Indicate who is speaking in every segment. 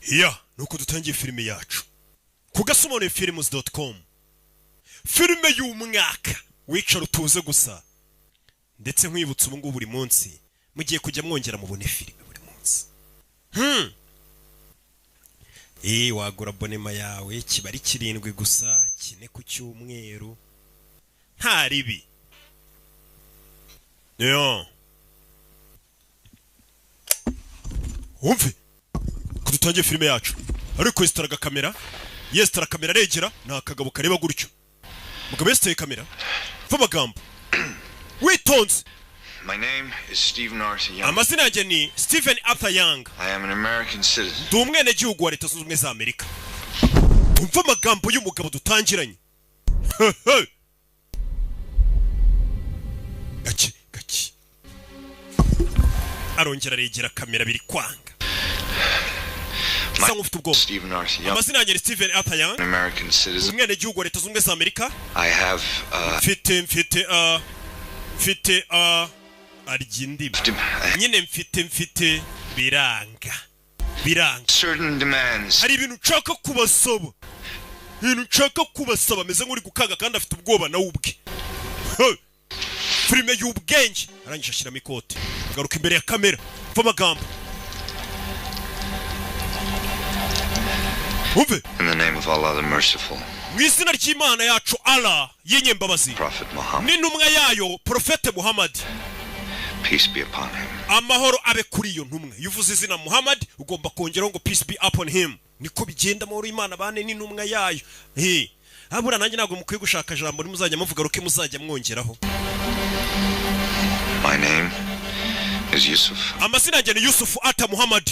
Speaker 1: Ya, nuko dutangiye filime yacu ku gasobanuyefilms.com, filime y'umwaka. Wicara utuze gusa. Ndetse nkwibutsa, ubu ngubu buri munsi mugiye kujya mwongera mubone filime buri munsi. Wagura abonnement yawe, kiba ari 7 gusa, 4 ku cyumweru, nta ribi yo. Wumve ko dutangiye filime yacu, ariko yesitara kamera, yesitara kamera, aregera. Ni akagabo kareba gutyo. Mugabo yesitaye kamera, mva amagambo witonze.
Speaker 2: My name is Stephen Arthur Young.
Speaker 1: Amazina yanjye ni Stephen Arthur Young.
Speaker 2: I am an American citizen.
Speaker 1: Ndi umwenegihugu wa Leta Zunze Ubumwe za Amerika. Umva amagambo y'umugabo dutangiranye. Gake gake arongera aregera kamera, biri kwanga, asa nk'ufite ubwoba.
Speaker 2: Stephen Arthur Young.
Speaker 1: Amazina yanjye ni Stephen Arthur Young.
Speaker 2: An American citizen.
Speaker 1: Umwenegihugu wa Leta Zunze Ubumwe za Amerika.
Speaker 2: I have
Speaker 1: Mfite arya indimi nyine, mfite biranga biranga.
Speaker 2: certain demands.
Speaker 1: Hari ibintu nshaka kubasaba, ibintu nshaka kubasaba. Ameze nk'uri gukanga kandi afite ubwoba nawe ubwe. Hey! Filime y'ubwenge. Arangije ashyiramo ikote, agaruka imbere ya kamera. Mva amagambo, wumve.
Speaker 2: In the name of Allah the Merciful,
Speaker 1: Mu izina ry'Imana yacu Allah y'inyembabazi,
Speaker 2: Prophet Muhammad,
Speaker 1: n'intumwa yayo Porofete Muhammad,
Speaker 2: peace be upon him.
Speaker 1: amahoro abe kuri iyo ntumwa. Iyo uvuze izina Muhammad, ugomba kongeraho ngo "Peace be upon him." Niko bigenda, amahoro y'Imana bane n'intumwa yayo. He, habura nanjye ntabwo mukwiye gushaka jambo nimuzajya muvuga ruke muzajya mwongeraho.
Speaker 2: My name is Yusuf.
Speaker 1: Amazina yanjye ni Yusufu Ata Muhammad.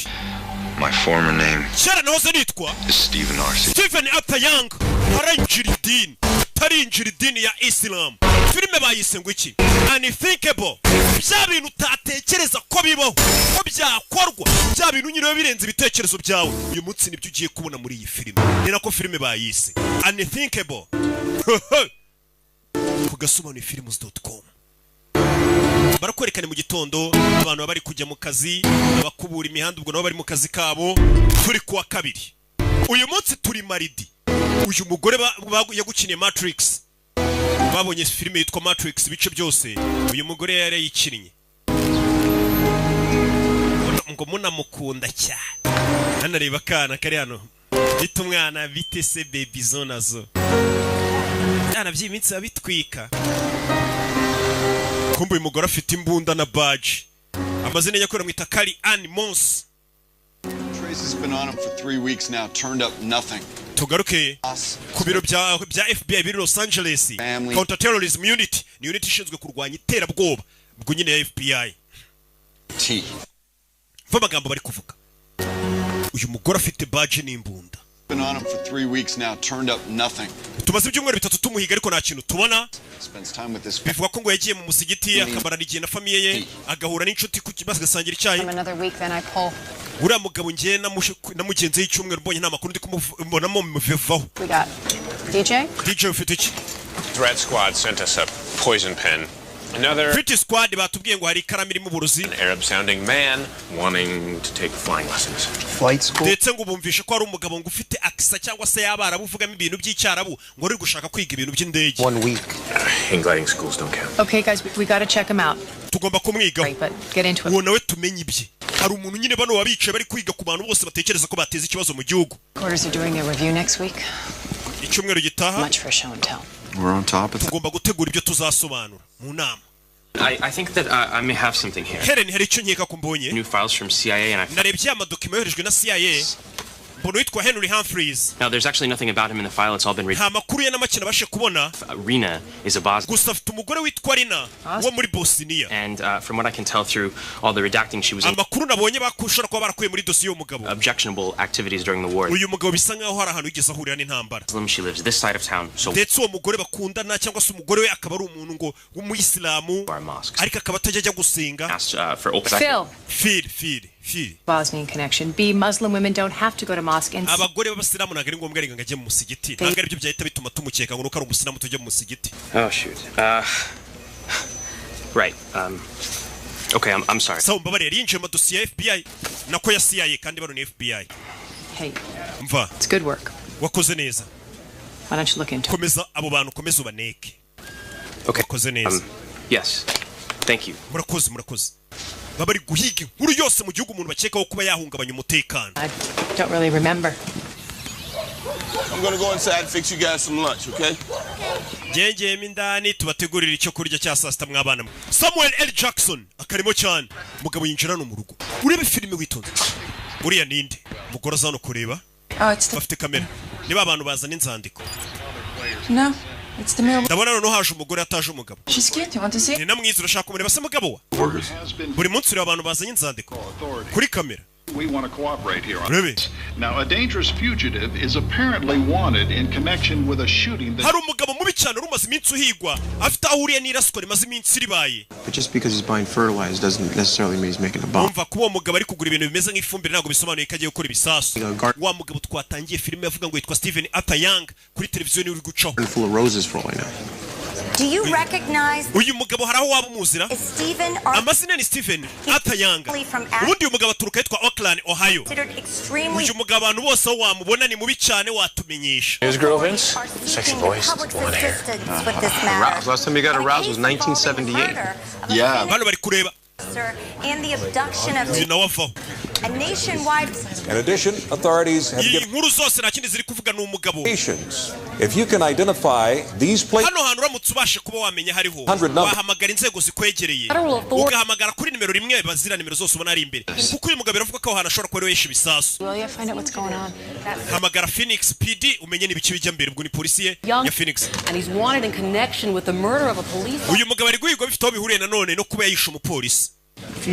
Speaker 2: My former name
Speaker 1: Kera nahoze nitwa
Speaker 2: is Stephen Arthur.
Speaker 1: Stephen Arthur Young. Arinjira idini, tarinjira idini ya Islam. Filime bayise ngo iki? Unthinkable. Bya bintu utatekereza ko bibaho, ko byakorwa, bya bintu nyine biba birenze ibitekerezo byawe. Uyu munsi nibyo ugiye kubona muri iyi filime. Ni nako filime bayise Unthinkable ku gasobanuyefilms.com. Barakwerekana mu gitondo abantu baba bari kujya mu kazi, abakubura imihanda, ubwo nabo bari mu kazi kabo. Turi kuwa kabiri, uyu munsi turi mardi. Uyu mugore yagukiniye Matrix. Babonye filime yitwa Matrix ibice byose, uyu mugore yari yayikinnye. Ngo munamukunda cyane. Hano reba akana kari hano, bita umwana bite se baby zo nazo byana by'iminsi biba bitwika. Kumbe uyu mugore afite imbunda na badge. Amazina nyakuri amwita Kari Ann Moss.
Speaker 3: Trace has been on him for 3 weeks now, turned up nothing.
Speaker 1: Tugaruke ku biro bya FBI biri Los Angeles.
Speaker 3: Family.
Speaker 1: Counter Terrorism Unit ni unit ishinzwe kurwanya iterabwoba, ubwo nyine ya FBI.
Speaker 3: T.
Speaker 1: Mva amagambo bari kuvuga. Uyu mugore afite badge n'imbunda.
Speaker 3: Been on him for 3 weeks now, turned up nothing.
Speaker 1: Tumaze ibyumweru 3 tumuhiga, ariko nta kintu tubona.
Speaker 3: Spends time with his
Speaker 1: Bivuga ko ngo yagiye mu musigiti, akamarana igihe na famille ye, agahura n'inshuti ku kibazo, agasangira icyayi.
Speaker 4: From another week, then I pull.
Speaker 1: Uriya mugabo ngiye namugenzeho icyumweru, mbonye nta makuru ndi kumubonamo, mubivaho.
Speaker 4: We got DJ.
Speaker 1: DJ, ufite iki?
Speaker 5: Threat Squad sent us a poison pen. Another
Speaker 1: Pretty Squad batubwiye ngo hari ikaramu irimo uburozi.
Speaker 5: Arab sounding man wanting to take flying lessons.
Speaker 6: Flight school?
Speaker 1: Ndetse ngo bumvishe ko hari umugabo ngo ufite accent cyangwa se y'Abarabu, uvugamo ibintu by'Icyarabu, ngo uri gushaka kwiga ibintu by'indege.
Speaker 6: One week.
Speaker 5: Hang gliding schools don't count.
Speaker 4: Okay, guys, we gotta check him out.
Speaker 1: Tugomba kumwigaho.
Speaker 4: Right, but get into it.
Speaker 1: Uwo nawe tumenye ibye. Hari umuntu nyine bano wabicaye bari kwiga ku bantu bose batekereza ko bateza ikibazo mu gihugu.
Speaker 4: Quarters are doing their review next week.
Speaker 1: Icyumweru gitaha.
Speaker 4: Much for show and tell.
Speaker 3: We're on top of
Speaker 1: Tugomba gutegura ibyo tuzasobanura mu nama.
Speaker 5: I think that I may have something here.
Speaker 1: Helen, hari icyo nkeka ko mbonye.
Speaker 5: New files from CIA, and I.
Speaker 1: Narebye ya madokima yoherejwe na CIA, mbona uwitwa Henry Humphreys.
Speaker 5: Now, there's actually nothing about him in the file. It's all been
Speaker 1: Nta makuru ye na make nabashe kubona.
Speaker 5: Rena is a Bosnian.
Speaker 1: Gusa afite umugore witwa Rina wo muri Bosniya.
Speaker 5: And from what I can tell through all the redacting, she was in
Speaker 1: Amakuru nabonye bakushobora kuba barakuye muri dosiye y'uwo mugabo,
Speaker 5: objectionable activities during the war.
Speaker 1: uyu mugabo bisa nkaho hari ahantu yigeze ahurira n'intambara.
Speaker 5: Muslim, she lives this side of town, so
Speaker 1: Ndetse uwo mugore bakundana cyangwa se umugore we akaba ari umuntu ngo w'umuyisilamu,
Speaker 5: our mosques.
Speaker 1: ariko akaba atajya ajya gusenga.
Speaker 5: Asked for open.
Speaker 4: Phil,
Speaker 1: Phil, Phil, Phil.
Speaker 4: Bosnian connection. B, Muslim women don't have to go to mosque. And C,
Speaker 1: Abagore b'abasilamu ntabwo ari ngombwa ngo ajye mu musigiti. Ntabwo aribyo byahita bituma tumukeka ngo nuko ari umusilamu tujye mu musigiti.
Speaker 5: Oh shoot. Right. Okay. I'm sorry.
Speaker 1: Sawa, mbabarira. Yinjiye mu madosiye ya FBI, nako ya CIA, kandi bano ni FBI.
Speaker 4: Hey,
Speaker 1: Mva.
Speaker 4: it's good work.
Speaker 1: Wakoze neza.
Speaker 4: Why don't you look into it?
Speaker 1: Komeza abo bantu, komeza ubaneke.
Speaker 5: Okay.
Speaker 1: Wakoze neza.
Speaker 5: Yes. Thank you.
Speaker 1: Murakoze, murakoze. Baba bari guhiga inkuru yose mu gihugu, umuntu bakekaho kuba yahungabanya umutekano.
Speaker 4: I don't really remember.
Speaker 6: I'm gonna go inside and fix you guys some lunch, okay?
Speaker 1: Ngengeyemo indani tubategurira icyo kurya cya saa sita, mwabana mwe. Samuel L Jackson akarimo cyane. Umugabo yinjira hano mu rugo. Urebe filime witonze. Uriya ninde? Umugore aza hano kureba.
Speaker 7: Oh, it's the
Speaker 1: Bafite kamera niba abantu bazana inzandiko.
Speaker 7: No, it's the mail.
Speaker 1: Ndabona noneho haje umugore, ataje umugabo.
Speaker 7: She's cute. You want to see?
Speaker 1: Ni na mwiza, urashaka kumureba se mugabo wa? Buri munsi ureba abantu bazanye inzandiko kuri kamera.
Speaker 8: We want to cooperate here on
Speaker 1: Really?
Speaker 8: this. Now, a dangerous fugitive is apparently wanted in connection with a shooting that
Speaker 1: Hari umugabo mubi cyane wari umaze iminsi uhigwa, afite aho ahuriye n'iraswa rimaze iminsi ribaye.
Speaker 9: But just because he's buying fertilizer doesn't necessarily mean he's making a bomb.
Speaker 1: Umva, kuba uwo mugabo ari kugura ibintu bimeze nk'ifumbire ntabwo bisobanuye ko agiye gukora ibisasu. Wa mugabo twatangiye filime avuga ngo yitwa Steven Arthur Young, kuri televiziyo niwe uri gucaho.
Speaker 9: Full of roses for all I know.
Speaker 10: Do you recognize
Speaker 1: Uyu mugabo hari aho waba umuzira?
Speaker 10: Stephen Arthur
Speaker 1: Amazina ni Steven Arthur Young.
Speaker 10: from
Speaker 1: Ubundi uyu mugabo aturuka ahitwa Oakland, Ohio.
Speaker 10: considered extremely
Speaker 1: Uyu mugabo abantu bose aho wamubona ni mubi cyane, watumenyesha.
Speaker 5: News girl, Vince? Sexy voice,
Speaker 10: public's
Speaker 5: blonde hair.
Speaker 10: assistance with this matter.
Speaker 9: Aroused. Last time you got aroused was 1978.
Speaker 3: Yeah.
Speaker 1: Bano bari kureba.
Speaker 10: Officer and the abduction of
Speaker 1: Uyu nawe avaho.
Speaker 10: a nationwide
Speaker 11: In addition, authorities have
Speaker 1: Iyi
Speaker 11: given
Speaker 1: nkuru zose nta kindi ziri kuvuga, ni umugabo.
Speaker 11: locations. If you can identify these places,
Speaker 1: Hano hantu uramutse ubashe kuba wamenya hariho,
Speaker 11: 100 number.
Speaker 1: wahamagara inzego zikwegereye, ugahamagara kuri nimero rimwe bazira nimero zose ubona ari imbere, kuko uyu mugabo biravuga ko aho hantu ashobora kuba ariwe yishe ibisasu.
Speaker 4: Will you find out what's going on?
Speaker 1: Hamagara Phoenix PD umenye n'ibiki bijya mbere. Ubwo ni polisi ye
Speaker 12: Young
Speaker 1: ya Phoenix.
Speaker 12: and he's wanted in connection with the murder of a police
Speaker 1: Uyu mugabo ari guhigwa bifite aho bihuriye nanone no kuba yishe umupolisi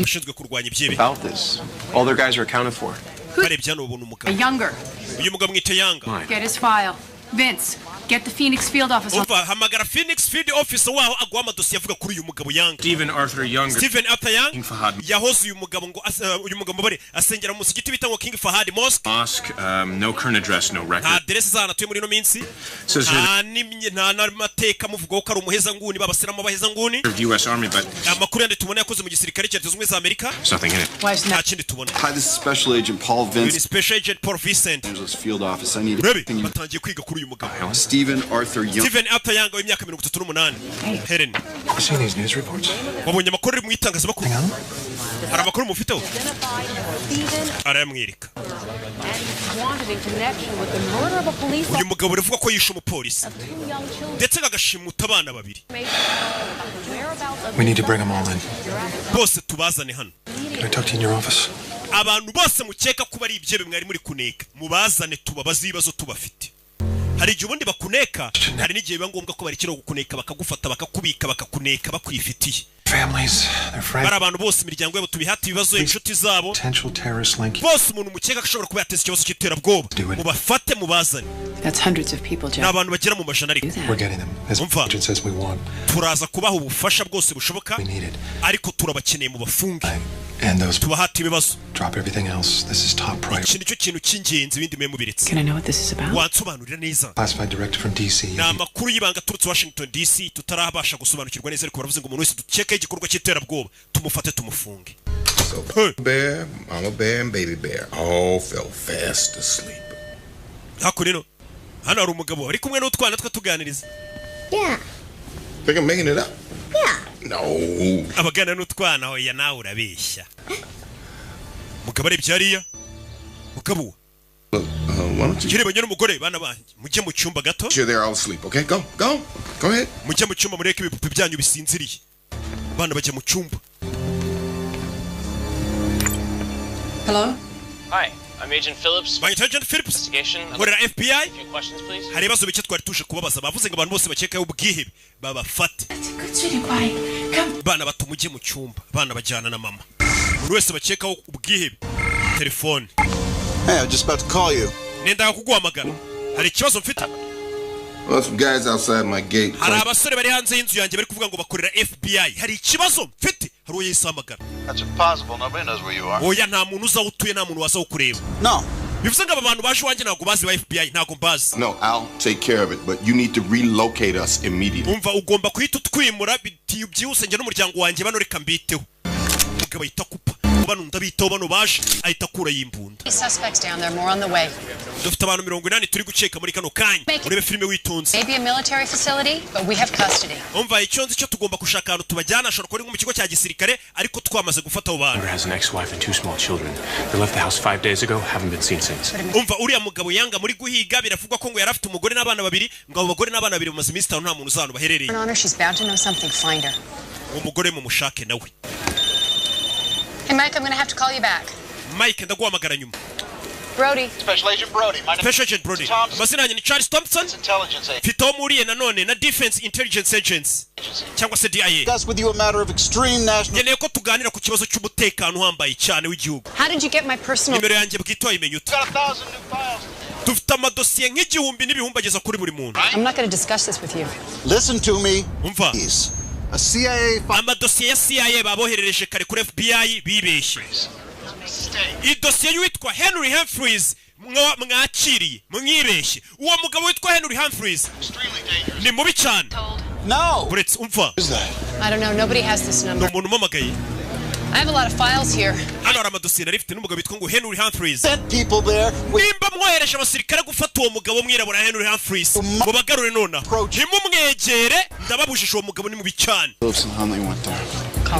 Speaker 1: ushinzwe kurwanya ibyihebe.
Speaker 9: About this. All their guys are accounted for.
Speaker 1: Barebye hano babona
Speaker 4: A
Speaker 1: umugabo.
Speaker 4: Younger.
Speaker 1: Uyu mugabo mwite Yanga.
Speaker 4: Get his file. Vince, get the Phoenix field office on.
Speaker 1: Umva, hamagara Phoenix field officer waho aguha amadosiye avuga kuri uyu mugabo Yanga.
Speaker 5: Stephen Arthur Younger.
Speaker 1: Stephen Arthur Young.
Speaker 5: King Fahad
Speaker 1: Yahoze uyu mugabo ngo uyu mugabo bare asengera mu musigiti bita ngo King Fahad Mosque.
Speaker 5: Mosque. No current address, no
Speaker 1: Nta
Speaker 5: record.
Speaker 1: aderesi z'ahantu atuye muri ino minsi.
Speaker 5: Says here
Speaker 1: Nta nta n'amateka amuvugaho ko ari umuhezanguni, b'abasilamu b'abahezanguni.
Speaker 5: served U.S. Army, but
Speaker 1: Amakuru yandi tubona, yakoze mu gisirikare cya Leta Zunze Ubumwe za Amerika.
Speaker 5: there's nothing in it.
Speaker 4: Why isn't
Speaker 1: Nta
Speaker 4: that?
Speaker 1: kindi tubona.
Speaker 3: Hi, this is Special Agent Paul
Speaker 1: Uyu ni
Speaker 3: Vince,
Speaker 1: Special Agent Paul Vincent.
Speaker 3: Angeles Field Office. I need
Speaker 1: Urebe
Speaker 3: everything you.
Speaker 1: batangiye kwiga kuri uyu mugabo.
Speaker 3: Stephen Arthur Young.
Speaker 1: Stephen Arthur Young w'imyaka 38. Helen.
Speaker 9: You seen these news reports?
Speaker 1: Wabonye amakuru ari mu itangazamakuru? Hari amakuru mufiteho? Arayamwereka.
Speaker 12: and he's wanted in connection with the murder of a police
Speaker 1: Uyu mugabo uravuga ko yishe umupolisi
Speaker 12: of two young children.
Speaker 1: ndetse agashimuta abana babiri.
Speaker 9: We need to bring them all in.
Speaker 1: Bose tubazane hano.
Speaker 9: Can I talk to you in your office?
Speaker 1: Abantu bose mukeka kuba ari ibyebe mwari muri kuneka, mubazane tubabaze ibibazo tubafite. Hari igihe ubundi bakuneka, hari n'igihe biba ngombwa ko barekera kukuneka, bakagufata, bakakubika, bakakuneka bakwifitiye.
Speaker 9: Families, their friends,
Speaker 1: Bari abantu bose, imiryango yabo tubihate ibibazo, inshuti zabo
Speaker 9: potential terrorist link.
Speaker 1: bose. Umuntu mukeka ko ashobora kuba yateza ikibazo cy'iterabwoba, mubafate mubazane.
Speaker 4: That's hundreds of people,
Speaker 1: Ni
Speaker 4: Jack.
Speaker 1: abantu bagera mu majana ariko.
Speaker 9: We're getting them. As
Speaker 1: Umva.
Speaker 9: agent says we want.
Speaker 1: Turaza kubaha ubufasha bwose bushoboka,
Speaker 9: We need it.
Speaker 1: ariko turabakeneye mu bafunge,
Speaker 9: And those
Speaker 1: tubahate ibibazo.
Speaker 9: drop everything else. This is top priority.
Speaker 1: Iki nicyo kintu cy'ingenzi, ibindi mube mubiretse.
Speaker 4: Can I know what this is about?
Speaker 1: Wansobanurira neza?
Speaker 9: Classified directive from DC.
Speaker 1: Ni amakuru y'ibanga aturutse Washington DC tutarabasha gusobanukirwa neza, ariko baravuze ngo umuntu wese dukekaho igikorwa cy'iterabwoba tumufate tumufunge.
Speaker 13: So bear, mama bear, and baby bear all fell fast asleep.
Speaker 1: Hakuno ino hano hari umugabo ari kumwe n'utwana twe tuganiriza.
Speaker 13: Yeah. Think I'm making it up? Yeah. No.
Speaker 1: Abagana n'utwana. Hoya nawe urabeshya. Mugabo arebye hariya, mugabo
Speaker 13: Look, why don't you
Speaker 1: kirebanye n'umugore: "Bana banjye, mujye mu cyumba gato."
Speaker 13: Sure, they're all asleep. Okay, go, go, go ahead.
Speaker 1: Mujye mu cyumba mureke ibipupe byanyu bisinziriye. Abana bajya mu cyumba.
Speaker 4: Hello?
Speaker 14: Hi, I'm Agent Phillips.
Speaker 1: Banyita Agent Phillips.
Speaker 14: Investigation. I'd
Speaker 1: Nkorera
Speaker 14: like
Speaker 1: FBI.
Speaker 14: A few questions, please.
Speaker 1: Hari ibibazo bike twari tuje kubabaza. Bavuze ngo abantu bose bakekaho ubwihebe babafate.
Speaker 7: Good sweetie pie. Come.
Speaker 1: Bana bato, mujye mu cyumba. Abana bajyana na mama. Umuntu wese bakekaho ubwihebe, telefone.
Speaker 3: Hey, I was just about to call you.
Speaker 1: Nendaga kuguhamagara, hari ikibazo mfite.
Speaker 13: Well, some guys outside my gate.
Speaker 1: Hari abasore bari hanze y'inzu yanjye bari kuvuga ngo bakorera FBI. Hari ikibazo mfite. Hari uwo yahise ahamagara.
Speaker 3: That's impossible. Nobody knows where you are.
Speaker 1: Oya, nta muntu uzi aho utuye, nta muntu waza kukureba.
Speaker 3: No.
Speaker 1: Bivuze ngo aba bantu baje iwanjye ntabwo bazi ba FBI, ntabwo mbazi.
Speaker 13: No, I'll take care of it, but you need to relocate us immediately.
Speaker 1: Umva, ugomba guhita utwimura byihuse, njye n'umuryango wanjye. Bano reka mbiteho. Umugabo ahita akupa. Bano ndabitaho, bano baje, ahita akurayo imbunda.
Speaker 4: Suspects down there, more on the way.
Speaker 1: Dufite abantu 80 turi gukeka muri kano kanya. Urebe filime witonze.
Speaker 4: Maybe a military facility, but we have custody.
Speaker 1: Umva, icyo nzi cyo, tugomba gushaka ahantu tubajyana. Ashobora kuba ari nko mu kigo cya gisirikare, ariko twamaze gufata abo bantu.
Speaker 5: Has an ex-wife and two small children. They left the house 5 days ago, haven't been seen since.
Speaker 1: Umva, uriya mugabo Yanga muri guhiga, biravugwa ko ngo yari afite umugore n'abana babiri, ngo abo bagore n'abana babiri bamaze iminsi 5 nta muntu uzi ahantu baherereye.
Speaker 4: On her, she's bound to know something. Find her.
Speaker 1: Uwo mugore mumushake nawe.
Speaker 4: Hey, Mike, I'm gonna have to call you back.
Speaker 1: Mike, ndaguhamagara nyuma.
Speaker 4: Brody.
Speaker 8: Special Agent Brody. My name
Speaker 1: Special Agent Brody, amazina yanjye ni Charles Thompson.
Speaker 8: Intelligence Agency.
Speaker 1: Mfite aho muriye nanone na Defense Intelligence Agency cyangwa se DIA.
Speaker 8: Discuss with you a matter of extreme national.
Speaker 1: Nkeneye ko tuganira ku kibazo cy'umutekano uhambaye cyane w'igihugu.
Speaker 4: How did you get my personal?
Speaker 1: Nimero yanjye bwite wayimenya ute?
Speaker 8: Got 1,000 new files.
Speaker 1: Dufite amadosiye nk'igihumbi n'ibihumbi ageza kuri buri muntu.
Speaker 4: I'm not gonna discuss this with you.
Speaker 8: Listen to me.
Speaker 1: Umva.
Speaker 8: Please. A CIA
Speaker 1: Amadosiye ya CIA baboherereje kare kuri FBI bibeshye. Idosiye y'uwitwa Henry Humphreys mwakiriye mwibeshye. Uwo mugabo witwa Henry Humphreys ni mubi cyane.
Speaker 8: No.
Speaker 1: Uretse, umva.
Speaker 4: I don't know. Nobody has this
Speaker 1: Ni
Speaker 4: number.
Speaker 1: umuntu umamagaye.
Speaker 4: I have a lot of files here.
Speaker 1: Hano hari amadosiye nari mfite n'umugabo witwa ngo Henry Humphreys.
Speaker 8: Sent people there with
Speaker 1: Nimba mwohereje abasirikare gufata uwo mugabo mwirabura Henry Humphreys, mubagarure nonaha, ntimumwegere, ndababujije. Uwo mugabo ni mubi cyane.
Speaker 3: Phillips and Huntley went there.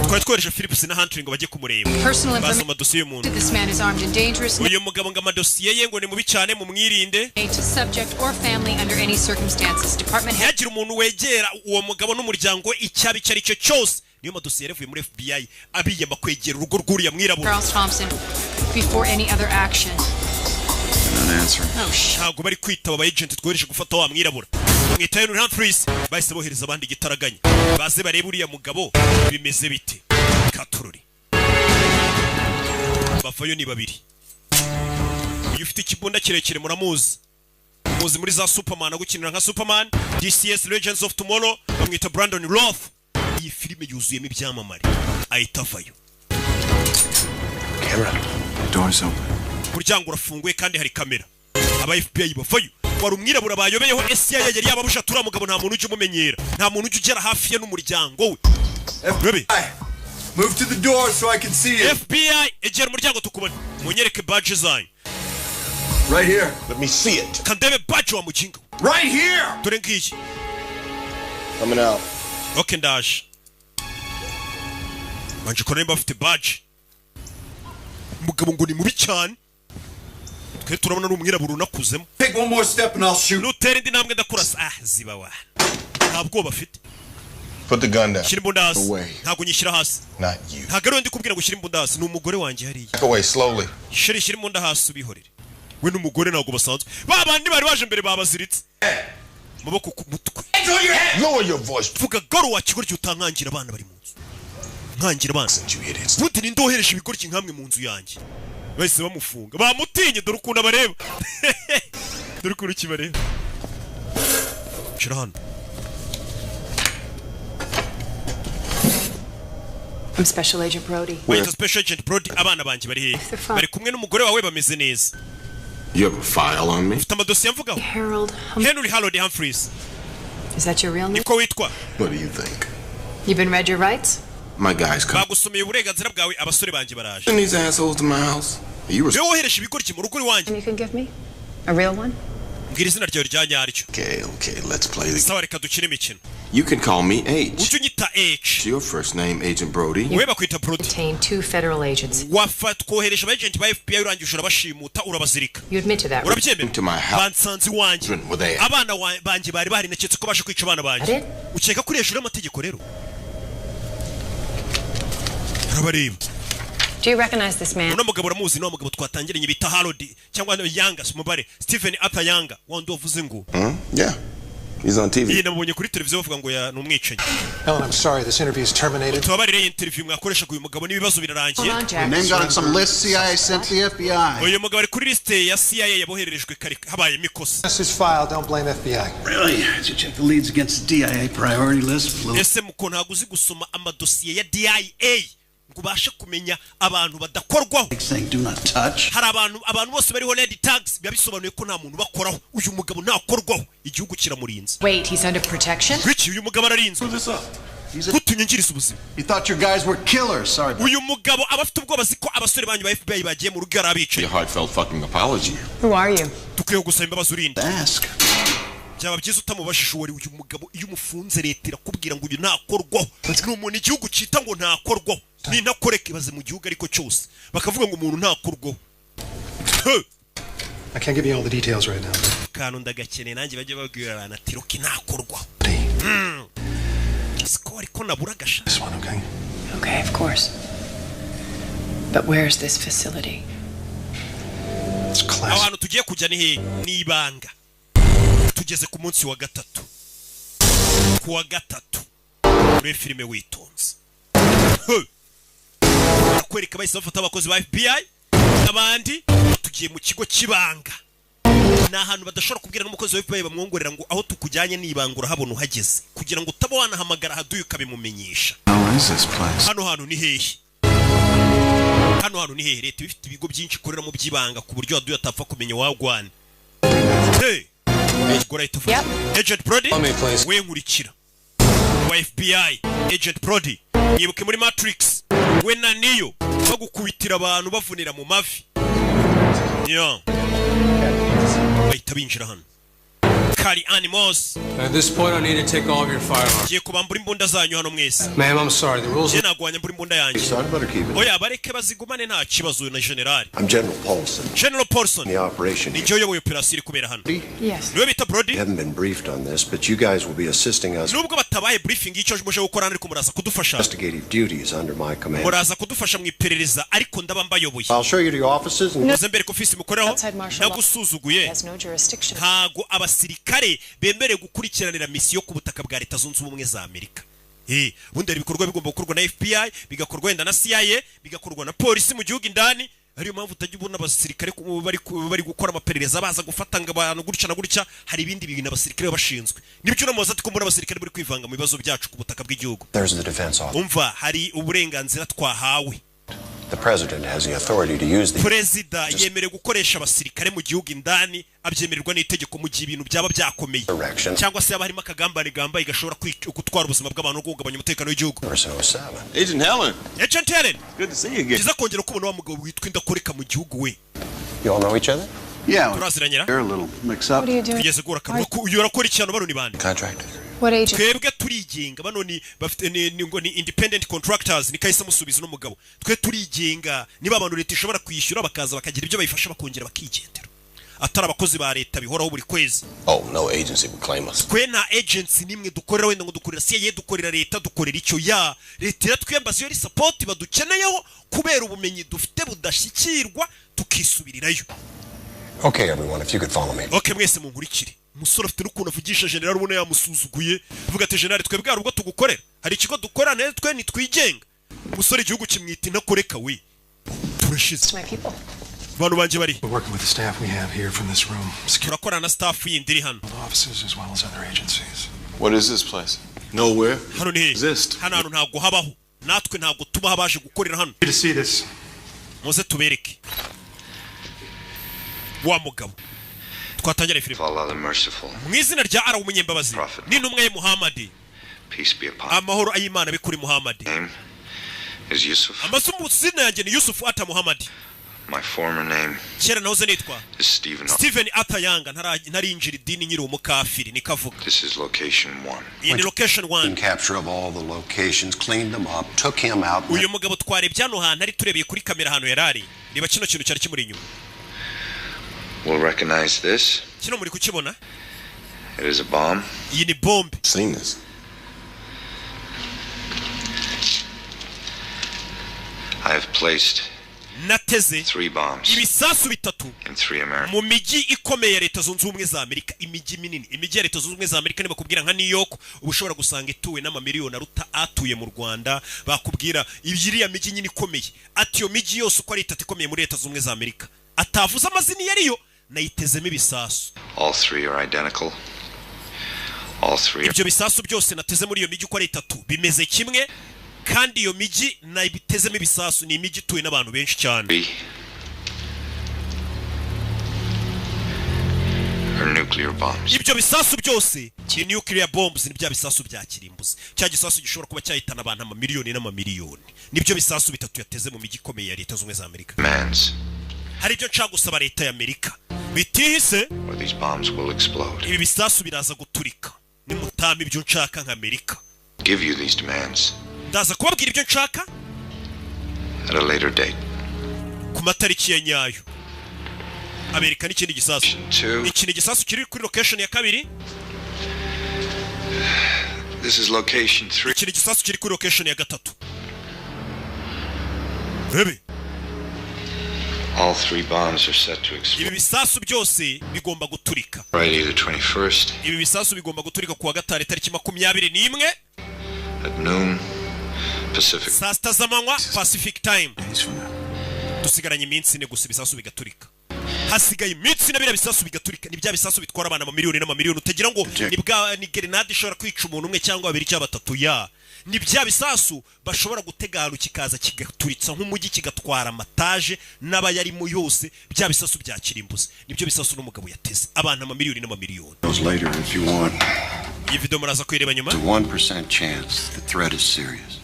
Speaker 1: Twari twohereje Phillips na Huntley ngo bajye kumureba.
Speaker 4: Personal
Speaker 1: Bazi
Speaker 4: information.
Speaker 1: amadosiye y'umuntu.
Speaker 4: This man is armed and dangerous.
Speaker 1: Uyu mugabo ngo amadosiye ye ngo ni mubi cyane, mumwirinde.
Speaker 4: To subject or family under any circumstances. Department head.
Speaker 1: Ntihagire umuntu wegera uwo mugabo n'umuryango we, icyaba icyo ari cyo cyose. Niyo madosiye yaravuye muri FBI abiyama kwegera urugo rw'uriya mwirabura.
Speaker 4: Charles Thompson. Before any other action.
Speaker 3: Not answering.
Speaker 4: Oh, shit.
Speaker 1: Ntabwo bari kwitaba aba agent twohereje gufata wa mwirabura, bamwita Henry Humphreys. Bahise bohereza abandi igitaraganya, baze barebe uriya mugabo bimeze bite. Katururi bavayo ni babiri. Uyu ufite ikibunda kirekire muramuzi, muzi muri za Superman, agukinira nka Superman, DC's Legends of Tomorrow, bamwita Brandon Roth. Iyi filime yuzuyemo ibyamamare. Ahita avayo.
Speaker 9: Camera.
Speaker 3: Door's open.
Speaker 1: Umuryango urafunguye kandi hari kamera. Aba FBI bavayo, wari umwirabura bayobeyeho. CIA yari yababusha, turiya mugabo nta muntu ujya umumenyera, nta muntu ujya ugera hafi ye n'umuryango we. Rebe.
Speaker 13: Move to the door so I can see you.
Speaker 1: FBI, egera umuryango tukubone, munyereke badge zanyu.
Speaker 13: Right here.
Speaker 6: Let me see it.
Speaker 1: Kandebe badge wa mujinga.
Speaker 13: Right here.
Speaker 1: Dore ngiyi.
Speaker 6: Coming out.
Speaker 1: Ok, ndaje. Manje ko nimba afite badge. Umugabo ngo ni mubi cyane, twe turabona ari umwirabura unakuzemo.
Speaker 13: Take one more step and I'll shoot.
Speaker 1: Nutera indi ntambwe ndakurasa. Ah, ziba wa, nta bwoba afite.
Speaker 6: Put the gun down.
Speaker 1: Shyira imbunda hasi.
Speaker 3: No way.
Speaker 1: Ntabwo nyishyira hasi.
Speaker 6: Not you.
Speaker 1: Ntabwo ariwe ndi kubwira ngo ushyire imbunda hasi, ni umugore wanjye hariya.
Speaker 6: Back away slowly.
Speaker 1: Chérie, shyira imbunda hasi ubihorere. We n'umugore ntabwo basanzwe. Ba bandi bari baje mbere babaziritse amaboko ku mutwe.
Speaker 6: Lower your voice.
Speaker 1: Vuga garo wa kigoryi, utankangira abana bari mu nzu, nkangira abana. Ubundi ninde wohereje ibigoryi nkamwe mu nzu yanjye? Bahise bamufunga, bamutinye. Dore ukuntu abareba, dore ukuntu kibareba. Shira hano.
Speaker 4: I'm Special Agent Brody.
Speaker 1: Wita Special Agent Brody. Abana banjye bari hehe? Bari kumwe n'umugore wawe, bameze neza.
Speaker 5: You have a file on me?
Speaker 1: Ufite amadosiye amvugaho?
Speaker 4: Harold.
Speaker 1: Henry Harold Humphreys.
Speaker 4: Is that your real name?
Speaker 1: Niko witwa?
Speaker 5: What do you think?
Speaker 4: You've been read your rights?
Speaker 5: My guys come.
Speaker 1: Bagusomeye uburenganzira bwawe? Abasore banjye baraje.
Speaker 5: Send these assholes to my house. You were
Speaker 1: Niwe wohereje ibigoryi mu rugo iwanjye?
Speaker 4: You can give me? A real one?
Speaker 1: Mbwira izina ryawe rya nyaryo.
Speaker 5: Okay, okay, let's play the
Speaker 1: Sawa, reka dukine imikino.
Speaker 5: You can call me H.
Speaker 1: Ujye unyita H.
Speaker 5: Your first name, Agent Brody.
Speaker 1: Wowe bakwita Brody.
Speaker 4: Detained two federal agents.
Speaker 1: Wafa twohereje aba agent ba FBI, urangije urabashimuta, urabazirika.
Speaker 4: You admit to that, right?
Speaker 1: Urabyemera?
Speaker 5: To my house.
Speaker 1: Bansanze iwanjye.
Speaker 5: Were they
Speaker 1: Abana banjye bari bahari, naketse ko baje kwica abana banjye. Ukeka ko uri hejuru y'amategeko rero? Arabareba.
Speaker 4: Do you recognize this man?
Speaker 1: Uno mugabo uramuzi? Ni wa mugabo twatangiranye bita Harold cyangwa Yanga, si umubare, Stephen Arthur Yanga, wa wundi wavuze ngo
Speaker 5: Hmm? Yeah. He's on TV.
Speaker 1: Iyi namubonye kuri televiziyo bavuga ngo ni umwicanyi.
Speaker 15: Ellen, I'm sorry, this interview is terminated.
Speaker 1: Tubabarire, iyi interview mwakoreshaga uyu mugabo n'ibibazo birarangiye.
Speaker 4: Hold on, Jack.
Speaker 8: Your name got on some list CIA sent to the FBI.
Speaker 1: Uyu mugabo ari kuri lisite ya CIA yabohererejwe kare, habayemo ikosa.
Speaker 15: This is file. Don't blame FBI.
Speaker 16: Really? Did you check the leads against the DIA priority list? Little
Speaker 1: Ese muko ntabwo uzi gusoma amadosiye ya DIA ngo ubashe kumenya abantu badakorwaho?
Speaker 16: saying do not touch.
Speaker 1: Hari abantu bose bariho red tags, biba bisobanuye ko nta muntu ubakoraho. Uyu mugabo ntakorwaho, igihugu kiramurinze.
Speaker 4: Wait, he's under protection?
Speaker 1: Wiki, uyu mugabo ararinzwe. Kutunyungiriza ubuzima.
Speaker 16: He thought your guys were killers. Sorry.
Speaker 1: Uyu mugabo aba afite ubwoba, azi ko abasore banyu ba FBI bagiye mu rugo ari abicaye.
Speaker 6: A heartfelt fucking apology.
Speaker 4: Who are you?
Speaker 1: Dukwiye gusaba imbabazi urinde. Byaba byiza utamubajije uwo ari. Uyu mugabo iyo umufunze, leta irakubwira ngo uyu ntakorwaho. Ni umuntu igihugu cyita ngo ntakorwaho, ni intakoreka. Ibaze mu gihugu ariko cyose bakavuga ngo umuntu ntakorwaho. Huh!
Speaker 15: I can't give you all the details right now. But
Speaker 1: Kantu ndagakeneye nanjye, bajye babwira abantu ati Rocky ntakorwaho. Siko ariko nabura agasha.
Speaker 15: This one, okay?
Speaker 4: Okay, of course. But where is this facility?
Speaker 15: It's
Speaker 1: Aho
Speaker 15: classic.
Speaker 1: hantu tugiye kujya ni hehe? Ni ibanga. Tugeze ku munsi wa gatatu, ku wa gatatu. Muri filime witonze. Huh! Barakwereka bahise bafata abakozi ba FBI n'abandi, tugiye mu kigo cy'ibanga. Ni ahantu badashobora kubwira n'umukozi wa FBI bamwongorera ngo aho tukujyanye ni ibanga, urahabona uhageze, kugira ngo utaba wanahamagara ahaduye ukabimumenyesha.
Speaker 9: How is this place?
Speaker 1: Hano hantu ni hehe? Hano hantu ni hehe? Leta iba ifite ibigo byinshi ikoreramo by'ibanga, ku buryo waduye atapfa kumenya wagwana. Hey! Ubwo urahita ufata Agent Brody we, nkurikira, wa FBI Agent Brody. Mwibuke muri Matrix, we na Neo bagukubitira abantu bavunira mu mavi. Yeah. Bahita binjira hano kari animals.
Speaker 17: At this point, I need to take all of your firearms.
Speaker 1: Ngiye kubambura imbunda zanyu hano mwese.
Speaker 17: Ma'am, I'm sorry. The rules.
Speaker 1: Njye ntabwo wanyambura imbunda yanjye.
Speaker 18: Son, better keep it.
Speaker 1: Oya, bareke bazigumane, nta kibazo. Na generali.
Speaker 18: I'm General Paulson.
Speaker 1: General Paulson.
Speaker 18: The operation.
Speaker 1: Ni njye uyoboye operasiyo iri kubera hano.
Speaker 4: Yes.
Speaker 1: Niwe bita Brody.
Speaker 18: You haven't been briefed on this, but you guys will be assisting us
Speaker 1: Nubwo batabaye briefing y'icyo muje gukora hano, ariko muraza kudufasha.
Speaker 18: investigative duties under my command.
Speaker 1: Muraza kudufasha mu iperereza, ariko ndaba mbayoboye.
Speaker 18: I'll show you to your offices and
Speaker 1: Muze mbere ku ofisi mukoreraho.
Speaker 4: Outside martial law
Speaker 1: Nagusuzuguye.
Speaker 4: has no jurisdiction.
Speaker 1: Ntago abasirikare bemerewe gukurikiranira misiyo ku butaka bwa Leta Zunze Ubumwe za Amerika. Ubundi hari ibikorwa bigomba gukorwa na FBI, bigakorwa wenda na CIA, bigakorwa na polisi mu gihugu indani. Ariyo mpamvu utajya ubona abasirikare bari gukora amaperereza, baza gufata ngo abantu gutya na gutya. Hari ibindi bintu abasirikare baba bashinzwe. Nibyo unamubaza ati ko mbona abasirikare bari kwivanga mu bibazo byacu ku butaka bw'igihugu.
Speaker 18: There's the defense office.
Speaker 1: Umva, hari uburenganzira twahawe.
Speaker 18: The president has the authority to use the
Speaker 1: Perezida yemerewe gukoresha abasirikare mu gihugu indani, abyemererwa n'itegeko, mu gihe ibintu byaba byakomeye
Speaker 18: direction.
Speaker 1: cyangwa se haba harimo akagambane gambaye gashobora gutwara ubuzima bw'abantu no guhungabanya umutekano w'igihugu.
Speaker 6: Agent Helen.
Speaker 1: Agent Helen.
Speaker 6: Good to see you again.
Speaker 1: Byiza kongera kubona wa mugabo witwa indakoreka mu gihugu we.
Speaker 18: You all know each other?
Speaker 16: Yeah.
Speaker 1: Turaziranyira.
Speaker 16: They're a little mixed up.
Speaker 4: What are you doing?
Speaker 1: Tugeze guhura akanwa. Uyu arakora ikintu, bano ni bande?
Speaker 18: Contractor.
Speaker 4: What agent?
Speaker 1: Twebwe turigenga, bano ni bafite ni ngo ni independent contractors. Ni kahise musubiza uno mugabo. Twe turigenga, niba abantu leta ishobora kwishyura bakaza bakagira ibyo bayifasha, bakongera bakigendera, atari abakozi ba leta bihoraho buri kwezi.
Speaker 5: Oh, no agency would claim us.
Speaker 1: Twe nta agency nimwe dukorera, wenda ngo dukorera CIA, dukorera leta, dukorera icyo ya leta iratwiyambaza iyo ari support badukeneyeho kubera ubumenyi dufite budashyikirwa, tukisubirirayo.
Speaker 18: Okay, everyone, if you could follow me.
Speaker 1: Okay, mwese munkurikire. Umusore afite n'ukuntu avugisha general, ubona yamusuzuguye, avuga ati general, twebwe hari ubwo tugukorera, hari ikigo dukorera nawe, twe ntitwigenga. Umusore igihugu kimwita intakoreka we. Turashize.
Speaker 4: My people.
Speaker 1: Abantu banjye bari.
Speaker 15: We're working with the staff we have here from this room,
Speaker 1: Turakorana na staff yindi iri hano.
Speaker 15: offices as well as other agencies.
Speaker 6: What is this place? Nowhere.
Speaker 1: Hano ni hehe? Hano hantu ntabwo habaho, natwe ntabwo tubaho abaje gukorera hano.
Speaker 15: To see this.
Speaker 1: Muze tubereke wa mugabo. Twatangira filime.
Speaker 2: Allah the Merciful,
Speaker 1: Mu izina rya Ara w'umunyembabazi n'intumwa ye Muhammadi,
Speaker 2: peace be upon
Speaker 1: amahoro ay'Imana abe kuri Muhammadi.
Speaker 2: him. Is Yusuf.
Speaker 1: Amazina yanjye ni Yusufu Ata Muhammadi.
Speaker 2: My former name
Speaker 1: Kera nahoze nitwa
Speaker 2: is Stephen.
Speaker 1: Stephen Arthur Yanga, ntarinjira idini, nyiri umukafiri nikavuga.
Speaker 2: This is location one.
Speaker 1: Iyi ni location one.
Speaker 18: Capture of all the locations, cleaned them up, took him out.
Speaker 1: Uyu mugabo twarebye hano hantu ari, turebeye kuri kamera ahantu yari ari. Reba kino kintu cyari kimuri inyuma.
Speaker 2: We'll recognize this.
Speaker 1: Kino muri kukibona?
Speaker 2: It is a bomb.
Speaker 1: Iyi ni bombe.
Speaker 6: Seen this.
Speaker 2: I have placed
Speaker 1: Nateze
Speaker 2: 3 bombs
Speaker 1: ibisasu bitatu
Speaker 2: in 3 American
Speaker 1: mu mijyi ikomeye ya Leta Zunze Ubumwe za Amerika, imijyi minini, imijyi ya Leta Zunze Ubumwe za Amerika. Nibakubwira nka New York, uba ushobora gusanga ituwe n'amamiliyoni aruta atuye mu Rwanda. Bakubwira iriya mijyi nyine ikomeye, ati iyo mijyi yose uko ari itatu ikomeye muri Leta Zunze Ubumwe za Amerika, atavuze amazina iyo ariyo, nayitezemo ibisasu.
Speaker 2: All 3 are identical. All 3
Speaker 1: Ibyo bisasu byose nateze muri iyo mijyi uko ari itatu bimeze kimwe, kandi iyo mijyi nayitezemo ibisasu ni imijyi ituwe n'abantu benshi cyane.
Speaker 2: are nuclear. nuclear bombs.
Speaker 1: Ibyo bisasu byose ni nuclear bombs, ni bya bisasu bya kirimbuzi, cya gisasu gishobora kuba cyahitana abantu amamiliyoni n'amamiliyoni. Nibyo bisasu bitatu yateze mu mijyi ikomeye ya Leta Zunze Ubumwe za Amerika.
Speaker 2: Demands,
Speaker 1: Hari ibyo nshaka gusaba leta ya Amerika bitihise,
Speaker 2: or these bombs will explode.
Speaker 1: ibi bisasu biraza guturika nimutama ibyo nshaka nka Amerika.
Speaker 2: Give you these demands
Speaker 1: Ndaza kubabwira ibyo nshaka
Speaker 2: at a later date.
Speaker 1: ku matariki ya nyayo. Amerika n'ikindi gisasu.
Speaker 2: Two.
Speaker 1: Iki ni igisasu kiri kuri location ya kabiri.
Speaker 2: This is location three.
Speaker 1: Iki ni igisasu kiri kuri location ya gatatu, rebe.
Speaker 2: All three bombs are set to explode.
Speaker 1: Ibi bisasu byose bigomba guturika.
Speaker 2: Friday the 21st
Speaker 1: Ibi bisasu bigomba guturika kuwa gatanu tariki 21
Speaker 2: at noon Pacific.
Speaker 1: saa 6 z'amanywa Pacific Time. Dusigaranye iminsi 4 gusa ibisasu bigaturika. Hasigaye iminsi 4 biriya bisasu bigaturika. Ni bya bisasu bitwara abana amamiliyoni n'amamiliyoni, utagira ngo ni bwa ni grenade ishobora kwica umuntu umwe cyangwa babiri cyangwa batatu. Ya ni bya bisasu bashobora gutega ahantu kikaza kigaturitsa nk'umujyi, kigatwara amataje n'abayarimo yose. Bya bisasu bya kirimbuzi nibyo bisasu n'umugabo yateze abantu amamiliyoni n'amamiliyoni.
Speaker 18: Those later if you want.
Speaker 1: Iyi video muraza kuyireba nyuma.
Speaker 18: It's a 1% chance the threat is serious.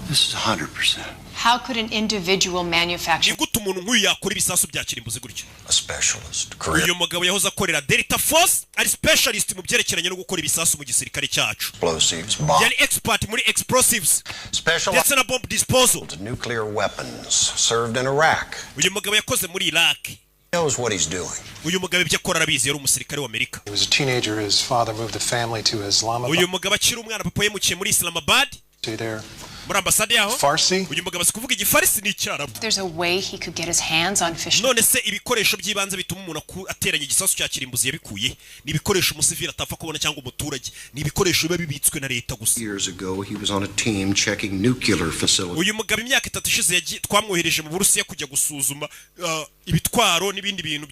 Speaker 18: This is 100%.
Speaker 4: How could an individual manufacture
Speaker 1: Ni gute umuntu nk'uyu yakora ibisasu bya kirimbuzi gutya?
Speaker 18: A specialist. Career
Speaker 1: Uyu mugabo yahoze akorera Delta Force, ari specialist mu byerekeranye no gukora ibisasu mu gisirikare cyacu.
Speaker 18: Explosives, bomb,
Speaker 1: Yari expert muri explosives
Speaker 18: special
Speaker 1: ndetse na bomb disposal.
Speaker 18: Nuclear weapons, served in Iraq.
Speaker 1: Uyu mugabo yakoze muri Iraq.
Speaker 18: Knows what he's doing.
Speaker 1: Uyu mugabo ibyo akora arabizi, yari umusirikare w'Amerika.
Speaker 15: He was a teenager. His father moved the family to Islamabad.
Speaker 1: Uyu mugabo akiri umwana, papa yimukiye muri Islamabad,
Speaker 15: There.
Speaker 1: muri ambasade yaho.
Speaker 15: Farsi?
Speaker 1: Uyu mugabo azi kuvuga Igifarisi n'Icyarabu.
Speaker 4: There's a way he could get his hands on fish.
Speaker 1: None se ibikoresho by'ibanze bituma umuntu ateranya igisasu cya kirimbuzi yabikuye? Ni ibikoresho umusivili atapfa kubona cyangwa umuturage, ni ibikoresho biba bibitswe na leta gusa.
Speaker 18: Years ago, he was on a team checking nuclear facilities.
Speaker 1: Uyu mugabo imyaka 3 ishize twamwohereje mu Burusiya kujya gusuzuma ibitwaro n'ibindi bintu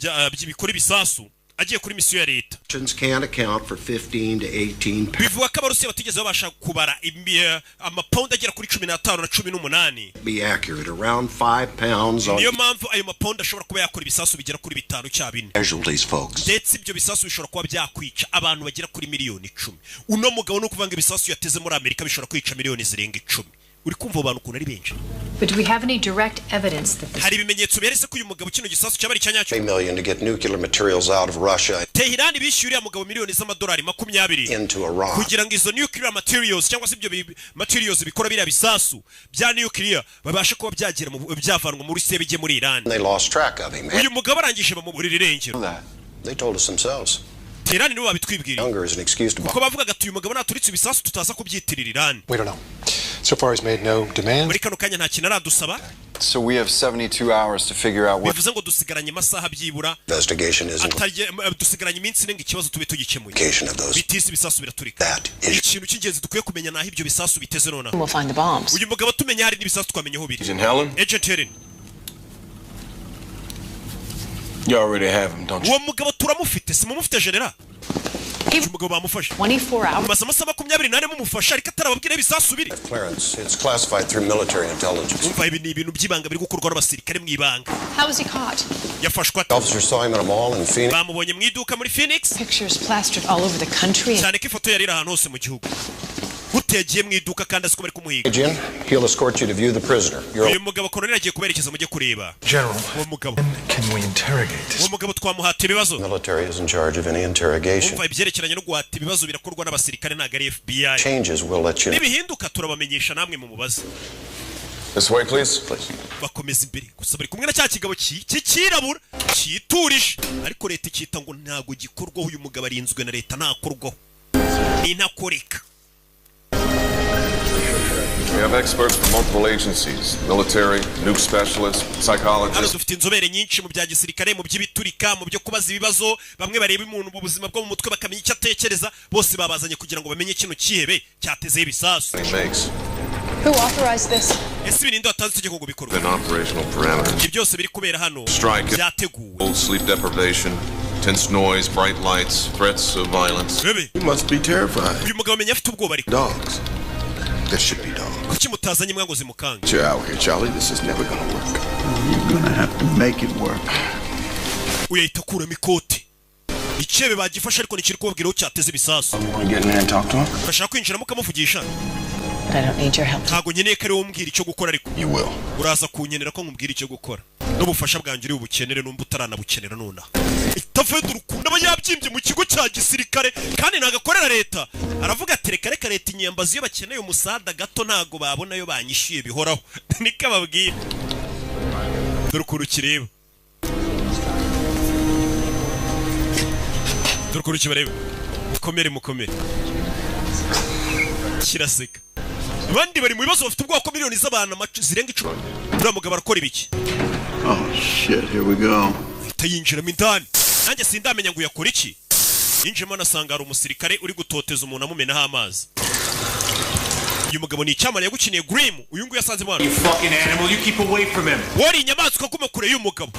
Speaker 1: bikora ibisasu, agiye kuri misiyo ya leta.
Speaker 18: Russians can't account for 15 to 18 pounds.
Speaker 1: Bivuga ko Abarusiya batigeze babasha kubara amapawundi agera kuri 15 na 18.
Speaker 18: Be accurate, around 5 pounds on
Speaker 1: Niyo mpamvu ayo mapawundi ashobora kuba yakora ibisasu bigera kuri bitanu cya bine.
Speaker 18: Casualties, folks.
Speaker 1: Ndetse ibyo bisasu bishobora kuba byakwica abantu bagera kuri miliyoni 10. Uno mugabo ni ukuvuga ngo ibisasu yateze muri Amerika bishobora kwica miliyoni zirenga 10. Uri kumva abo bantu ukuntu ari benshi?
Speaker 4: But do we have any direct evidence that this
Speaker 1: Hari ibimenyetso beretse ko uyu mugabo kino gisasu cyaba ari icya nyacyo?
Speaker 18: 3 million to get nuclear materials out of Russia
Speaker 1: Tehirani bishyuye uriya mugabo miliyoni z'amadolari 20
Speaker 18: into Iran.
Speaker 1: kugira ngo izo nuclear materials cyangwa se ibyo materials bikora biriya bisasu bya nuclear babashe kuba byagera mu byavanwa muri Rusiya bijye muri Iran.
Speaker 18: They lost track of him.
Speaker 1: Uyu mugabo arangije bamuburira irengero.
Speaker 18: They told us themselves.
Speaker 1: Tehirani nibo babitwibwiriye.
Speaker 18: Younger is an excuse to
Speaker 1: Kuko bavugaga ati uyu mugabo naturitse ibisasu tutaza kubyitirira Iran.
Speaker 15: We don't know. So far, he's made no demands.
Speaker 1: Muri kano kanya nta kintu aradusaba.
Speaker 3: So we have 72 hours to figure out what
Speaker 1: Bivuze ngo dusigaranye amasaha byibura
Speaker 18: Investigation isn't
Speaker 1: dusigaranye iminsi 4 ngo ikibazo tube tugikemuye.
Speaker 18: Location of those.
Speaker 1: Bitisi ibisasu biraturika. Ikintu cy'ingenzi dukwiye kumenya naho ibyo bisasu biteze nonaha.
Speaker 4: We'll find the bombs.
Speaker 1: Uyu mugabo tumenya hari n'ibisasu twamenya aho biri.
Speaker 5: Agent Helen?
Speaker 1: Agent Helen.
Speaker 5: You already have him, don't you?
Speaker 1: Uwo mugabo turamufite, si mumufite, general? Uyu mugabo bamufashe.
Speaker 4: 24 hours.
Speaker 1: Mumaze amasaha 24 mumufasha ariko atarababwira aho ibisasu biri.
Speaker 18: Clearance. It's classified through military intelligence.
Speaker 1: Umva, ibi ni ibintu by'ibanga biri gukorwa n'abasirikare mu ibanga.
Speaker 4: How was he caught?
Speaker 1: Yafashwe ate?
Speaker 18: Officers saw him at a mall in Phoenix.
Speaker 1: Bamubonye mu iduka muri Phoenix.
Speaker 4: Pictures plastered all over the country.
Speaker 1: Cyane ko ifoto yari iri ahantu hose mu gihugu. Gute yagiye mu iduka kandi azi ko bari kumuhiga?
Speaker 18: Agent, he'll escort you to view the prisoner. You're
Speaker 1: Uyu mugabo koroneli agiye kuberekeza mujye kureba
Speaker 15: General,
Speaker 1: uwo mugabo.
Speaker 15: Can we interrogate?
Speaker 1: Uwo mugabo twamuhata ibibazo?
Speaker 18: Military is in charge of any interrogation.
Speaker 1: Umva, ibyerekeranye no guhata ibibazo birakorwa n'abasirikare, ntabwo ari FBI.
Speaker 18: Changes, we'll let you know.
Speaker 1: Nibihinduka turabamenyesha namwe mu mubaze.
Speaker 5: This way, please. Please.
Speaker 1: Bakomeza imbere, gusa bari kumwe na cya kigabo cy'icyirabura cyiturije, ariko leta ikita ngo ntabwo gikorwaho. Uyu mugabo arinzwe na leta, ntakorwaho, ni intakoreka.
Speaker 5: We have experts from multiple agencies: military, nuke specialists,
Speaker 1: Hano
Speaker 5: psychologists.
Speaker 1: dufite inzobere nyinshi mu bya gisirikare, mu by'ibiturika, mu byo kubaza ibibazo, bamwe bareba umuntu mu buzima bwo mu mutwe bakamenya icyo atekereza. Bose babazanye kugira ngo bamenye kino kihebe cyatezeho ibisasu.
Speaker 5: He makes
Speaker 4: Who authorized this?
Speaker 1: Ese ibi ninde watanze itegeko ngo bikorwe?
Speaker 5: within operational parameters.
Speaker 1: Ibyo byose biri kubera hano
Speaker 5: Strike.
Speaker 1: byateguwe.
Speaker 5: Sleep deprivation, tense noise, bright lights, threats of violence.
Speaker 1: Bebe.
Speaker 13: You must be terrified.
Speaker 1: Uyu mugabo amenya afite ubwoba ariko.
Speaker 13: Dogs. There should be dogs.
Speaker 1: Kuki mutazanye imbwa ngo zimukange?
Speaker 13: You're out here, Charlie. This is never gonna work.
Speaker 16: You're gonna have to make it work.
Speaker 1: Uyu ahita akuramo ikote. Icyihebe bagifashe, ariko ntikiri kubabwira aho cyateze ibisasu.
Speaker 9: Want to get in there and talk to him?
Speaker 1: Urashaka kwinjiramo ukamuvugisha?
Speaker 4: But I don't need your help.
Speaker 1: Ntabwo nkeneye ko ari wowe umbwira icyo gukora, ariko
Speaker 9: You will.
Speaker 1: uraza kunkenera ko nkubwira icyo gukora, n'ubufasha bwanjye uri bubukenere numba utaranabukenera nonaha. Itavenda urukundo aba yabyimbye mu kigo cya gisirikare, kandi ntabwo akorera leta. Aravuga ati: "Reka reka, leta inyambazi iyo bakeneye umusada gato, ntabwo babona ayo banyishyuye bihoraho." Niko ababwira. Dore ukuntu kireba, dore ukuntu kibareba. Mukomere, mukomere. Kiraseka. Abandi bari mu bibazo, bafite ubwoba ko miliyoni z'abantu zirenga 10. Uriya mugabo arakora ibiki?
Speaker 8: Oh shit, here we go.
Speaker 1: Ahita yinjiramo indani. Nanjye sindamenya ngo uyakora iki. Yinjiyemo anasanga hari umusirikare uri gutoteza umuntu amumenaho amazi. Uyu mugabo ni icyamare yagukiniye Grimm. Uyu nguyu yasanze mwana.
Speaker 19: You fucking animal, you keep away from him.
Speaker 1: Wari inyamaswa, guma kure y'umugabo.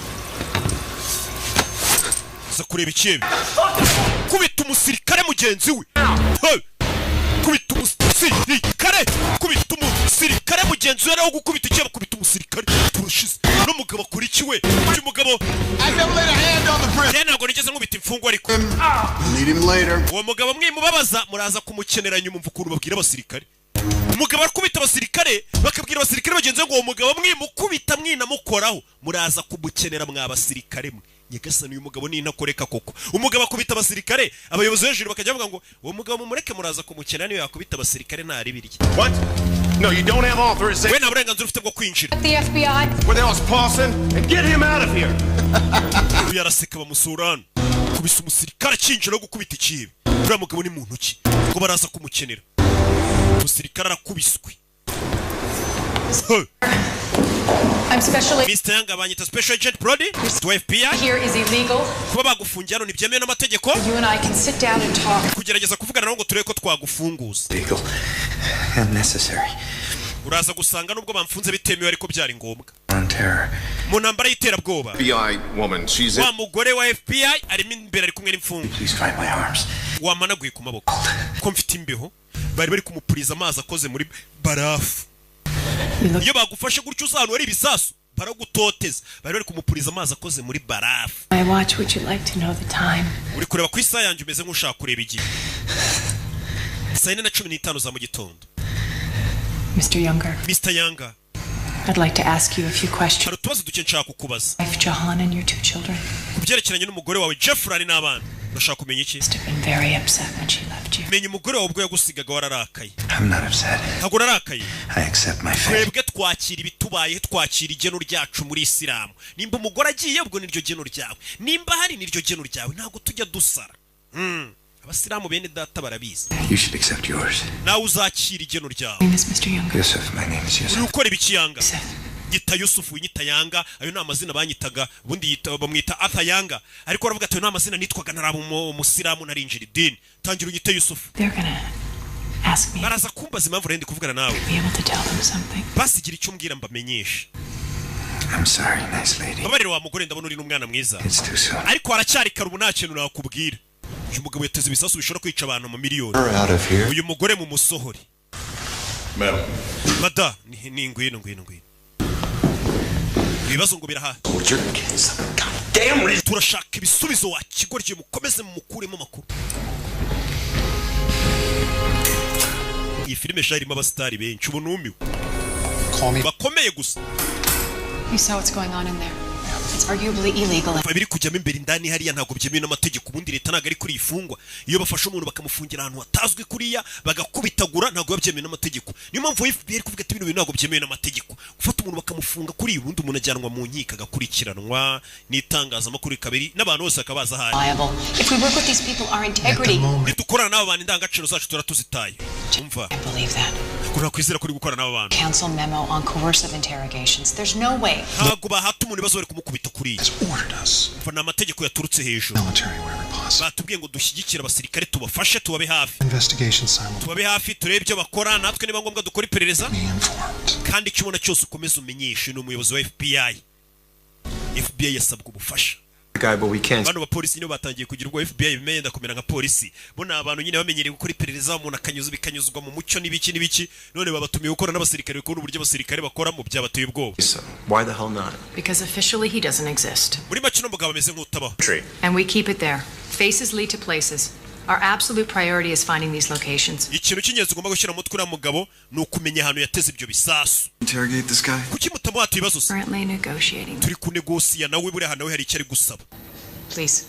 Speaker 1: Aza kureba ikibi, kubita umusirikare mugenzi we. Hey! Kubita umusirikare, kubita umusirikare mugenzi we. Nawe gukubita ikibi, kubita umusirikare. Turashize. N'umugabo akora iki we? Uyu mugabo.
Speaker 3: I never laid a hand on the prisoner.
Speaker 1: Njye ntabwo nigeze nkubita imfungwa, ariko
Speaker 8: Need him later.
Speaker 1: uwo mugabo mwimubabaza, muraza kumukenera nyuma. Umva ukuntu babwira abasirikare. Umugabo arakubita abasirikare, bakabwira abasirikare bagenzi be ngo: "Uwo mugabo mwimukubita, mwinamukoraho, muraza kumukenera mwa basirikare mwe." Nyagasani, uyu mugabo ni intakoreka koko. Umugabo akubita abasirikare, abayobozi hejuru bakajya bavuga ngo: "Uwo mugabo mumureke, muraza kumukenera, niyo yakubita abasirikare ntaribirye."
Speaker 19: What? No, you don't have authorization.
Speaker 1: We nta burenganzira ufite bwo kwinjira.
Speaker 12: The FBI.
Speaker 19: Where the hell's Paulson? And get him out of here.
Speaker 1: Uyu araseka. Bamusura hano, kubisa umusirikare akinjira no gukubita ikibi. Uriya mugabo ni muntu ki ngo baraza kumukenera? Umusirikare arakubiswe. Hey!
Speaker 12: I'm special
Speaker 1: Mr. Yanga, banyita Special Agent Brody wa FBI.
Speaker 12: Here is illegal.
Speaker 1: Kuba bagufungiye hano ntibyemewe n'amategeko.
Speaker 12: You and I can sit down and talk.
Speaker 1: Kugerageza kuvugana nabo ngo turebe ko twagufunguza.
Speaker 18: Legal and necessary.
Speaker 1: Uraza gusanga nubwo bamfunze bitemewe, ariko byari ngombwa
Speaker 18: On terror.
Speaker 1: mu ntambara y'iterabwoba.
Speaker 5: FBI woman, she's in.
Speaker 1: Wa mugore wa FBI arimo imbere, ari kumwe n'imfungwa.
Speaker 18: Please find my arms.
Speaker 1: Wamanaguye ku maboko ko mfite imbeho? Bari kumupuriza amazi akoze muri barafu. Iyo bagufashe gutyo, uza ahantu hari ibisasu, baragutoteza. Bari kumupuriza amazi akoze muri barafu.
Speaker 4: My watch, would you like to know the time?
Speaker 1: Uri kureba ku isaha yanjye, umeze nk'ushaka kureba igihe. 4:15 za mu gitondo.
Speaker 4: Mr. Younger,
Speaker 1: Mr. Yanga,
Speaker 4: I'd like to ask you a few questions.
Speaker 1: hari utubazo duke nshaka kukubaza.
Speaker 4: Wife Jahan and your two children.
Speaker 1: Ku byerekeranye n'umugore wawe Jeffrey n'abana. Urashaka kumenya iki?
Speaker 4: Been very upset when she left you.
Speaker 1: Menya umugore wawe ubwo yagusigaga wararakaye.
Speaker 18: I'm not upset.
Speaker 1: Ntabwo urarakaye.
Speaker 18: I accept my fate.
Speaker 1: Twebwe twakira ibitubayeho, twakira igeno ryacu muri Isilamu. Nimba umugore agiye, ubwo niryo geno ryawe, nimba hari niryo geno ryawe, ntabwo tujya dusara. Abasilamu bene data barabizi.
Speaker 18: You should accept yours.
Speaker 1: Nawe uzakira igeno ryawe.
Speaker 4: Name is Mr. Younger.
Speaker 18: Yusuf, my name is
Speaker 1: Uri
Speaker 18: Yusuf.
Speaker 1: gukora ibiki, Yanga? Nyita Yusufu, nyita Yanga. Ayo ni amazina banyitaga. Ubundi bamwita Arthur Yanga, ariko baravuga ati: "Ayo ni amazina nitwaga ntaraba umusilamu, narinjira idini. Tangira unyite Yusufu."
Speaker 4: They're gonna ask me
Speaker 1: Baraza kumbaza impamvu rero ndi kuvugana nawe.
Speaker 4: to be able to tell them something.
Speaker 1: Basigira icyo umbwira mbamenyeshe.
Speaker 18: I'm sorry, nice lady.
Speaker 1: Babarira wa mugore, ndabona uri n'umwana mwiza.
Speaker 18: It's too soon.
Speaker 1: Ariko haracyari kare, ubu nta kintu nakubwira. Uyu mugabo yateze ibisasu bishobora kwica abantu mu miliyoni.
Speaker 18: Her out of here.
Speaker 1: Uyu mugore mu musohore.
Speaker 5: Madam.
Speaker 1: Mada ni ngwino, ngwino, ngwino. Ibibazo ngo biraha. Turashaka ibisubizo wa kigoryi. Mukomeze mumukuremo amakuru. Iyi filime sha irimo abasitari benshi, ubu numiwe, bakomeye gusa.
Speaker 4: You saw what's going on in there. It's arguably illegal.
Speaker 1: Biri kujyamo imbere indani hariya ntabwo byemewe n'amategeko. Ubundi leta ntabwo ari kuri ifungwa. Iyo bafashe umuntu bakamufungira ahantu hatazwi kuriya, bagakubitagura, ntabwo biba byemewe n'amategeko. Niyo mpamvu FBI iri kuvuga ati: "Bino bintu ntabwo byemewe n'amategeko, gufata umuntu bakamufunga kuri." Ubundi umuntu ajyanwa mu nkiko, agakurikiranwa n'itangazamakuru kabiri n'abantu bose bakabaza ahari.
Speaker 4: Liable. If we work with these people, our integrity.
Speaker 1: Nidukorana n'aba bantu, indangagaciro zacu tuba tuzitaye. Umva.
Speaker 4: I believe that.
Speaker 1: Ntabwo nakwizera ko uri gukorana n'aba bantu.
Speaker 4: Council memo on coercive interrogations. There's no way.
Speaker 1: Ntabwo bahata umuntu ibibazo bari kumukubita kuriya. Umva, ni amategeko yaturutse hejuru. Batubwiye ngo dushyigikire abasirikare, tubafashe, tubabe hafi.
Speaker 15: Investigation simultaneously.
Speaker 1: Tubabe hafi, turebe ibyo bakora, natwe niba ngombwa dukora iperereza. Kandi icyo ubona cyose ukomeze umenyeshe. Ni umuyobozi wa FBI. FBI yasabwa ubufasha.
Speaker 9: Guy, but we can't.
Speaker 1: Bano bapolisi nibo batangiye kugira ubwo FBI bimenye yenda kumera nka polisi. Bo ni abantu nyine bamenyereye gukora iperereza, umuntu akanyuza bikanyuzwa mu mucyo n'ibiki n'ibiki. None babatumiye gukora n'abasirikare, kubona uburyo abasirikare bakoramo byabateye ubwoba.
Speaker 9: So why the hell not?
Speaker 4: Because officially he doesn't exist.
Speaker 1: Muri make, uno mugabo ameze nk'utabaho.
Speaker 4: And we keep it there. Faces lead to places. Our absolute priority is finding these locations.
Speaker 1: Ikintu cy'ingenzi ugomba gushyira mu mutwe uriya mugabo ni ukumenya ahantu yateze ibyo bisasu.
Speaker 9: Interrogate this guy?
Speaker 1: Kuki mutamuhata ibibazo se?
Speaker 4: Currently negotiating.
Speaker 1: Turi kunegosiya nawe, buriya nawe hari icyo ari gusaba.
Speaker 4: Please.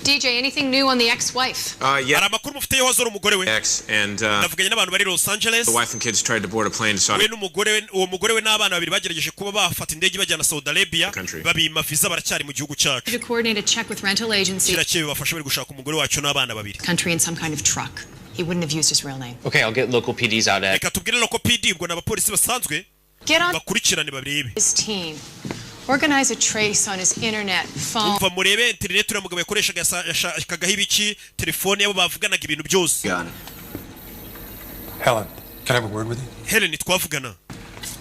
Speaker 4: DJ, anything new on the ex-wife?
Speaker 19: Yeah.
Speaker 1: Hari amakuru mufite wazora umugore we?
Speaker 19: Ex and
Speaker 1: Navuganye n'abantu bari Los Angeles.
Speaker 19: the wife and kids tried to board a plane to Saudi.
Speaker 1: We n'umugore we, uwo mugore we n'abana babiri bagerageje kuba bafata indege bajyana Saudi Arabia, babima visa, baracyari mu gihugu cyacu.
Speaker 4: To coordinate a check with rental agency.
Speaker 1: Kirakeye bibafasha, bari gushaka umugore wacu n'abana babiri.
Speaker 4: Country in some kind of truck. He wouldn't have used his real name.
Speaker 14: Okay, I'll get local PDs out at.
Speaker 1: Reka tubwire local PD, ubwo ni abapolisi basanzwe,
Speaker 4: Get on
Speaker 1: bakurikirane barebe.
Speaker 4: his team. Organize a trace on his internet, phone.
Speaker 1: Umva, murebe interineti uriya mugabo yakoreshaga, yashakagaho ibiki, telefone yabo bavuganaga, ibintu byose.
Speaker 15: Helen, can I have a word with you?
Speaker 1: Helen, twavugana?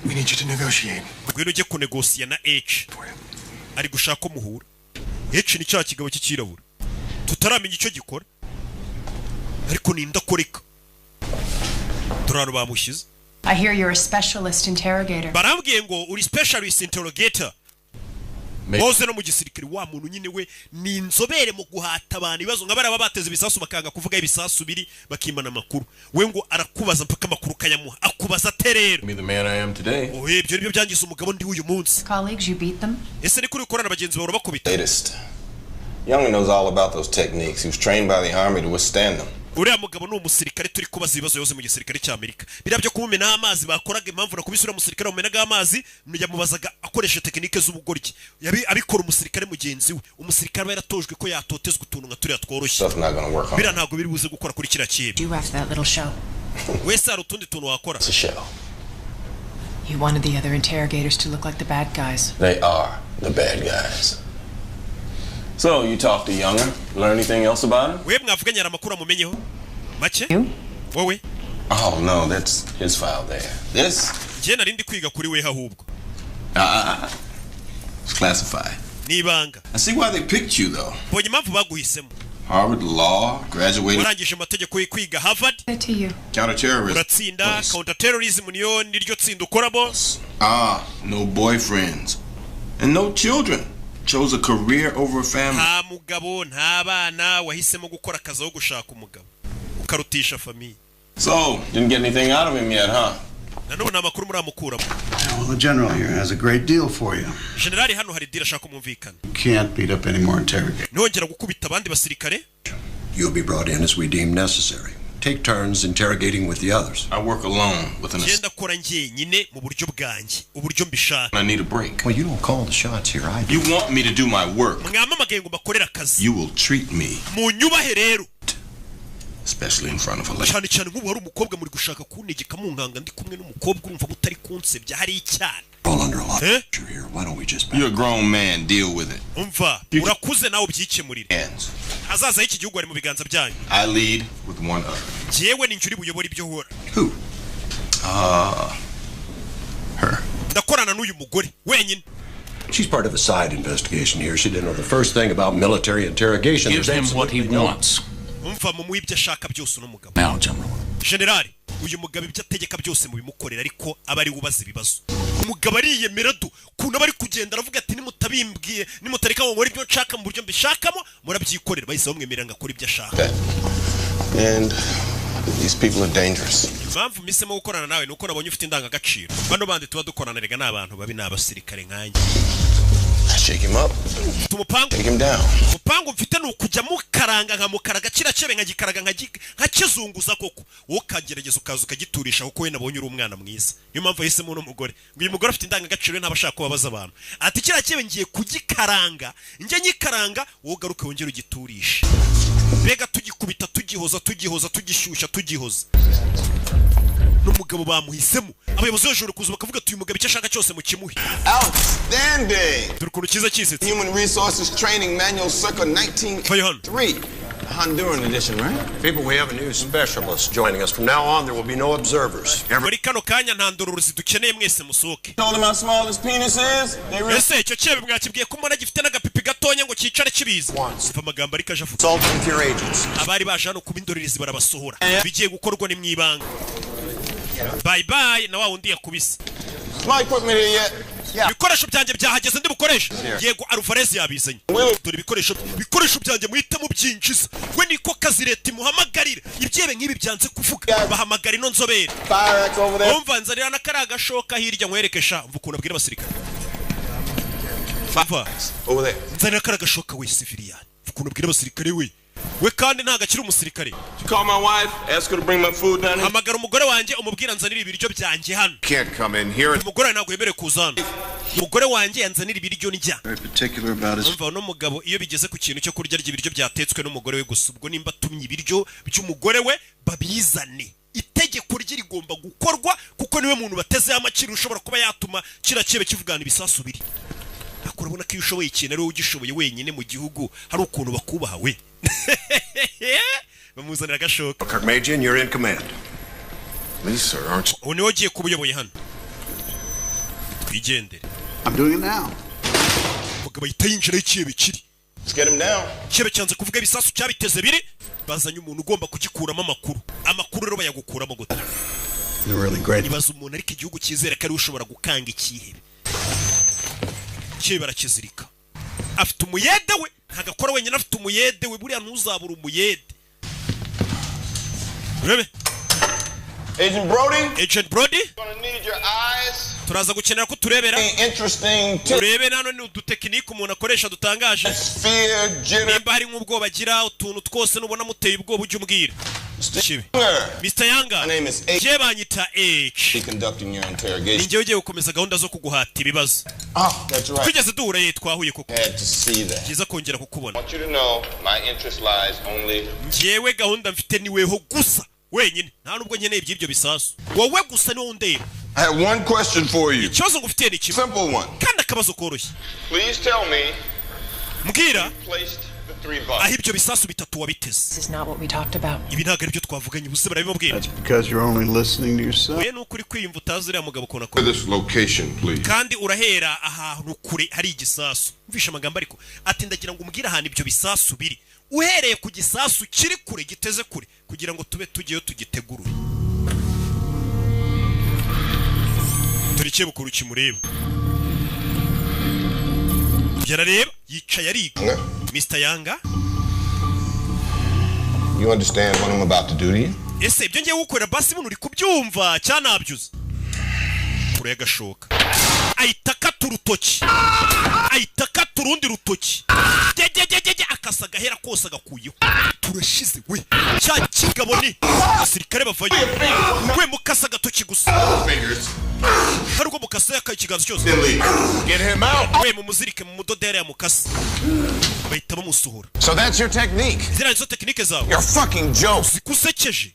Speaker 15: We need you to negotiate.
Speaker 1: Ngwino ujye kunegosiya na H, ari gushaka ko muhura. H ni cya kigabo cy'icyirabura tutaramenya icyo gikora, ariko ni indakoreka. Dore ahantu bamushyize.
Speaker 4: I hear you're a specialist interrogator.
Speaker 1: Barambwiye ngo uri specialist interrogator, boze no mu gisirikare. Wa muntu nyine we ni inzobere mu guhata abantu ibibazo, nka bariya bateze ibisasu bakanga kuvuga ibisasu biri, bakimana amakuru. We ngo arakubaza mpaka amakuru ukayamuha. Akubaza ate rero?
Speaker 6: Me the man I am today.
Speaker 1: Oye, ibyo nibyo byangiza umugabo ndi uyu munsi.
Speaker 4: Colleagues, you beat them?
Speaker 1: Ese ni kuri ukorana bagenzi bawe, urabakubita?
Speaker 6: Latest. Younger knows all about those techniques. He was trained by the army to withstand them.
Speaker 1: Uriya mugabo ni umusirikare turi kubaza ibibazo yose mu gisirikare cy'Amerika. Biriya byo kumumenaho amazi bakoraga, impamvu nakubise uriya musirikare wamumenagaho amazi, yamubazaga akoresha tekinike z'ubugoryi. Abikora umusirikare mugenzi we. Umusirikare aba yaratojwe ko yatotezwa utuntu nka turiya tworoshye.
Speaker 6: Stuff's not gonna work on
Speaker 1: Biriya ntabwo biri buze gukora kuri kiriya kintu.
Speaker 4: Do after that little show.
Speaker 1: Wese hari utundi tuntu wakora?
Speaker 6: It's a show.
Speaker 4: You wanted the other interrogators to look like the bad guys.
Speaker 6: They are the bad guys. So, you talked to Younger? Learn anything else about him?
Speaker 1: We mwavuganye, hari amakuru amumenyeho make wowe?
Speaker 6: Oh, no, that's his file there. This?
Speaker 1: Njye nari ndi kwiga kuri we ahubwo.
Speaker 6: It's classified.
Speaker 1: Ni ibanga.
Speaker 6: I see why they picked you, though.
Speaker 1: Mbonye impamvu baguhisemo.
Speaker 6: Harvard Law, graduated
Speaker 1: Warangije amategeko yo kwiga Harvard.
Speaker 4: To you.
Speaker 6: counterterrorism.
Speaker 1: Uratsinda counterterrorism, niyo niryo tsinda ukoramo.
Speaker 6: Ah, no boyfriends. And no children. Chose a career over a family.
Speaker 1: Nta mugabo, nta bana, wahisemo gukora akazi aho gushaka umugabo, ukarutisha famille.
Speaker 6: So, didn't get anything out of him yet, huh?
Speaker 1: Nanone nta makuru muramukuramo.
Speaker 16: Well, the general here has a great deal for you.
Speaker 1: Generali hano hari deal ashaka kumumvikana.
Speaker 16: You can't beat up any more interrogators.
Speaker 1: Ntongera gukubita abandi basirikare.
Speaker 18: You'll be brought in as we deem necessary. Take turns interrogating with the others.
Speaker 6: I work alone with an
Speaker 1: Ngenda akora njyenyine mu buryo bwanjye, uburyo mbishaka.
Speaker 6: I need a break.
Speaker 18: Well, you don't call the shots here. I do.
Speaker 6: You want me to do my work.
Speaker 1: Mwamamagaye ngo mbakorere akazi.
Speaker 6: You will treat me,
Speaker 1: Munyubahe rero.
Speaker 6: especially in front of a lady.
Speaker 1: Cyane cyane nk'ubu hari umukobwa muri gushaka kuntegeka, munkanga ndi kumwe n'umukobwa, urumva mutari kunsebya, hari icyana.
Speaker 18: All under a lot of
Speaker 1: Eh?
Speaker 18: pressure here. Why don't we just
Speaker 6: You're a grown man. Deal with it.
Speaker 1: Umva, urakuze nawe ubyikemurire.
Speaker 6: Hands.
Speaker 1: Hazaza h'iki gihugu ari mu biganza byanyu.
Speaker 6: I lead with one other.
Speaker 1: Njyewe ni njye uri buyobore ibyo uhora. Ndakorana n'uyu mugore wenyine.
Speaker 18: She's part of a side investigation here. She didn't know the first thing about military interrogation.
Speaker 20: Give
Speaker 18: There's
Speaker 20: him what he
Speaker 18: absolutely no-
Speaker 20: wants.
Speaker 1: Umva, mumuhe ibyo ashaka byose uno mugabo.
Speaker 20: Now, General.
Speaker 1: Generali, uyu mugabo ibyo ategeka byose mubimukorera, ariko aba ari we ubaza ibibazo. Umugabo ariyemera du kuntu aba ari kugenda aravuga ati: "Nimutabimbwiye, nimutareka ngo nkore ibyo nshaka mu buryo mbishakamo, murabyikorera." Bahise bamwemerera ngo akore ibyo ashaka.
Speaker 6: And these people are dangerous.
Speaker 1: Impamvu mpisemo gukorana nawe ni uko nabonye ufite indangagaciro. Bano bandi tuba dukorana rega ni abantu babi, ni abasirikare nkanjye.
Speaker 6: Shake him up.
Speaker 1: Mfite umupangu.
Speaker 6: Take him down.
Speaker 1: Umupangu mfite ni ukujya mukaranga, nkamukaraga kiriya cyebe, nkagikaraga, nkakizunguza koko, wowe ukagerageza ukaza ukagiturisha, kuko we nabonye uri umwana mwiza. Niyo mpamvu yahisemo uno mugore, ngo uyu mugore afite indangagaciro, ntaba ashaka kubabaza abantu. Ati: "Kiriya cyebe ngiye kugikaranga, njye nyikaranga, wowe ugaruke wongere ugiturishe." Mbega tugikubita, tugihoza, tugihoza, tugishyushya, tugihoza. N'umugabo bamuhisemo, abayobozi bajoro kuza bakavuga ati: "Uyu mugabo icyo ashaka cyose mukimuhe."
Speaker 6: Outstanding.
Speaker 1: Dore ukuntu cyiza kisetse.
Speaker 6: Human Resources Training Manual circa 1903. Honduran edition, right?
Speaker 18: People, we have a new specialist joining us. From now on, there will be no observers.
Speaker 1: Muri kano kanya nta ndororozi dukeneye, mwese musohoke.
Speaker 6: Told them how small his penis is. They really
Speaker 1: Ese icyo cyebe mwakibwiye ko mbona gifite n'agapipi gatonya ngo cyicare kibizi? Umva amagambo ariko aje avuga.
Speaker 18: Consult with your agents.
Speaker 1: Abari baje hano kuba indorerezi barabasohora, bigiye gukorwa ni mu ibanga. Bye bye na wa wundi yakubise.
Speaker 6: My equipment here yet?
Speaker 1: Ibikoresho byanjye byahageze ndi bukoreshe? Yego, Alvarez yabizanye. Dore ibikoresho byanjye, muhite mubyinjiza. We niko kazi leta imuhamagarira, ibyebe nk'ibi byanze kuvuga bahamagara ino nzobere.
Speaker 6: Fire axe over there.
Speaker 1: Umva, nzanira na kariya gashoka hirya nkwereke sha. Umva ukuntu abwira abasirikare. Umva.
Speaker 6: Over there.
Speaker 1: Nzanira kariya gashoka we, civilian. Umva ukuntu abwira abasirikare we kandi ntabwo akiri umusirikare.
Speaker 6: You call my wife, ask her to bring my food down here.
Speaker 1: Hamagara umugore wanjye umubwira nzanira ibiryo byanjye hano.
Speaker 13: Can't come in here.
Speaker 1: Umugore wawe ntabwo yemerewe kuza hano. Umugore wanjye yanzanira ibiryo ndya.
Speaker 16: Very particular about his
Speaker 1: Umva, uno mugabo iyo bigeze ku kintu cyo kurya, arya ibiryo byatetswe n'umugore we gusa. Ubwo nimba atumye ibiryo by'umugore we babizane, itegeko rye rigomba gukorwa kuko niwe muntu batezeho amakiri ushobora kuba yatuma kiriya cyebe kivugana ibisasu biri. Ariko urabona ko iyo ushoboye ikintu ari wowe ugishoboye wenyine mu gihugu, hari ukuntu bakubaha. We bamuzanira agashoka.
Speaker 18: Kirkmajian, you're in command.
Speaker 13: Please, sir, aren't you?
Speaker 1: Ubu niwe ugiye kuba uyoboye hano, twigendere.
Speaker 16: I'm doing it now.
Speaker 1: Umugabo ahita yinjira aho ikihebe kiri.
Speaker 6: Let's get him down.
Speaker 1: Ikihebe cyanze kuvuga ibisasu cyabiteze biri. Bazanye umuntu ugomba kugikuramo amakuru. Amakuru rero bayagukuramo gute?
Speaker 16: They're really great.
Speaker 1: Ibaza umuntu ariko igihugu cyizera ko ariwe ushobora gukanga ikihebe. Ikihebe barakizirika. Afite umuyede we, ntabwo akora wenyine, afite umuyede we. Buriya ntuzabura umuyede, urebe.
Speaker 6: Agent Brody.
Speaker 1: Agent Brody.
Speaker 6: Gonna need your eyes.
Speaker 1: Turaza gukenera ko turebera.
Speaker 6: Interesting.
Speaker 1: Urebe nano ni udutekinike umuntu akoresha dutangaje.
Speaker 6: Fear, jitter.
Speaker 1: Nimba hari nk'ubwoba agira, utuntu twose nubona muteye ubwoba ujye umbwira. Kibi. Mr Yanga.
Speaker 6: My name is
Speaker 1: Njye banyita H.
Speaker 6: Be conducting your
Speaker 1: Ni
Speaker 6: interrogation.
Speaker 1: njyewe ugiye gukomeza gahunda zo kuguhata ibibazo.
Speaker 6: Oh, that's right.
Speaker 1: Twigeze duhura ye, twahuye koko.
Speaker 6: Had to see that.
Speaker 1: Byiza kongera kukubona.
Speaker 6: I want you to know my interest lies only
Speaker 1: Njyewe gahunda mfite ni weho gusa wenyine, nta nubwo nkeneye iby'ibyo bisasu, wowe gusa niwo undeba.
Speaker 5: I have one question for you.
Speaker 1: Ikibazo ngufitiye ni kimwe.
Speaker 5: Simple one.
Speaker 1: Kandi akabazo koroshye.
Speaker 6: Please tell me
Speaker 1: Mbwira
Speaker 6: placed the three bucks.
Speaker 1: aho ibyo bisasu bitatu wabiteze.
Speaker 4: This is not what we talked about.
Speaker 1: Ibi ntabwo aribyo twavuganye ubuse, barabimubwira.
Speaker 16: Because you're only listening to yourself.
Speaker 1: We nuko uri kwiyumva, utazi uriya mugabo ukuntu akora.
Speaker 5: This location, please.
Speaker 1: Kandi urahera ahantu kure hari igisasu. Mvishe amagambo ariko ati ndagira ngo umbwire ahantu ibyo bisasu biri uhereye ku gisasu kiri kure, giteze kure, kugira ngo tube tugiyeyo tugitegurure. Dore ikebukuru kimureba, yarareba, yicaye ariga. Mr Yanga.
Speaker 13: You understand what I'm about to do to you?
Speaker 1: Ese ibyo ngiye gukorera basi buno uri kubyumva cyanabyuze? Kure y'agashoka ahita akata urutoki, ahita akata urundi rutoki, gegegegege, akasa agahera kose agakuyeho. Turashize we, cya kigabo ni abasirikare bavayo. We mukasa agatoki gusa, hari ubwo mukasa yakaye ikiganza cyose.
Speaker 13: Get him out.
Speaker 1: We mumuzirike mu mudodere ya mukasa, bahita bamusohora.
Speaker 13: So that's your technique.
Speaker 1: Ziriya nizo tekinike zawe.
Speaker 13: You're a fucking joke.
Speaker 1: Zikusekeje.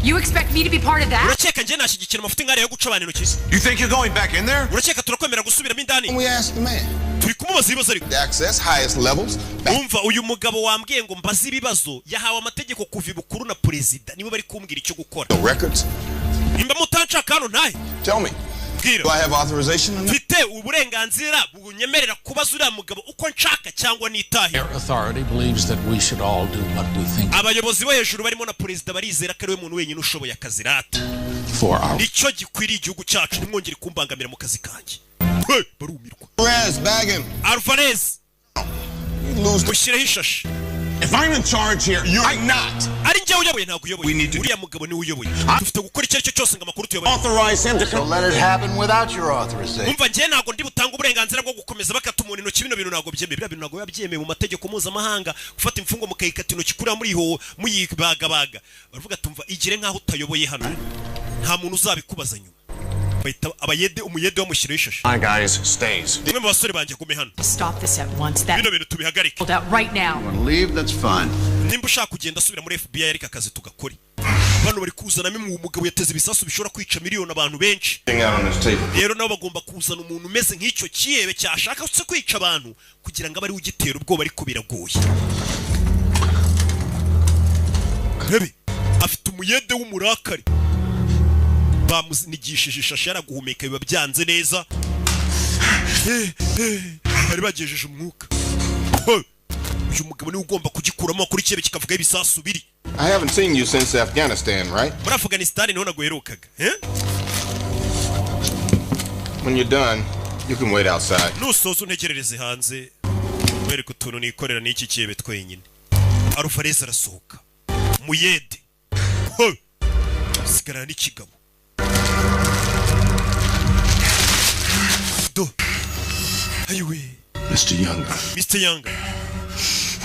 Speaker 4: You expect me to be part of that?
Speaker 1: Urakeka njye nashyigikira amafuti nk'ariya yo guca abantu intoki?
Speaker 13: You think you're going back in there?
Speaker 1: Urakeka turakwemera gusubiramo indani?
Speaker 13: We asked the man.
Speaker 1: Turi kumubaza ibibazo ariko.
Speaker 13: Access highest levels.
Speaker 1: Umva, uyu mugabo wambwiye ngo mbaze ibibazo yahawe amategeko kuva ibukuru na perezida, nibo bari kumbwira icyo gukora.
Speaker 13: The records.
Speaker 1: Nimba mutanshaka hano ntahe.
Speaker 13: Tell me.
Speaker 1: Mbwira.
Speaker 13: Do I have authorization or not?
Speaker 1: Mfite uburenganzira bunyemerera kubaza uriya mugabo uko nshaka cyangwa nitahe?
Speaker 17: Their authority believes that we should all do what we think
Speaker 1: Abayobozi bo hejuru barimo na perezida barizera ko ariwe muntu wenyine ushoboye akazi rata.
Speaker 17: for our
Speaker 1: Nicyo gikwiriye igihugu cyacu, ntimwongere kumbangamira mu kazi kanjye. Hey, barumirwa.
Speaker 13: Alvarez, bag him.
Speaker 1: Alvarez.
Speaker 13: You lose.
Speaker 1: Mushyireho ishashi.
Speaker 13: If I'm in charge here, you're not.
Speaker 1: Ari njyewe uyoboye? Ntabwo uyoboye, uriya mugabo niwe uyoboye. Dufite gukora icyo ari cyo cyose ngo amakuru tuyabone.
Speaker 13: Authorize him to
Speaker 18: So let it happen without your authorization.
Speaker 1: Umva, njyewe ntabwo ndi butange uburenganzira bwo gukomeza bakata umuntu intoki. Bino bintu ntabwo byemewe, biriya bintu ntabwo biba byemewe mu mategeko mpuzamahanga, gufata imfungwa mukayikata intoki kuriya muriho muyibagabaga. Baravuga tumva igire nk'aho utayoboye hano, nta muntu uzabikubaza nyuma. Bahita abayede, umuyede bamushyiraho ishashi.
Speaker 19: My guys stays.
Speaker 1: Umwe mu basore banjye agume hano.
Speaker 4: Stop this at once. That
Speaker 1: Bino bintu tubihagarike.
Speaker 4: pulled out right now.
Speaker 16: Want to leave? That's fine.
Speaker 1: Nimba ushaka kugenda asubira muri FBI, ariko akazi tugakore. Bano bari kuzanamo umugabo yateze ibisasu bishobora kwica miliyoni abantu benshi.
Speaker 5: Out on this table.
Speaker 1: Rero nabo bagomba kuzana umuntu umeze nk'icyo kihebe cyashaka se kwica abantu kugira ngo abe ariwe ugitera ubwoba, ariko biragoye. Rebe, afite umuyede w'umurakari, bamunigishije ishashi, yaraguhumeka biba byanze neza. Bari bagejeje umwuka. Uyu mugabo niwe ugomba kugikuramo kuri kirebe kikavuga ibisasu biri.
Speaker 13: I haven't seen you since Afghanistan, right?
Speaker 1: Muri Afghanistan niho naguherukaga, eh?
Speaker 13: When you're done, you can wait outside.
Speaker 1: Nusoza untegerereze hanze, wereke utuntu nikorera n'iki kirebe twenyine. Alvarez arasohoka, muyede. Ho! Sigarana n'ikigabo do ayiwe.
Speaker 6: Mr. Younger,
Speaker 1: Mr. Younger,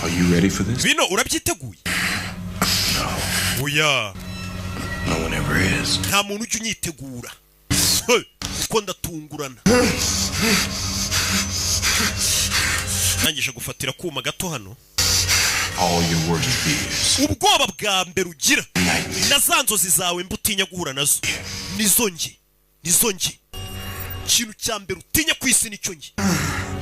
Speaker 6: are you ready for this?
Speaker 1: Bino urabyiteguye? Oya.
Speaker 6: No one ever is.
Speaker 1: Nta muntu ujya unyitegura. Hey! Kuko ndatungurana. Nangije gufatira kuma gato hano.
Speaker 6: All your worst fears.
Speaker 1: Ubwoba bwa mbere ugira na za nzozi zawe mba utinya guhura nazo nizo nge, nizo nge. Ikintu cya mbere utinya ku isi nicyo nge.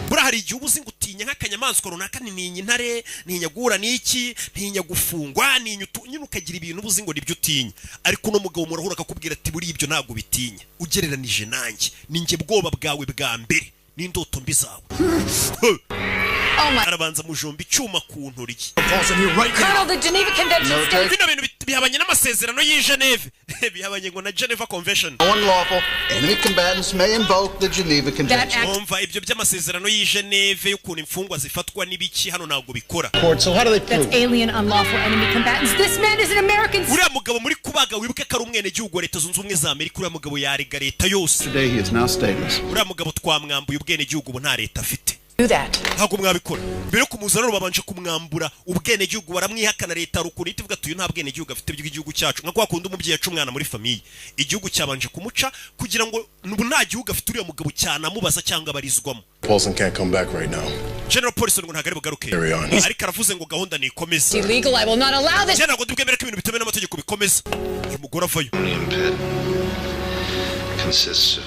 Speaker 1: Buriya hari igihe uba uzi ngo utinya nk'akanyamaswa runaka, ntinya intare, ntinya guhura n'iki, ntinya gufungwa, ntinya nyine ukagira ibintu uba uzi ngo nibyo utinya. Ariko uno mugabo murahura akakubwira ati buriya ibyo ntabwo bitinya ugereranije nanjye, ni njye bwoba bwawe bwa mbere n'indoto mbi zawe. Arabanza mujomba icyuma ku ntoryi.
Speaker 12: Colonel, the Geneva Convention states
Speaker 1: Bino bintu bihabanye n'amasezerano y'i Geneve, bihabanye ngo na Geneva Convention.
Speaker 8: Unlawful enemy combatants may invoke the Geneva Convention.
Speaker 1: Umva, ibyo by'amasezerano y'i Geneve y'ukuntu imfungwa zifatwa n'ibiki hano ntabwo bikora.
Speaker 8: So how do they
Speaker 12: That's alien unlawful enemy combatants. This man is an American.
Speaker 1: Uriya mugabo muri kubaga, wibuke ko ari umwenegihugu wa Leta Zunze Ubumwe za Amerika. Uriya mugabo yarega leta yose.
Speaker 8: Today he is now stateless.
Speaker 1: Uriya mugabo twamwambuye ubwenegihugu, ubu nta leta afite.
Speaker 4: Do that.
Speaker 1: Ntabwo mwabikora. Mbere yo kumuzana rero babanje kumwambura ubwenegihugu, baramwihakana. Leta rukuru ihita ivuga ati uyu nta bwenegihugu afite bw'igihugu cyacu, nka kwa kundi umubyeyi aca umwana muri famille. Igihugu cyabanje kumuca kugira ngo ubu nta gihugu afite uriya mugabo cyanamubaza cyangwa abarizwamo.
Speaker 6: Paulson can't come back right now.
Speaker 1: General Paulson ngo ntabwo ari bugaruke.
Speaker 6: Carry on.
Speaker 1: Ariko aravuze ngo gahunda nikomeze.
Speaker 12: Illegal. I will not allow this.
Speaker 1: Njye ntabwo ndibwemere ko ibintu bitemewe n'amategeko bikomeza. Uyu mugore avayo.
Speaker 2: Plutonium pit consists of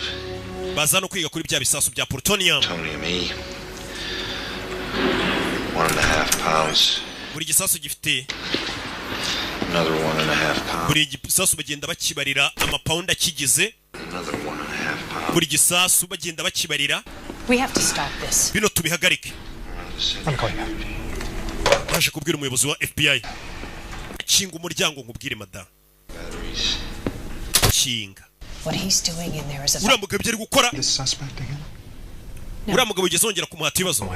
Speaker 1: Baza no kwiga kuri bya bisasu bya plutonium.
Speaker 2: plutonium E, 1.5 pounds,
Speaker 1: Buri gisasu gifite
Speaker 2: another 1.5 pounds,
Speaker 1: buri gisasu bagenda bakibarira amapawundi akigize.
Speaker 2: another 1.5 pounds.
Speaker 1: Buri gisasu bagenda bakibarira.
Speaker 4: We have to stop this.
Speaker 1: Bino tubihagarike. Baje kubwira umuyobozi wa FBI. Kinga umuryango nkubwire, madamu, kinga.
Speaker 4: What he's doing in there is a
Speaker 1: Uriya mugabo ibyo ari gukora, uriya mugabo ugeze wongera kumuhata ibibazo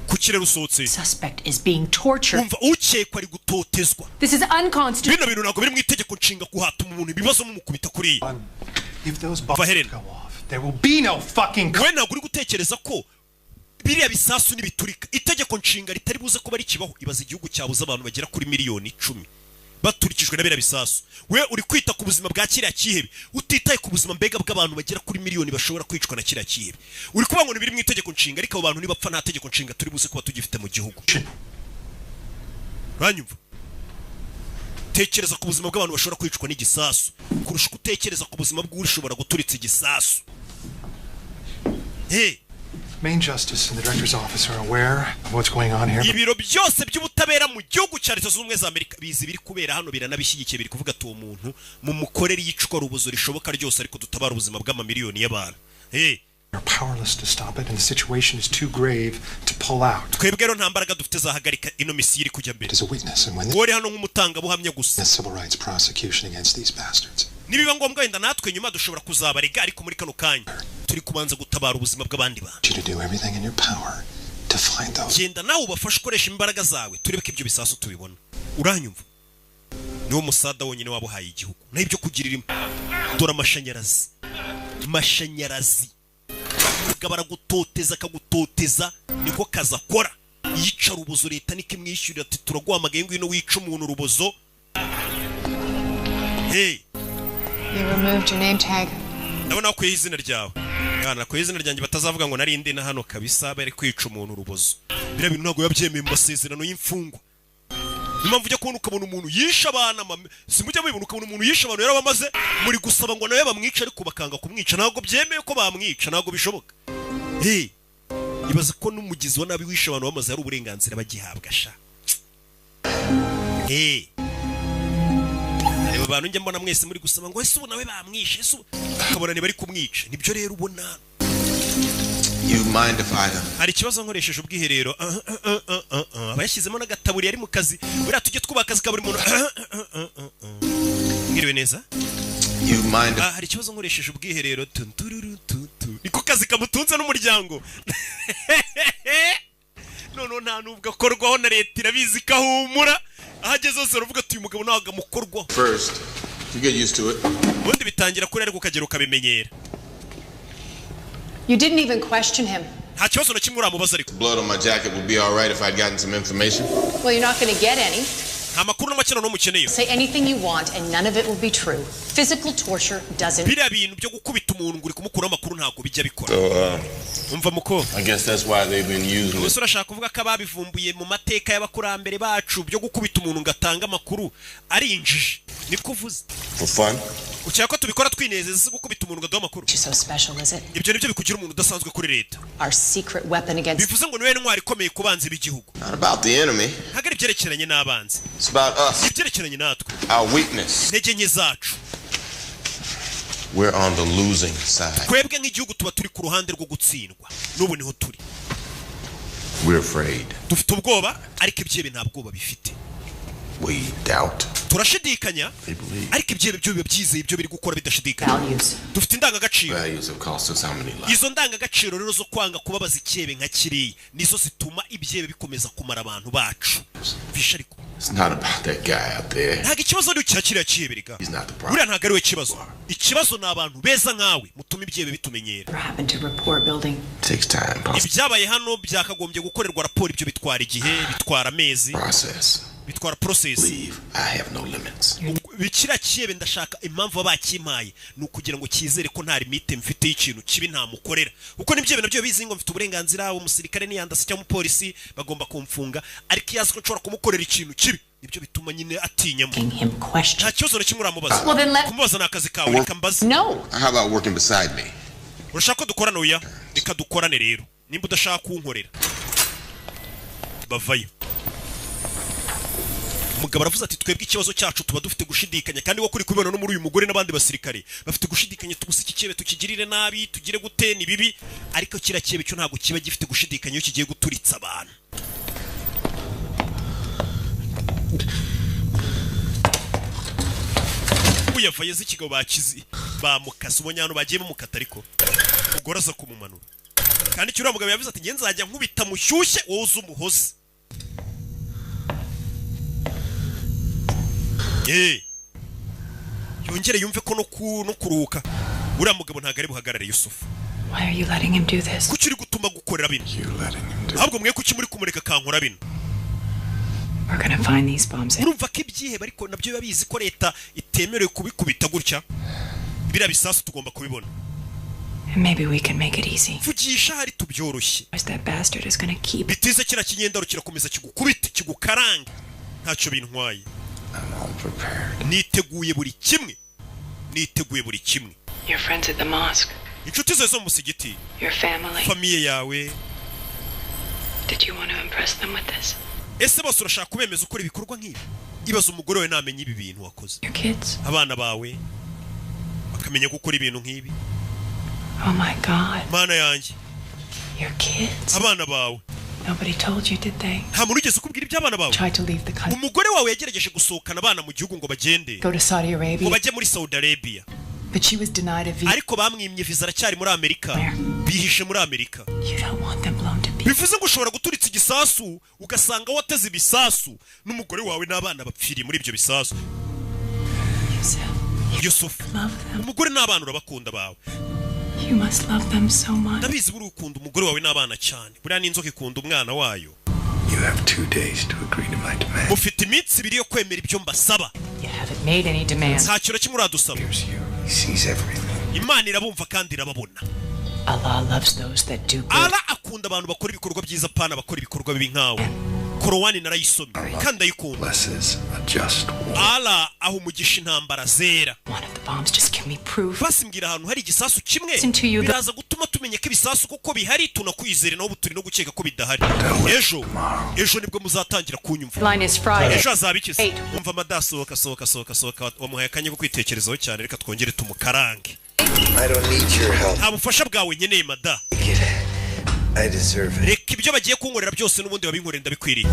Speaker 1: ku kirere usohotse.
Speaker 4: Suspect is being tortured.
Speaker 1: Umva, ukekwa ari gutotezwa.
Speaker 12: This is unconstitutional.
Speaker 1: Bino bintu ntabwo biri mu itegeko nshinga, kuhata umuntu ibibazo mumukubita kuriya.
Speaker 15: If those bombs
Speaker 1: Va Helena.
Speaker 15: go off, there will be no fucking
Speaker 1: We ntabwo uri gutekereza ko biriya bisasu nibiturika itegeko nshinga ritari buze kuba rikibaho? Ibaza igihugu cyabuze abantu bagera kuri miliyoni 10 baturikijwe na biriya bisasu. We uri kwita ku buzima bwa kiriya kihebe, utitaye ku buzima mbega bw'abantu bagera kuri miliyoni bashobora kwicwa na kiriya kihebe. Uri kuvuga ngo ntibiri mu itegeko nshinga, ariko abo bantu nibapfa nta tegeko nshinga turi buze kuba tugifite mu gihugu. Uranyumva? Tekereza ku buzima bw'abantu bashobora kwicwa n'igisasu kurusha uko utekereza ku buzima bw'ushobora guturitsa igisasu. Hey.
Speaker 15: Main Justice and the Director's office are aware of what's going on here.
Speaker 1: Ibiro byose by'ubutabera mu gihugu cya Leta Zunze Ubumwe za Amerika bizi biri kubera hano, biranabishyigikiye, biri kuvuga ati uwo muntu mumukorere iyicwa rubozo rishoboka ryose, ariko dutabara ubuzima bw'amamiliyoni y'abantu. Hey.
Speaker 15: We're powerless to stop it, and the situation is too grave to pull out.
Speaker 1: Twebwe rero nta mbaraga dufite zahagarika ino misiyo iri kujya mbere.
Speaker 15: As a witness, and when
Speaker 1: Wowe uri hano nk'umutangabuhamya gusa.
Speaker 15: the civil rights prosecution against these bastards.
Speaker 1: Nibiba ngombwa wenda natwe nyuma dushobora kuzabarega, ariko muri kano kanya turi kubanza gutabara ubuzima bw'abandi bantu.
Speaker 15: You to do everything in your power to find those.
Speaker 1: Genda nawe ubafashe, ukoresha imbaraga zawe, turebe ko ibyo bisasu tubibona. Uranyumva? Niwo musada wonyine waba uhaye igihugu naho ibyo kugirira dore amashanyarazi, mashanyarazi. Umugabo aragutoteza akagutoteza, niko kazi akora, yica rubozo. Leta niko imwishyurira, ati turaguhamagaye ngwino wica umuntu urubozo. Hey.
Speaker 4: You removed your name tag.
Speaker 1: Ndabona wakuyeho izina ryawe. Mwana, nakuyeho izina ryanjye batazavuga ngo nari ndi na hano kabisa bari kwica umuntu urubozo. Biriya bintu ntabwo biba byemewe mu masezerano y'imfungwa. Niyo mpamvu ujya kubona ukabona umuntu yishe abana simujya mubibona, ukabona umuntu yishe abantu yarabamaze, muri gusaba ngo nawe bamwice, ariko bakanga kumwica. Ntabwo byemewe ko bamwica, ntabwo bishoboka. Hey, ibaza ko n'umugizi wa nabi wishe abantu bamaze hari uburenganzira bagihabwa sha. Hey. Reba abantu njya mbona mwese muri gusaba ngo ese ubu nawe bamwishe, ese ubu ukabona ntibari kumwica. Nibyo rero ubona.
Speaker 13: You mind if I
Speaker 1: Hari ikibazo nkoresheje ubwiherero? Ah, ah, ah, ah, ah, ah. Aba yashyizemo n'agataburiya ari mu kazi. Buriya tujye twubaha akazi ka buri muntu. Ah, ah, ah, ah, ah. Mwiriwe neza.
Speaker 13: You mind if
Speaker 1: Ah, hari ikibazo nkoresheje ubwiherero? Tu, tururu, tu, tu. Niko kazi kamutunze n'umuryango. Noneho nta nubwo akorwaho na leta, irabizi ko ahumura. Aho ageze hose baravuga ati uyu mugabo ntabwo amukorwaho.
Speaker 13: First, you get used to it.
Speaker 1: Ubundi bitangira kuri, ariko ukagera ukabimenyera.
Speaker 4: You didn't even question him.
Speaker 1: Nta kibazo na kimwe uramubaza ariko.
Speaker 13: Blood on my jacket would be all right if I'd gotten some information.
Speaker 4: Well, you're not going to get any.
Speaker 1: Nta makuru n'amakino n'umukeneye.
Speaker 4: Say anything you want, and none of it will be true. Physical torture doesn't.
Speaker 1: Biriya bintu byo gukubita umuntu ngo uri kumukuraho amakuru ntabwo bijya bikora.
Speaker 6: So,
Speaker 1: Umva muko.
Speaker 6: I guess that's why they've been using it.
Speaker 1: Ubuse urashaka kuvuga ko ababivumbuye mu mateka y'abakurambere bacu byo gukubita umuntu ngo atange amakuru ari injiji? Niko uvuze?
Speaker 13: For fun?
Speaker 1: Ukeka ko tubikora twinezeza si gukubita umuntu ngo aduhe amakuru?
Speaker 4: So special, is it?
Speaker 1: Ibyo nibyo bikugira umuntu udasanzwe kuri leta?
Speaker 4: Our secret weapon against.
Speaker 1: Bivuze ngo niwe ntwari ikomeye ku banzi b'igihugu?
Speaker 13: Not about the enemy.
Speaker 1: Ntabwo ari ibyerekeranye n'abanzi.
Speaker 13: It's about us.
Speaker 1: Ibyerekeranye natwe.
Speaker 13: Our weakness.
Speaker 1: Intege nke zacu.
Speaker 13: We're on the losing side.
Speaker 1: Twebwe nk'igihugu tuba turi ku ruhande rwo gutsindwa, n'ubu niho turi.
Speaker 13: We're afraid.
Speaker 1: Dufite ubwoba, ariko ibyihebe nta bwoba bifite.
Speaker 13: We doubt.
Speaker 1: Turashidikanya,
Speaker 13: They believe.
Speaker 1: ariko ibyihebe byo biba byizeye ibyo biri gukora bidashidikanya. Dufite indangagaciro.
Speaker 13: Values have cost us how many lives?
Speaker 1: Izo ndangagaciro rero zo kwanga kubabaza icyihebe nka kiriya nizo zituma ibyihebe bikomeza kumara abantu bacu visha. Ariko
Speaker 13: It's not about that guy out there.
Speaker 1: ntabwo ikibazo ari icya kiriya cyihebe rega.
Speaker 13: He's not the problem.
Speaker 1: Buriya ntabwo ari we kibazo, ikibazo ni abantu beza nkawe mutuma ibyihebe bitumenyera.
Speaker 4: What happened to report building?
Speaker 13: Takes time.
Speaker 1: Ibyabaye hano byakagombye gukorerwa raporo. Ibyo bitwara igihe, bitwara amezi.
Speaker 13: Process.
Speaker 1: Bitwara process.
Speaker 13: Leave. I have no limits.
Speaker 1: Kiriya cyihebe ndashaka, impamvu baba bakimpaye ni ukugira ngo cyizere ko nta limite mfite y'ikintu kibi ntamukorera, kuko nibyo nabyo bizi ngo mfite uburenganzira, umusirikare niyandase cyangwa umupolisi bagomba kumfunga, ariko iyo azi ko nshobora kumukorera ikintu kibi nibyo bituma nyine atinyamo. Nta kibazo na kimwe uramubaza.
Speaker 4: Well, then let-
Speaker 1: Kumubaza ni akazi kawe, reka mbaze.
Speaker 4: No.
Speaker 13: How about working beside me?
Speaker 1: Urashaka ko dukorana? Oya, reka dukorane rero nimba udashaka kunkorera. Bavayo. Umugabo aravuze ati twebwe ikibazo cyacu tuba dufite gushidikanya, kandi wo kuri kubibona no muri uyu mugore n'abandi basirikare bafite gushidikanya, tugusa iki cyihebe tukigirire nabi, tugire gute, ni bibi. Ariko kiriya cyihebe cyo ntabwo kiba gifite gushidikanya iyo kigiye guturitsa abantu. Uyavaye z'ikigabo bakizi bamukase, ubonye ahantu bagiye bamukata, ariko umugore aza kumumanura. Kandi icyo uriya mugabo yavuze ati ngenzi nzajya nkubita mushyushye, wowe uze umuhoze. Yongere yumve ko no kuruhuka. Uriya mugabo ntabwo ari buhagarare, Yusufu.
Speaker 4: Why are you letting him do this?
Speaker 1: Kuki uri gutuma gukorera bino? Ahubwo mwe kuki muri kumureka kankora bino?
Speaker 4: We're gonna find these bombs.
Speaker 1: Urumva ko ibyihebe ariko nabyo biba bizi ko leta itemerewe kubikubita gutya. Biriya bisasu tugomba kubibona.
Speaker 4: And maybe we can make it easy.
Speaker 1: Vugisha hari tubyoroshye.
Speaker 4: Otherwise that bastard is gonna keep.
Speaker 1: Bitize kiriya kinyendaro kirakomeza kigukubite kigukarange. Ntacyo bintwaye, niteguye buri kimwe, niteguye buri kimwe.
Speaker 4: Your friends at the mosque.
Speaker 1: Inshuti zawe zo mu musigiti.
Speaker 4: Your family.
Speaker 1: Famille yawe.
Speaker 4: Did you want to impress them with this?
Speaker 1: Ese bose urashaka kubemeza ukora ibikorwa nk'ibi? Ibaze umugore wawe namenya ibi bintu wakoze.
Speaker 4: Your kids?
Speaker 1: Abana bawe bakamenya gukora ibintu nk'ibi.
Speaker 4: Oh my God.
Speaker 1: Mana yanjye.
Speaker 4: Your kids?
Speaker 1: Abana bawe.
Speaker 4: Nobody told you, did they?
Speaker 1: Nta muntu wigeze ukubwira iby'abana bawe?
Speaker 4: Tried to leave the country.
Speaker 1: Umugore wawe yagerageje gusohokana abana mu gihugu ngo bagende,
Speaker 4: Go to Saudi
Speaker 1: ngo
Speaker 4: Arabia.
Speaker 1: bajye muri Saudi Arabia.
Speaker 4: But she was denied a visa.
Speaker 1: Ariko bamwimye viza, aracyari muri Amerika, bihishe muri Amerika.
Speaker 4: You don't want them blown to pieces.
Speaker 1: Bivuze ngo ushobora guturitsa igisasu ugasanga wateze ibisasu n'umugore wawe n'abana bapfiriye muri ibyo bisasu.
Speaker 4: Yusuf,
Speaker 1: Yusufu,
Speaker 4: love them.
Speaker 1: umugore n'abana urabakunda bawe.
Speaker 4: You must love them so much.
Speaker 1: Ndabizi buri ukunda umugore wawe n'abana cyane. Buriya n'inzoka ikunda umwana wayo.
Speaker 15: You have 2 days to agree to my demand.
Speaker 1: Mufite iminsi 2 yo kwemera ibyo mbasaba.
Speaker 4: You haven't made any demands.
Speaker 1: Nta kintu na kimwe uradusaba.
Speaker 15: He sees everything.
Speaker 1: Imana irabumva kandi irababona.
Speaker 4: Allah loves those that do good.
Speaker 1: Ara akunda abantu bakora ibikorwa byiza, pana bakora ibikorwa bibi nkawe. Korowani narayisomye kandi ndayikunda.
Speaker 18: Blesses a just war.
Speaker 1: Ala aho umugisha intambara zera.
Speaker 4: One of the bombs, just give me proof.
Speaker 1: Basi mbwira ahantu hari igisasu kimwe.
Speaker 4: Listen to you, the-
Speaker 1: Biraza gutuma tumenya ko ibisasu koko bihari, tunakwizere naho ubu turi no gukeka ko bidahari. Ejo, ejo nibwo muzatangira kunyumva.
Speaker 4: Line is Friday.
Speaker 1: Ejo hazaba iki se?
Speaker 4: Eight.
Speaker 1: Umva amadasohoka, sohoka, sohoka, sohoka. Wamuhaye akanya ko kwitekerezaho cyane, reka twongere tumukarange.
Speaker 18: I don't need your help.
Speaker 1: Nta bufasha bwawe nkeneye, mada.
Speaker 18: I deserve it.
Speaker 1: Reka ibyo bagiye kunkorera byose n'ubundi babinkorera, ndabikwiriye.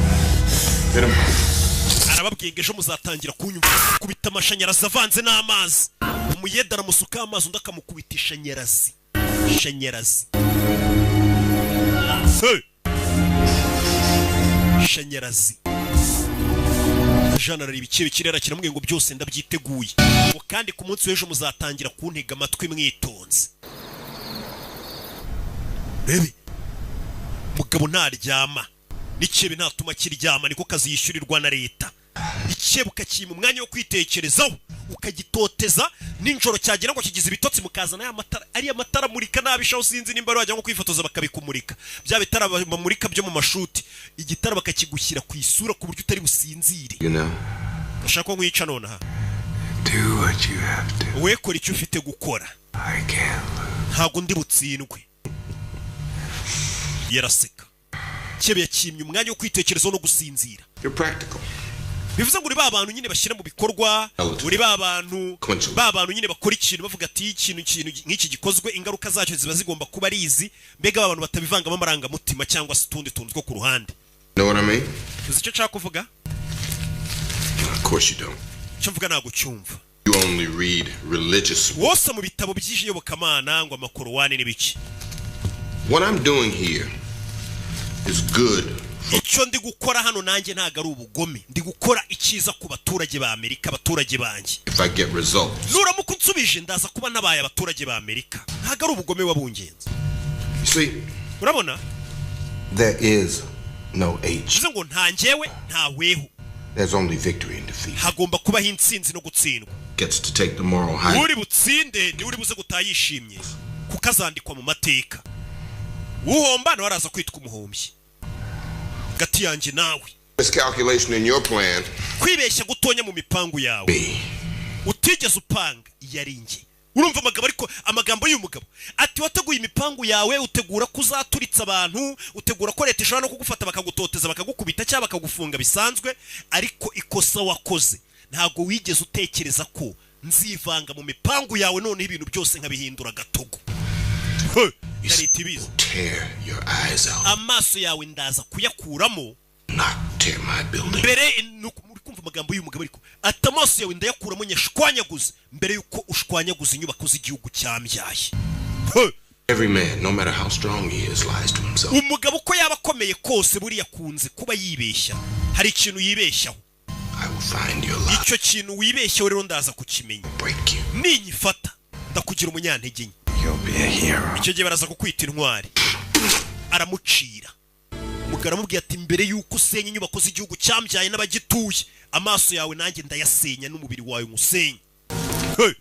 Speaker 1: Arababwiye ngo ejo muzatangira kunyumva. Kubita amashanyarazi avanze n'amazi, umuyede aramusukaho amazi, undi akamukubita ishanyarazi, shanyarazi. Hey! Shanyarazi. Jana arareba ikirere, ikirere kiramubwiye ngo byose ndabyiteguye, ngo kandi ku munsi w'ejo muzatangira kuntega amatwi mwitonze. Rebe, mugabo ntaryama n'ikebe ntatuma kiryama, niko kazi yishyurirwa na leta. Ikebe ukakima umwanya wo kwitekerezaho, ukagitoteza nijoro, cyagira ngo kigize ibitotsi, mukazana ya matara, ariya matara amurika nabi shaho. Sinzi nimba wajya nko kwifotoza bakabikumurika, bya bitara bamurika byo mu mashuti, igitara bakakigushyira ku isura ku buryo utari businzire.
Speaker 13: You know,
Speaker 1: Ndashaka ko nkwica nonaha.
Speaker 18: Do what you have to.
Speaker 1: We kora icyo ufite gukora.
Speaker 18: I can't.
Speaker 1: Ntabwo ndi butsindwe. Yaraseka. Kebe yakimye umwanya wo kwitekerezaho no gusinzira.
Speaker 13: You're practical.
Speaker 1: Bivuze ngo uri ba bantu nyine bashyira mu bikorwa, uri ba bantu, ba bantu nyine bakora ikintu bavuga ati ikintu nk'iki gikozwe, ingaruka zacyo ziba zigomba kuba ari izi. Mbega ba bantu batabivangamo amarangamutima cyangwa se utundi tuntu two ku ruhande.
Speaker 13: Know what I mean?
Speaker 1: Uzi icyo nshaka kuvuga?
Speaker 13: Of course you don't.
Speaker 1: Icyo mvuga ntabwo ucyumva.
Speaker 13: You only read religious.
Speaker 1: Wose mu bitabo by'iyobokamana ngo amakorowani n'ibiki.
Speaker 13: What I'm doing here is good.
Speaker 1: Icyo ndi gukora hano nanjye ntabwo ari ubugome, ndi gukora icyiza ku baturage ba Amerika, abaturage banjye.
Speaker 13: If I get results.
Speaker 1: Nuramuka unsubije, ndaza kuba nabaye abaturage ba Amerika. Ntabwo ari ubugome wabungenze.
Speaker 13: You see,
Speaker 1: Urabona,
Speaker 13: there is no H.
Speaker 1: bivuze ngo nta njyewe, nta weho.
Speaker 13: There's only victory and defeat.
Speaker 1: Hagomba kubaho intsinzi no gutsindwa.
Speaker 13: Gets to take the moral high.
Speaker 1: Uri butsinde niwe uri buze gutaha yishimye, kuko azandikwa mu mateka. Uhomba nawe araza kwitwa umuhombyi. Hagati yanjye nawe,
Speaker 13: Miscalculation in your plan.
Speaker 1: kwibeshya gutonya mu mipangu yawe utigeze upanga yari njye. Urumva amagambo, ariko amagambo y'uyu mugabo ati wateguye imipangu yawe, utegura ko uzaturitsa abantu, utegura ko leta ishobora no kugufata bakagutoteza, bakagukubita cyangwa bakagufunga bisanzwe, ariko ikosa wakoze, ntabwo wigeze utekereza ko nzivanga mu mipangu yawe, noneho ibintu byose nkabihindura gatogo. He, na leta ibizi.
Speaker 13: Tear your eyes out.
Speaker 1: Amaso yawe ndaza kuyakuramo.
Speaker 13: Not tear my building.
Speaker 1: Mbere nuko muri kumva amagambo y'uyu mugabo, ariko ati amaso yawe ndayakuramo nyashwanyaguze mbere yuko ushwanyaguza inyubako z'igihugu cyambyaye. He!
Speaker 13: Every man, no matter how strong he is, lies to himself.
Speaker 1: Umugabo uko yaba akomeye kose, buriya akunze kuba yibeshya, hari ikintu yibeshyaho.
Speaker 13: I will find your lie.
Speaker 1: Icyo kintu wibeshyaho rero ndaza kukimenya.
Speaker 13: Break you.
Speaker 1: Ninyifata ndakugira umunyantege nke.
Speaker 18: You'll be a hero.
Speaker 1: Icyo gihe baraza kukwita intwari. Aramucira. Umugabo aramubwira ati mbere y'uko usenya inyubako z'igihugu cyambyaye n'abagituye, amaso yawe nanjye ndayasenya n'umubiri wawe nkusenya. Hey!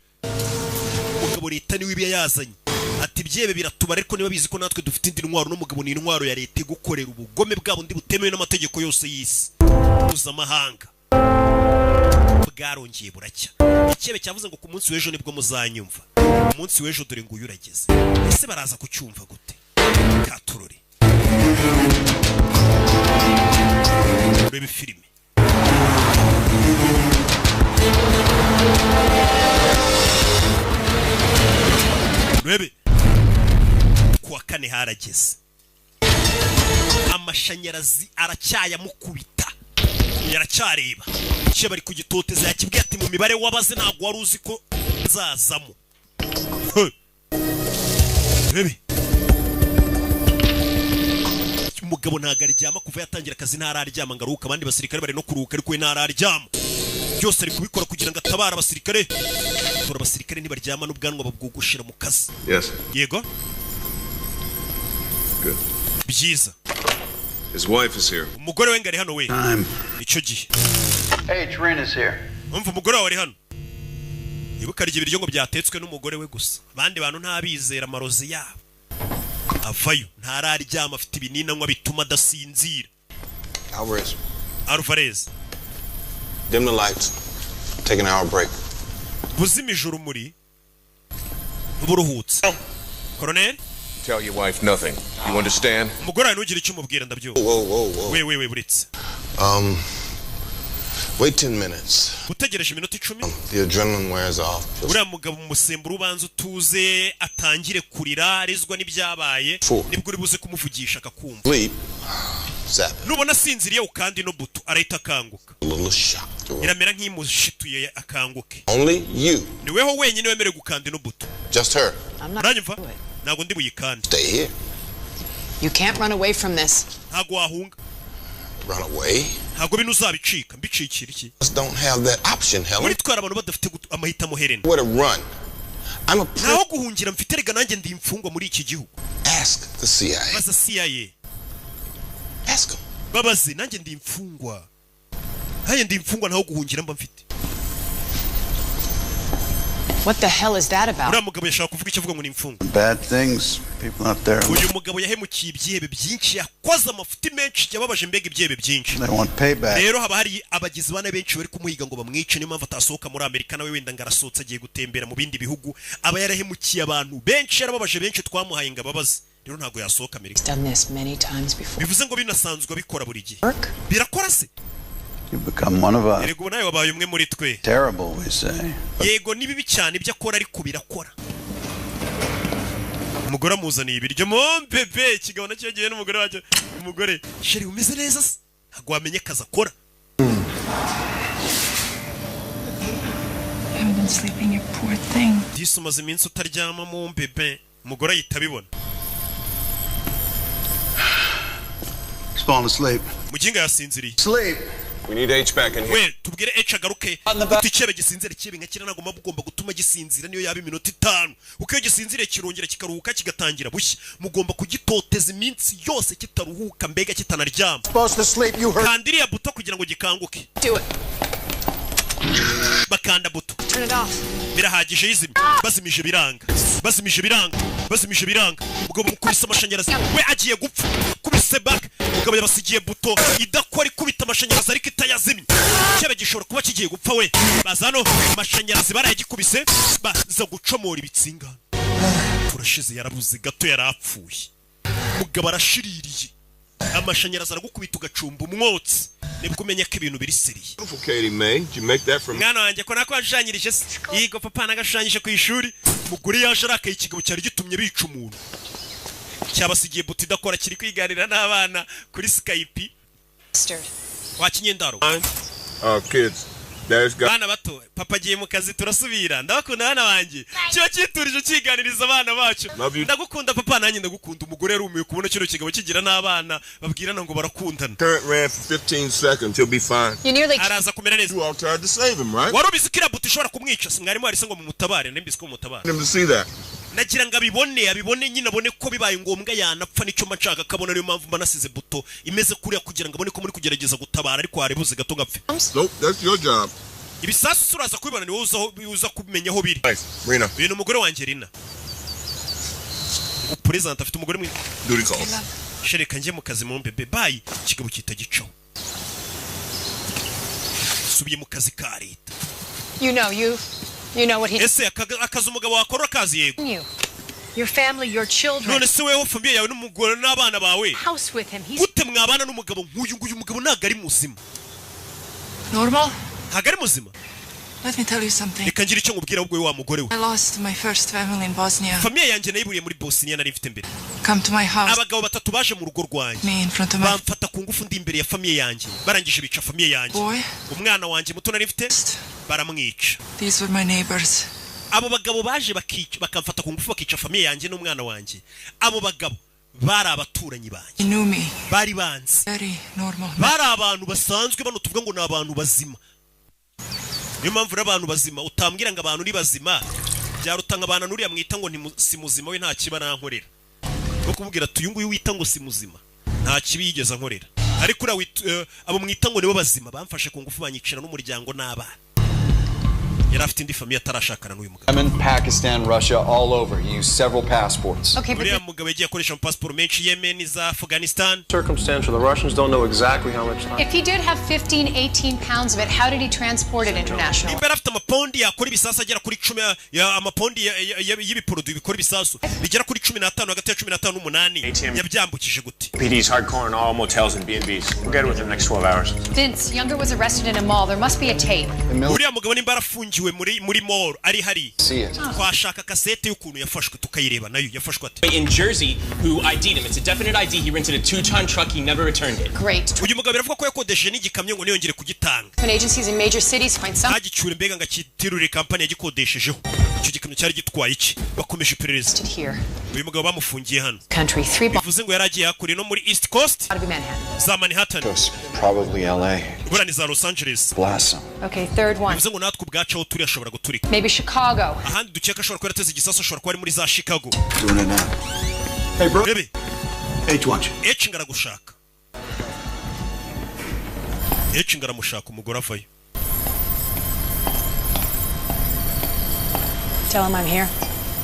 Speaker 1: Umugabo leta niwe iba yazanye, ati byebe biratubara, ariko niba bizi ko natwe dufite indi ntwaro. N'umugabo ni intwaro ya leta igukorera ubugome bwabo ndi butemewe n'amategeko yose y'isi mpuzamahanga. Bwarongeye buracya. Ikebe cyavuze ngo ku munsi w'ejo nibwo muzanyumva. Umunsi w'ejo dore nguyu urageze. Ese baraza kucyumva gute? Katurore, urebe filime. Urebe, kuwa kane harageze, amashanyarazi aracyayamukubita, yaracyareba icyo bari kugitoteza. Yakibwiye ati mu mibare wabaze ntabwo wari uzi ko nzazamo. He! Urebe, umugabo ntabwo aryama. Kuva yatangira akazi ntararyama ngo aruhuke. Abandi basirikare bari no kuruhuka, ariko we ntararyama. Byose ari kubikora kugira ngo atabare abasirikare. Dore abasirikare ntibaryama, n'ubwanwa babwogoshera mu kazi.
Speaker 5: Yes.
Speaker 1: Yego.
Speaker 5: Good.
Speaker 1: Byiza.
Speaker 5: His wife is here.
Speaker 1: Umugore we ngo ari hano we. Icyo gihe
Speaker 16: Hey, Trina's here.
Speaker 1: Umva, umugore wawe ari hano. Ibuka arya ibiryo ngo byatetswe n'umugore we gusa, abandi bantu ntabizera amarozi yabo. Avayo, ntararyama, afite ibinini anywa bituma adasinzira.
Speaker 13: Alvarez.
Speaker 1: Alvarez.
Speaker 13: Dim the lights. Take an hour break.
Speaker 1: Buzimije urumuri, buruhutse, koroneri.
Speaker 5: Tell your wife nothing. You understand?
Speaker 1: Umugore wawe ntugire icyo umubwira, ndabyumva.
Speaker 13: Whoa, whoa, whoa.
Speaker 1: We, we, we, buretse.
Speaker 13: Wait 10 minutes.
Speaker 1: Utegereje iminota 10.
Speaker 13: The adrenaline wears off.
Speaker 1: Uriya mugabo umusemburo ubanza utuze, atangire kurira arizwa n'ibyabaye.
Speaker 13: Four.
Speaker 1: Nibwo uri buze kumuvugisha akakumva.
Speaker 13: Sleep. Zap it.
Speaker 1: Nubona asinziriye, ukanda ino buto, arahita akanguka.
Speaker 13: A little shock to her.
Speaker 1: Iramera nk'imushituye, akanguke.
Speaker 13: Only you.
Speaker 1: Ni weho wenyine wemerewe gukanda ino buto.
Speaker 13: Just her.
Speaker 4: I'm not.
Speaker 1: Uranyumva? Ntabwo ndi buyikande.
Speaker 13: Stay here.
Speaker 4: You can't run away from this.
Speaker 1: Ntabwo wahunga.
Speaker 13: Run away.
Speaker 1: Ntabwo bino uzabicika. Mbicikira iki?
Speaker 13: Just don't have that option, Helen.
Speaker 1: Muri twara abantu badafite amahitamo, Helen.
Speaker 13: Where to run? I'm a
Speaker 1: Ntaho guhungira mfite rega, nanjye ndi imfungwa muri iki gihugu.
Speaker 13: Ask the CIA.
Speaker 1: Baza CIA.
Speaker 13: Ask 'em.
Speaker 1: Babaze, nanjye ndi imfungwa, nanjye ndi imfungwa, ntaho guhungira mba mfite.
Speaker 4: What the hell is that about?
Speaker 1: Uriya mugabo yashaka kuvuga icyo avuga ngo ni imfungwa.
Speaker 16: Bad things, people out there,
Speaker 1: Uyu mugabo yahemukiye ibyihebe byinshi, yakoze amafuti menshi, yababaje mbega ibyihebe byinshi.
Speaker 16: they want payback.
Speaker 1: Rero haba hari abagizi ba nabi benshi bari kumuhiga ngo bamwice, niyo mpamvu atasohoka muri Amerika. Nawe wenda ngo arasohotse agiye gutembera mu bindi bihugu, aba yarahemukiye abantu benshi, yarababaje benshi, twamuhaye ngo ababaze. Rero ntabwo yasohoka Amerika.
Speaker 4: He's done this many times before.
Speaker 1: Bivuze ngo binasanzwe abikora buri gihe. Birakora se?
Speaker 16: You've become one of us.
Speaker 1: Erega ubu nawe wabaye umwe muri twe.
Speaker 16: Terrible, we say.
Speaker 1: Yego, ni bibi cyane ibyo akora, ariko birakora. Umugore amuzaniye ibiryo mo bebe, ikigabo nacyo yagiye n'umugore wacyo. Umugore: "Chéri, umeze neza se?" Ntabwo wamenye akazi akora.
Speaker 7: You haven't been sleeping, you poor thing.
Speaker 1: Disi umaze iminsi utaryama mo bebe. Umugore ahita abibona.
Speaker 16: He's falling asleep.
Speaker 1: Muginga yasinziriye.
Speaker 16: Sleep.
Speaker 5: We need H back in here.
Speaker 1: We, tubwire H agaruke. Guta icyebe gisinzira, icyebe nka kiriya ntabwo muba mugomba gutuma gisinzira niyo yaba iminota 5, kuko iyo gisinziriye kirongera kikaruhuka kigatangira bushya. Mugomba kugitoteza iminsi yose kitaruhuka, mbega kitanaryama.
Speaker 16: Supposed to sleep, you heard.
Speaker 1: Kanda iriya buto kugira ngo gikanguke.
Speaker 4: Do it.
Speaker 1: Bakanda buto.
Speaker 4: Turn it off.
Speaker 1: Birahagije, yizimye. Bazimije biranga, bazimije biranga, bazimije biranga. Umugabo mukubise amashanyarazi, we agiye gupfa. Kubise back. Umugabo yabasigiye buto idakora, ikubita amashanyarazi ariko itayazimye. Cyaba gishobora kuba kigiye gupfa we. Baza hano, amashanyarazi barayagikubise, baza gucomora ibitsinga. Turashize, yarabuze gato yarapfuye. Umugabo arashiririye. Amashanyarazi aragukubita ugacumba umwotsi, nibwo umenya ko ibintu biri sérieux.
Speaker 5: Beautiful, Katie May. Did you make that from
Speaker 1: Mwana wanjye, ko nako washushanyirije se? Yego papa, nagashushanyije ku ishuri. Umugore yaje arakaye. Ikigabo cyari gitumye bica umuntu cyabasigiye buto idakora, kiri kwiganira n'abana kuri Skype.
Speaker 4: Bastard.
Speaker 1: Wa kinyendaro.
Speaker 5: Kids. Dad's got
Speaker 1: Bana bato, papa agiye mu kazi, turasubira. Ndabakunda bana banjye. Kiba cyiturije kiganiriza abana bacu.
Speaker 5: Love you.
Speaker 1: Ndagukunda papa, nanjye ndagukunda. Umugore yarumiwe kubona kino kigabo kigira n'abana babwirana ngo barakundana.
Speaker 5: Current ran for 15 seconds. He'll be fine.
Speaker 4: You nearly
Speaker 1: Araza kumera neza.
Speaker 5: You all tried to save him, right?
Speaker 1: Wari ubizi ko iriya buto ishobora kumwica? Si mwarimu warise ngo mumutabare? Nari mbizi ko mumutabare.
Speaker 5: Him to see that.
Speaker 1: Nagira ngo abibone, abibone nyine, abone ko bibaye ngombwa yanapfa. Nicyo mba nshaka akabona, niyo mpamvu mba nasize buto imeze kuriya, kugira ngo abone ko muri kugerageza gutabara, ariko haribuze gato gapfe.
Speaker 5: Nope, that's your job.
Speaker 1: Ibisasu se uraza kubibona, ni wowe uza kumenya aho biri.
Speaker 5: Nice. Rena.
Speaker 1: Uyu ni umugore wanjye Rina. Perezida afite umugore mwiza.
Speaker 5: Duty calls.
Speaker 1: Shereka njye mu kazi mu mbebe, bye. Ikigabo kita gicaho, subiye mu kazi ka leta.
Speaker 4: You know what he
Speaker 1: Ese akazi umugabo wakora akazi? Yego.
Speaker 4: you. Your family, your children.
Speaker 1: None se weho, famille yawe n'umugore n'abana bawe,
Speaker 4: House with him. He's
Speaker 1: gute mwabana n'umugabo nk'uyu nguyu? Umugabo ntabwo ari muzima.
Speaker 7: Normal?
Speaker 1: Ntabwo ari muzima.
Speaker 7: Let me tell you something.
Speaker 1: Reka ngire icyo nkubwira ahubwo, wa mugore we.
Speaker 7: I lost my first family in Bosnia.
Speaker 1: Famille yanjye nayiburiye muri Bosnia nari mfite mbere.
Speaker 7: Come to my house.
Speaker 1: Abagabo batatu baje mu rugo rwanjye,
Speaker 7: Me in front of my
Speaker 1: bamfata ku ngufu ndi imbere ya famille yanjye, barangije bica famille yanjye.
Speaker 7: boy.
Speaker 1: Umwana wanjye muto nari mfite baramwica.
Speaker 7: These were my neighbors.
Speaker 1: Abo bagabo baje bakica, bakamfata ku ngufu, bakica famille yanjye n'umwana wanjye, abo bagabo bari abaturanyi banjye.
Speaker 7: They knew me.
Speaker 1: Bari banzi.
Speaker 7: Very normal.
Speaker 1: Bari abantu basanzwe, bano tuvuga ngo ni abantu bazima. Niyo mpamvu rero abantu bazima utambwira ngo abantu ni bazima, byaruta nk'abantu n'uriya mwita ngo si muzima, we nta kiba arankorera. No kumubwira ati uyu nguyu wita ngo si muzima nta kibi yigeze ankorera, ariko uriya abo mwita ngo nibo bazima bamfashe ku ngufu, banyicira n'umuryango n'abana. Yari afite indi famille atarashakana n'uyu mugabo.
Speaker 3: Yemen, Pakistan, Russia, all over. He used several passports.
Speaker 4: Okay, but
Speaker 1: Uriya mugabo yagiye akoresha amapasiporo menshi, Yemen, za Afghanistan.
Speaker 9: Circumstantial. The Russians don't know exactly how much time.
Speaker 4: If he did have 15, 18 pounds of it, how did he transport it internationally?
Speaker 1: Nimba yari afite amapondi yakora ibisasu agera kuri 10 amapondi y'ibiporoduwi bikora ibisasu bigera kuri 15, hagati ya 15 n'umunani, yabyambukije gute?
Speaker 19: PD's hardcore in all motels and B&Bs. We'll get it within the next 12 hours.
Speaker 4: Vince, Younger was arrested in a mall. There must be a tape.
Speaker 1: Uriya mugabo nimba yarafungiwe muri mall ari hari, twashaka kasete y'ukuntu yafashwe tukayireba nayo. Yafashwe ate?
Speaker 14: In Jersey, who ID'd him. It's a definite ID. He rented a two-ton truck. He never returned it.
Speaker 4: Great.
Speaker 1: Uyu mugabo biravuga ko yakodesheje n'igikamyo ngo niyongere kugitanga.
Speaker 4: When agencies in major cities find some
Speaker 1: Ntagicyure, mbega ngo akitirure kampani yagikodeshejeho. Icyo gikamyo cyari gitwaye iki? Bakomeje iperereza.
Speaker 4: Here.
Speaker 1: Uyu mugabo bamufungiye hano.
Speaker 4: Country three
Speaker 1: Bivuze ngo yari agiye hakurya no muri East Coast,
Speaker 4: out of Manhattan.
Speaker 1: za Manhattan.
Speaker 3: Probably LA.
Speaker 1: Buriya ni za Los Angeles.
Speaker 3: Blast him.
Speaker 4: Okay, third one.
Speaker 1: Bivuze ngo natwe ubwacu aho turi ashobora guturika.
Speaker 4: Maybe Chicago.
Speaker 1: Ahandi dukeka ashobora kuba yarateze igisasu ashobora kuba ari muri za Chicago.
Speaker 16: Doing it now. Hey, bro.
Speaker 1: Rebe.
Speaker 16: H wants you.
Speaker 1: H ngo aragushaka, H ngo aramushaka. Umugore avayo.
Speaker 4: Tell him I'm here.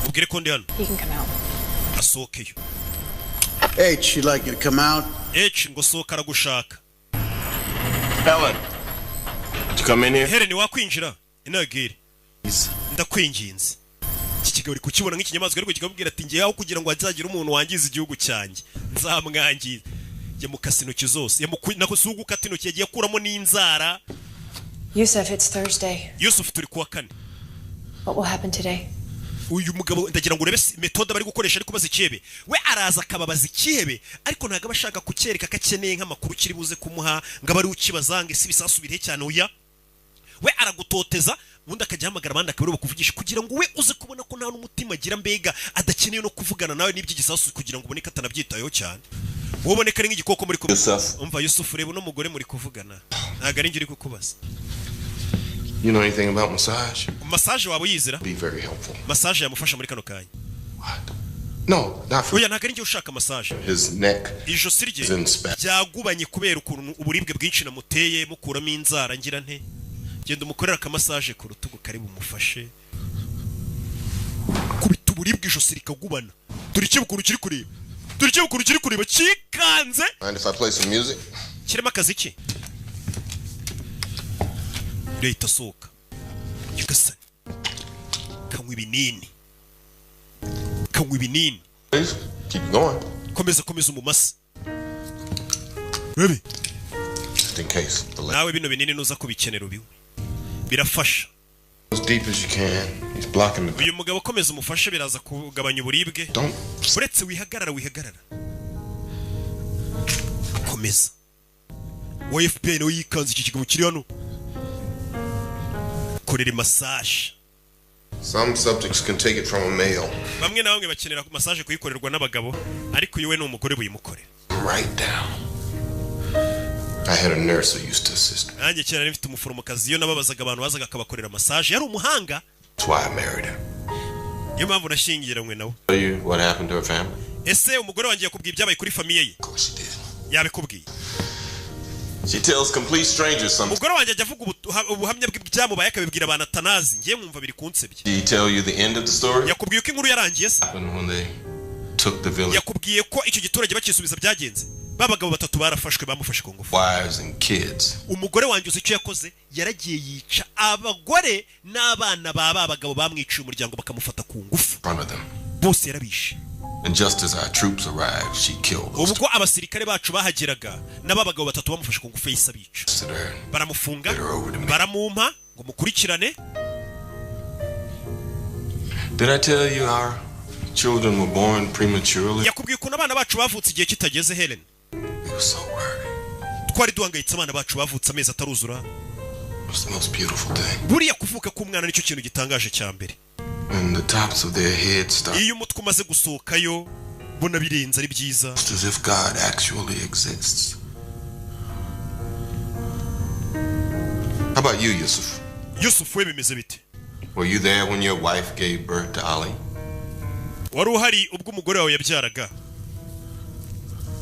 Speaker 1: Ubwire ko ndi hano.
Speaker 4: He can come out.
Speaker 1: Asohokeyo.
Speaker 16: H, she'd like you to come out.
Speaker 1: H ngo sohoka, aragushaka.
Speaker 6: Helen. Did you come in here?
Speaker 1: Helen, wakwinjira inagire, ndakwinginze. Iki kigabo uri kukibona nk'ikinyamaswa, ariko kikamubwira ati: "Ngiye aho kugira ngo hazagire umuntu wangiza igihugu cyanjye, nzamwangiza." Yamukase intoki zose, nako si ugukata intoki, yagiye akuramo n'inzara.
Speaker 4: Yusuf, it's Thursday.
Speaker 1: Yusuf, turi kuwa kane.
Speaker 4: What will happen today?
Speaker 1: Uyu mugabo ndagira ngo urebe méthode bari gukoresha ari kubaza ikihebe. We araza akababaza ikihebe, ariko ntabwo aba ashaka kucyereka ko akeneye nk'amakuru kiri buze kumuha, ngo abe ari ukibaza ngo ese ibisasu birihe cyane. Oya, we aragutoteza, ubundi akajya ahamagara abandi akaba aribo bakuvugisha, kugira ngo we uze kubona ko nta n'umutima agira, mbega adakeneye no kuvugana nawe n'iby'igisasu, kugira ngo ubone ko atanabyitayeho cyane, wowe ubone ko ari nk'igikoko muri kumwe.
Speaker 6: Yusuf.
Speaker 1: Umva Yusuf, reba uno mugore muri kuvugana, ntabwo ari njye uri kukubaza.
Speaker 13: You know anything about massage?
Speaker 1: Massage waba uyizira?
Speaker 13: Be very helpful.
Speaker 1: Massage yamufasha muri kano kanya.
Speaker 13: No, not for
Speaker 1: Oya, ntabwo ari njye ushaka massage.
Speaker 13: his neck.
Speaker 1: Ijosi rye
Speaker 13: Is in spasm.
Speaker 1: byagubanye kubera ukuntu uburibwe bwinshi namuteye, mukuramo inzara. Ngira nte? Genda umukorera akamassage ku rutugu kari bumufashe. Kubita uburibwe, ijosi rikagubana. Dore icyo ukuntu kiri kureba, dore icyo ukuntu kiri kureba cyikanze.
Speaker 13: Mind if I play some music?
Speaker 1: Kirimo akazi ki? Leta asohoka. Nyagasani, kanywa ibinini, kanywa ibinini.
Speaker 13: Please keep going.
Speaker 1: Komeza, komeza umumasa Baby.
Speaker 13: Just in case. The leg
Speaker 1: Nawe bino binini nuza kubikenera ubiwe, birafasha.
Speaker 13: as deep as you can. He's blocking the
Speaker 1: Uyu mugabo komeza umufashe, biraza kugabanya uburibwe. Uretse wihagarara, wihagarara, komeza. Wa FBI nawe yikanze iki kigabo kiri hano korera massage.
Speaker 13: Some subjects can take it from a male.
Speaker 1: Bamwe na bamwe bakenera massage kuyikorerwa n'abagabo, ariko uyu we ni umugore, buyimukorera.
Speaker 13: Right down. I had a nurse who used to assist me.
Speaker 1: Nanjye kera nari mfite umuforomokazi, iyo nababazaga abantu bazaga akabakorera massage, yari umuhanga.
Speaker 13: That's why I married her.
Speaker 1: Niyo mpamvu nashyingiranywe nawe.
Speaker 6: Tell you what happened to her family?
Speaker 1: Ese umugore wanjye yakubwiye ibyabaye kuri famille ye? Yabikubwiye?
Speaker 6: She tells complete strangers something.
Speaker 1: Umugore wanjye ajya avuga ubuhamya bw'ibyamubaye, akabibwira abantu atanazi. Ngiye nkumva biri kunsebya.
Speaker 6: Did he tell you the end of the story?
Speaker 1: Yakubwiye uko inkuru yarangiye se?
Speaker 6: Happened when they took the village
Speaker 1: Yakubwiye ko icyo giturage bakisubiza byagenze? Ba bagabo batatu barafashwe, bamufashe ku ngufu.
Speaker 6: wives and kids.
Speaker 1: Umugore wanjye uzi icyo yakoze? Yaragiye yica abagore n'abana ba bagabo bamwiciye umuryango bakamufata ku ngufu.
Speaker 13: In front of them.
Speaker 1: Bose yarabishe.
Speaker 13: And just as our troops arrived, she killed those
Speaker 1: Ubwo abasirikare bacu bahageraga, n'aba bagabo batatu bamufashe ku ngufu yahise abica.
Speaker 13: to her.
Speaker 1: Baramufunga, baramumpa ngo mukurikirane.
Speaker 6: Did I tell you our children were born prematurely?
Speaker 1: Yakubwiye ukuntu abana bacu bavutse igihe kitageze, Helen?
Speaker 13: We were so worried.
Speaker 1: Twari duhangayitse, abana bacu bavutse amezi ataruzura.
Speaker 13: It was the most beautiful thing.
Speaker 1: Buriya kuvuka k'umwana nicyo kintu gitangaje cya mbere.
Speaker 13: When the tops of their heads start,
Speaker 1: Iyo umutwe umaze gusohokayo, mbona birenze, ari byiza.
Speaker 13: Just as if God actually exists. How about you, Yusuf?
Speaker 1: Yusuf we bimeze bite?
Speaker 13: Were you there when your wife gave birth to Ali?
Speaker 1: Wari uhari ubwo umugore wawe yabyaraga?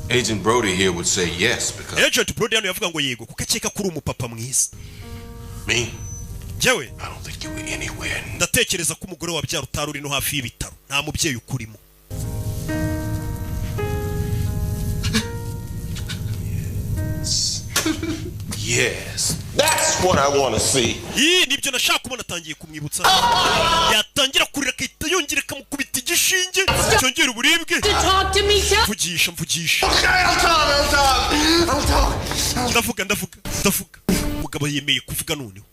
Speaker 6: Agent Brody here would say yes because
Speaker 1: Agent Brody hano yavuga ngo yego, kuko akeka ko uri umupapa mwiza.
Speaker 6: Me?
Speaker 1: Njyewe ndatekereza ko umugore wabyara utari uri no hafi y'ibitaro, nta mubyeyi ukurimo.
Speaker 6: Yes. That's what I want to see.
Speaker 1: Iyi nibyo nashaka kubona. Atangiye kumwibutsa, yatangira kurira akahita yongera akamukubita igishinge cyongera uburibwe. Mvugisha, mvugisha. Ndavuga, ndavuga, ndavuga. Umugabo yemeye kuvuga noneho.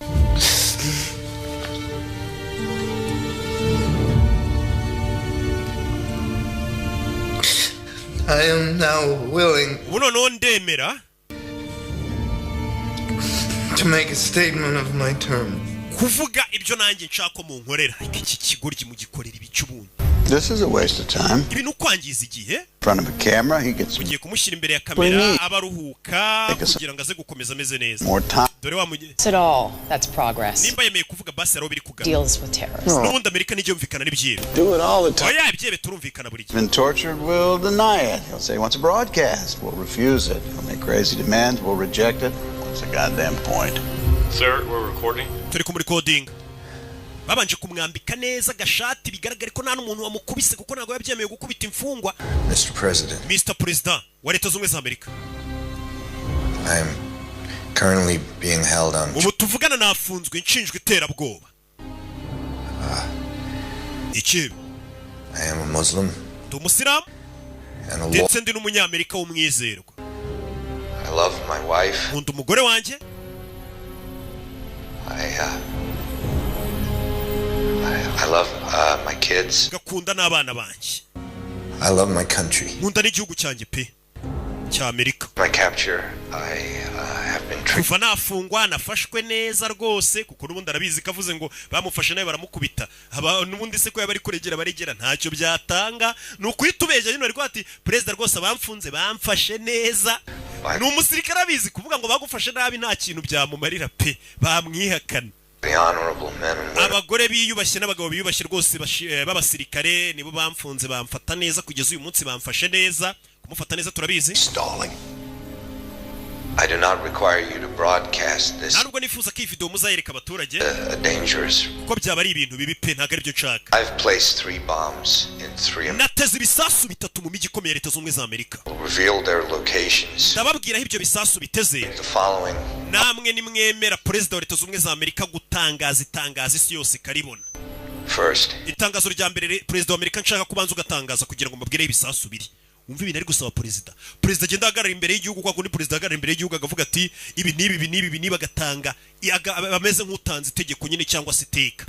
Speaker 13: I am now willing
Speaker 1: Ubu noneho ndemera
Speaker 13: to make a statement of my terms.
Speaker 1: kuvuga ibyo nanjye nshaka ko munkorera. Ariko iki kigoryi mugikorera ibice ubundi.
Speaker 18: This is a waste of time.
Speaker 1: Ibi ni ukwangiza igihe.
Speaker 18: In front of a camera, he gets
Speaker 1: Ugiye kumushyira imbere ya kamera, aba aruhuka kugira ngo aze gukomeza ameze neza.
Speaker 18: more time.
Speaker 1: Dore wa mugihe
Speaker 4: At all. That's progress.
Speaker 1: Nimba yemeye kuvuga, basi hariho biri kugana.
Speaker 4: Deals with terrorists.
Speaker 1: N'ubundi Amerika nijya yumvikana n'ibyihebe.
Speaker 6: Do it all the time.
Speaker 1: Oya, ibyihebe turumvikana buri gihe.
Speaker 18: Been tortured, we'll deny it. He'll say he wants a broadcast. We'll refuse it. He'll make crazy demands. We'll reject it. What's the goddamn point?
Speaker 19: Sir, we're recording.
Speaker 1: Turi kumurikodinga. Babanje kumwambika neza agashati, bigaragare ko nta n'umuntu wamukubise, kuko ntabwo yabyemeye gukubita imfungwa.
Speaker 2: Mr. President,
Speaker 1: Mr President wa Leta Zunze Ubumwe za Amerika,
Speaker 2: I am currently being held on
Speaker 1: ubu tuvugana nafunzwe nshinjwa iterabwoba. Ikibi.
Speaker 2: I am a Muslim
Speaker 1: Ndi umusilamu
Speaker 2: and a law.
Speaker 1: ndetse ndi n'umunyamerika w'umwizerwa.
Speaker 2: I love my wife.
Speaker 1: Nkunda umugore wanjye.
Speaker 2: I love my kids.
Speaker 1: Ngakunda n'abana banjye.
Speaker 2: I love my country.
Speaker 1: Nkunda n'igihugu cyanjye pe cya Amerika.
Speaker 2: My capture, I have been treated
Speaker 1: Kuva nafungwa nafashwe neza rwose, kuko n'ubundi arabizi ko avuze ngo bamufashe nawe baramukubita. N'ubundi se ko yaba ari kuregera baregera, ntacyo byatanga, ni ukuhita nyine. Ariko ati perezida rwose, abamfunze bamfashe neza. Ni umusirikare, abizi kuvuga ngo bagufashe nabi nta kintu byamumarira pe, bamwihakana.
Speaker 2: the honorable men and women
Speaker 1: Abagore biyubashye n'abagabo biyubashye rwose b'abasirikare nibo bamfunze, bamfata neza kugeza uyu munsi, bamfashe neza. Kumufata neza turabizi.
Speaker 2: stalling. I do not require you to broadcast this
Speaker 1: Nta nubwo nifuza ko iyi video muzayereka abaturage,
Speaker 2: a dangerous.
Speaker 1: kuko byaba ari ibintu bibi pe, ntabwo aribyo nshaka.
Speaker 2: I've placed three bombs in three
Speaker 1: Nateze ibisasu bitatu mu mijyi ikomeye ya Leta Zunze Ubumwe za Amerika.
Speaker 2: reveal their locations.
Speaker 1: Ndababwira aho ibyo bisasu biteze.
Speaker 2: The following
Speaker 1: Namwe nimwemera, perezida wa Leta Zunze Ubumwe za Amerika, gutangaza itangazo isi yose ikaribona.
Speaker 2: First,
Speaker 1: Itangazo rya mbere perezida wa Amerika nshaka kubanza ugatangaza kugira ngo mbabwire aho ibisasu biri. Wumve ibintu ari gusaba perezida. Perezida agenda ahagarara imbere y'igihugu kwa kundi perezida ahagarara imbere y'igihugu akavuga ati ibi n'ibi, ibi n'ibi, ibi n'ibi, agatanga ameze nk'utanze itegeko nyine cyangwa se iteka.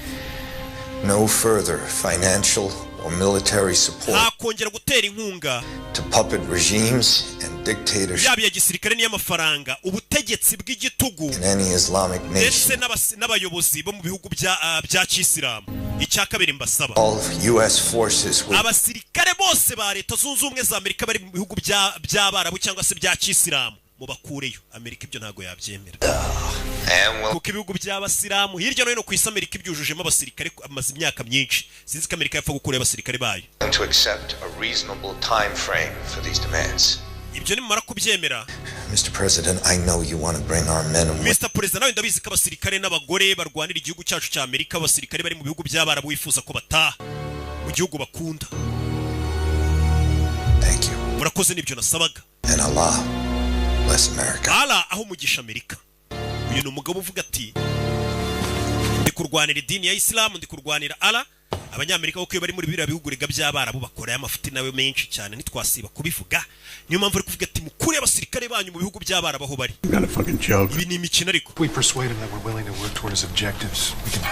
Speaker 2: no further financial or military support
Speaker 1: Nta kongera gutera inkunga
Speaker 2: to puppet regimes and dictatorships
Speaker 1: yaba iya gisirikare n'iy'amafaranga ubutegetsi bw'igitugu
Speaker 2: in any Islamic nation.
Speaker 1: ndetse n'abayobozi bo mu bihugu bya kisilamu. Icya kabiri mbasaba,
Speaker 2: All U.S. forces will
Speaker 1: abasirikare bose ba Leta Zunze Ubumwe za Amerika bari mu bihugu by'Abarabu cyangwa se bya kisilamu mubakureyo. Amerika ibyo ntabwo yabyemera,
Speaker 2: and will
Speaker 1: kuko ibihugu by'Abasilamu hirya no hino ku isi Amerika ibyujujemo abasirikare amaze imyaka myinshi. Sinzi ko Amerika yapfa gukurayo abasirikare bayo.
Speaker 2: to accept a reasonable time frame for these demands.
Speaker 1: Ibyo nimumara kubyemera,
Speaker 2: Mr. President, I know you want to bring our men and women
Speaker 1: Mr Perezida, nawe ndabizi ko abasirikare n'abagore barwanira igihugu cyacu cya Amerika, abasirikare bari mu bihugu by'Abarabu, wifuza ko bataha mu gihugu bakunda.
Speaker 2: Thank you.
Speaker 1: Murakoze, nibyo nasabaga.
Speaker 2: And Allah bless America.
Speaker 1: Allah aho umugisha Amerika. Uyu ni umugabo uvuga ati ndi kurwanira idini ya Isilamu, ndi kurwanira Allah. Abanyamerika kuko iyo bari muri biriya bihugu rega by'Abarabu bakora amafuti nawe menshi cyane, ntitwasiba kubivuga. Niyo mpamvu ari kuvuga ati mukure abasirikare banyu mu bihugu by'Abarabu aho bari.
Speaker 18: Not a fucking joke.
Speaker 1: Ibi ni imikino ariko.
Speaker 15: We persuade him that we're willing to work toward his objectives. We can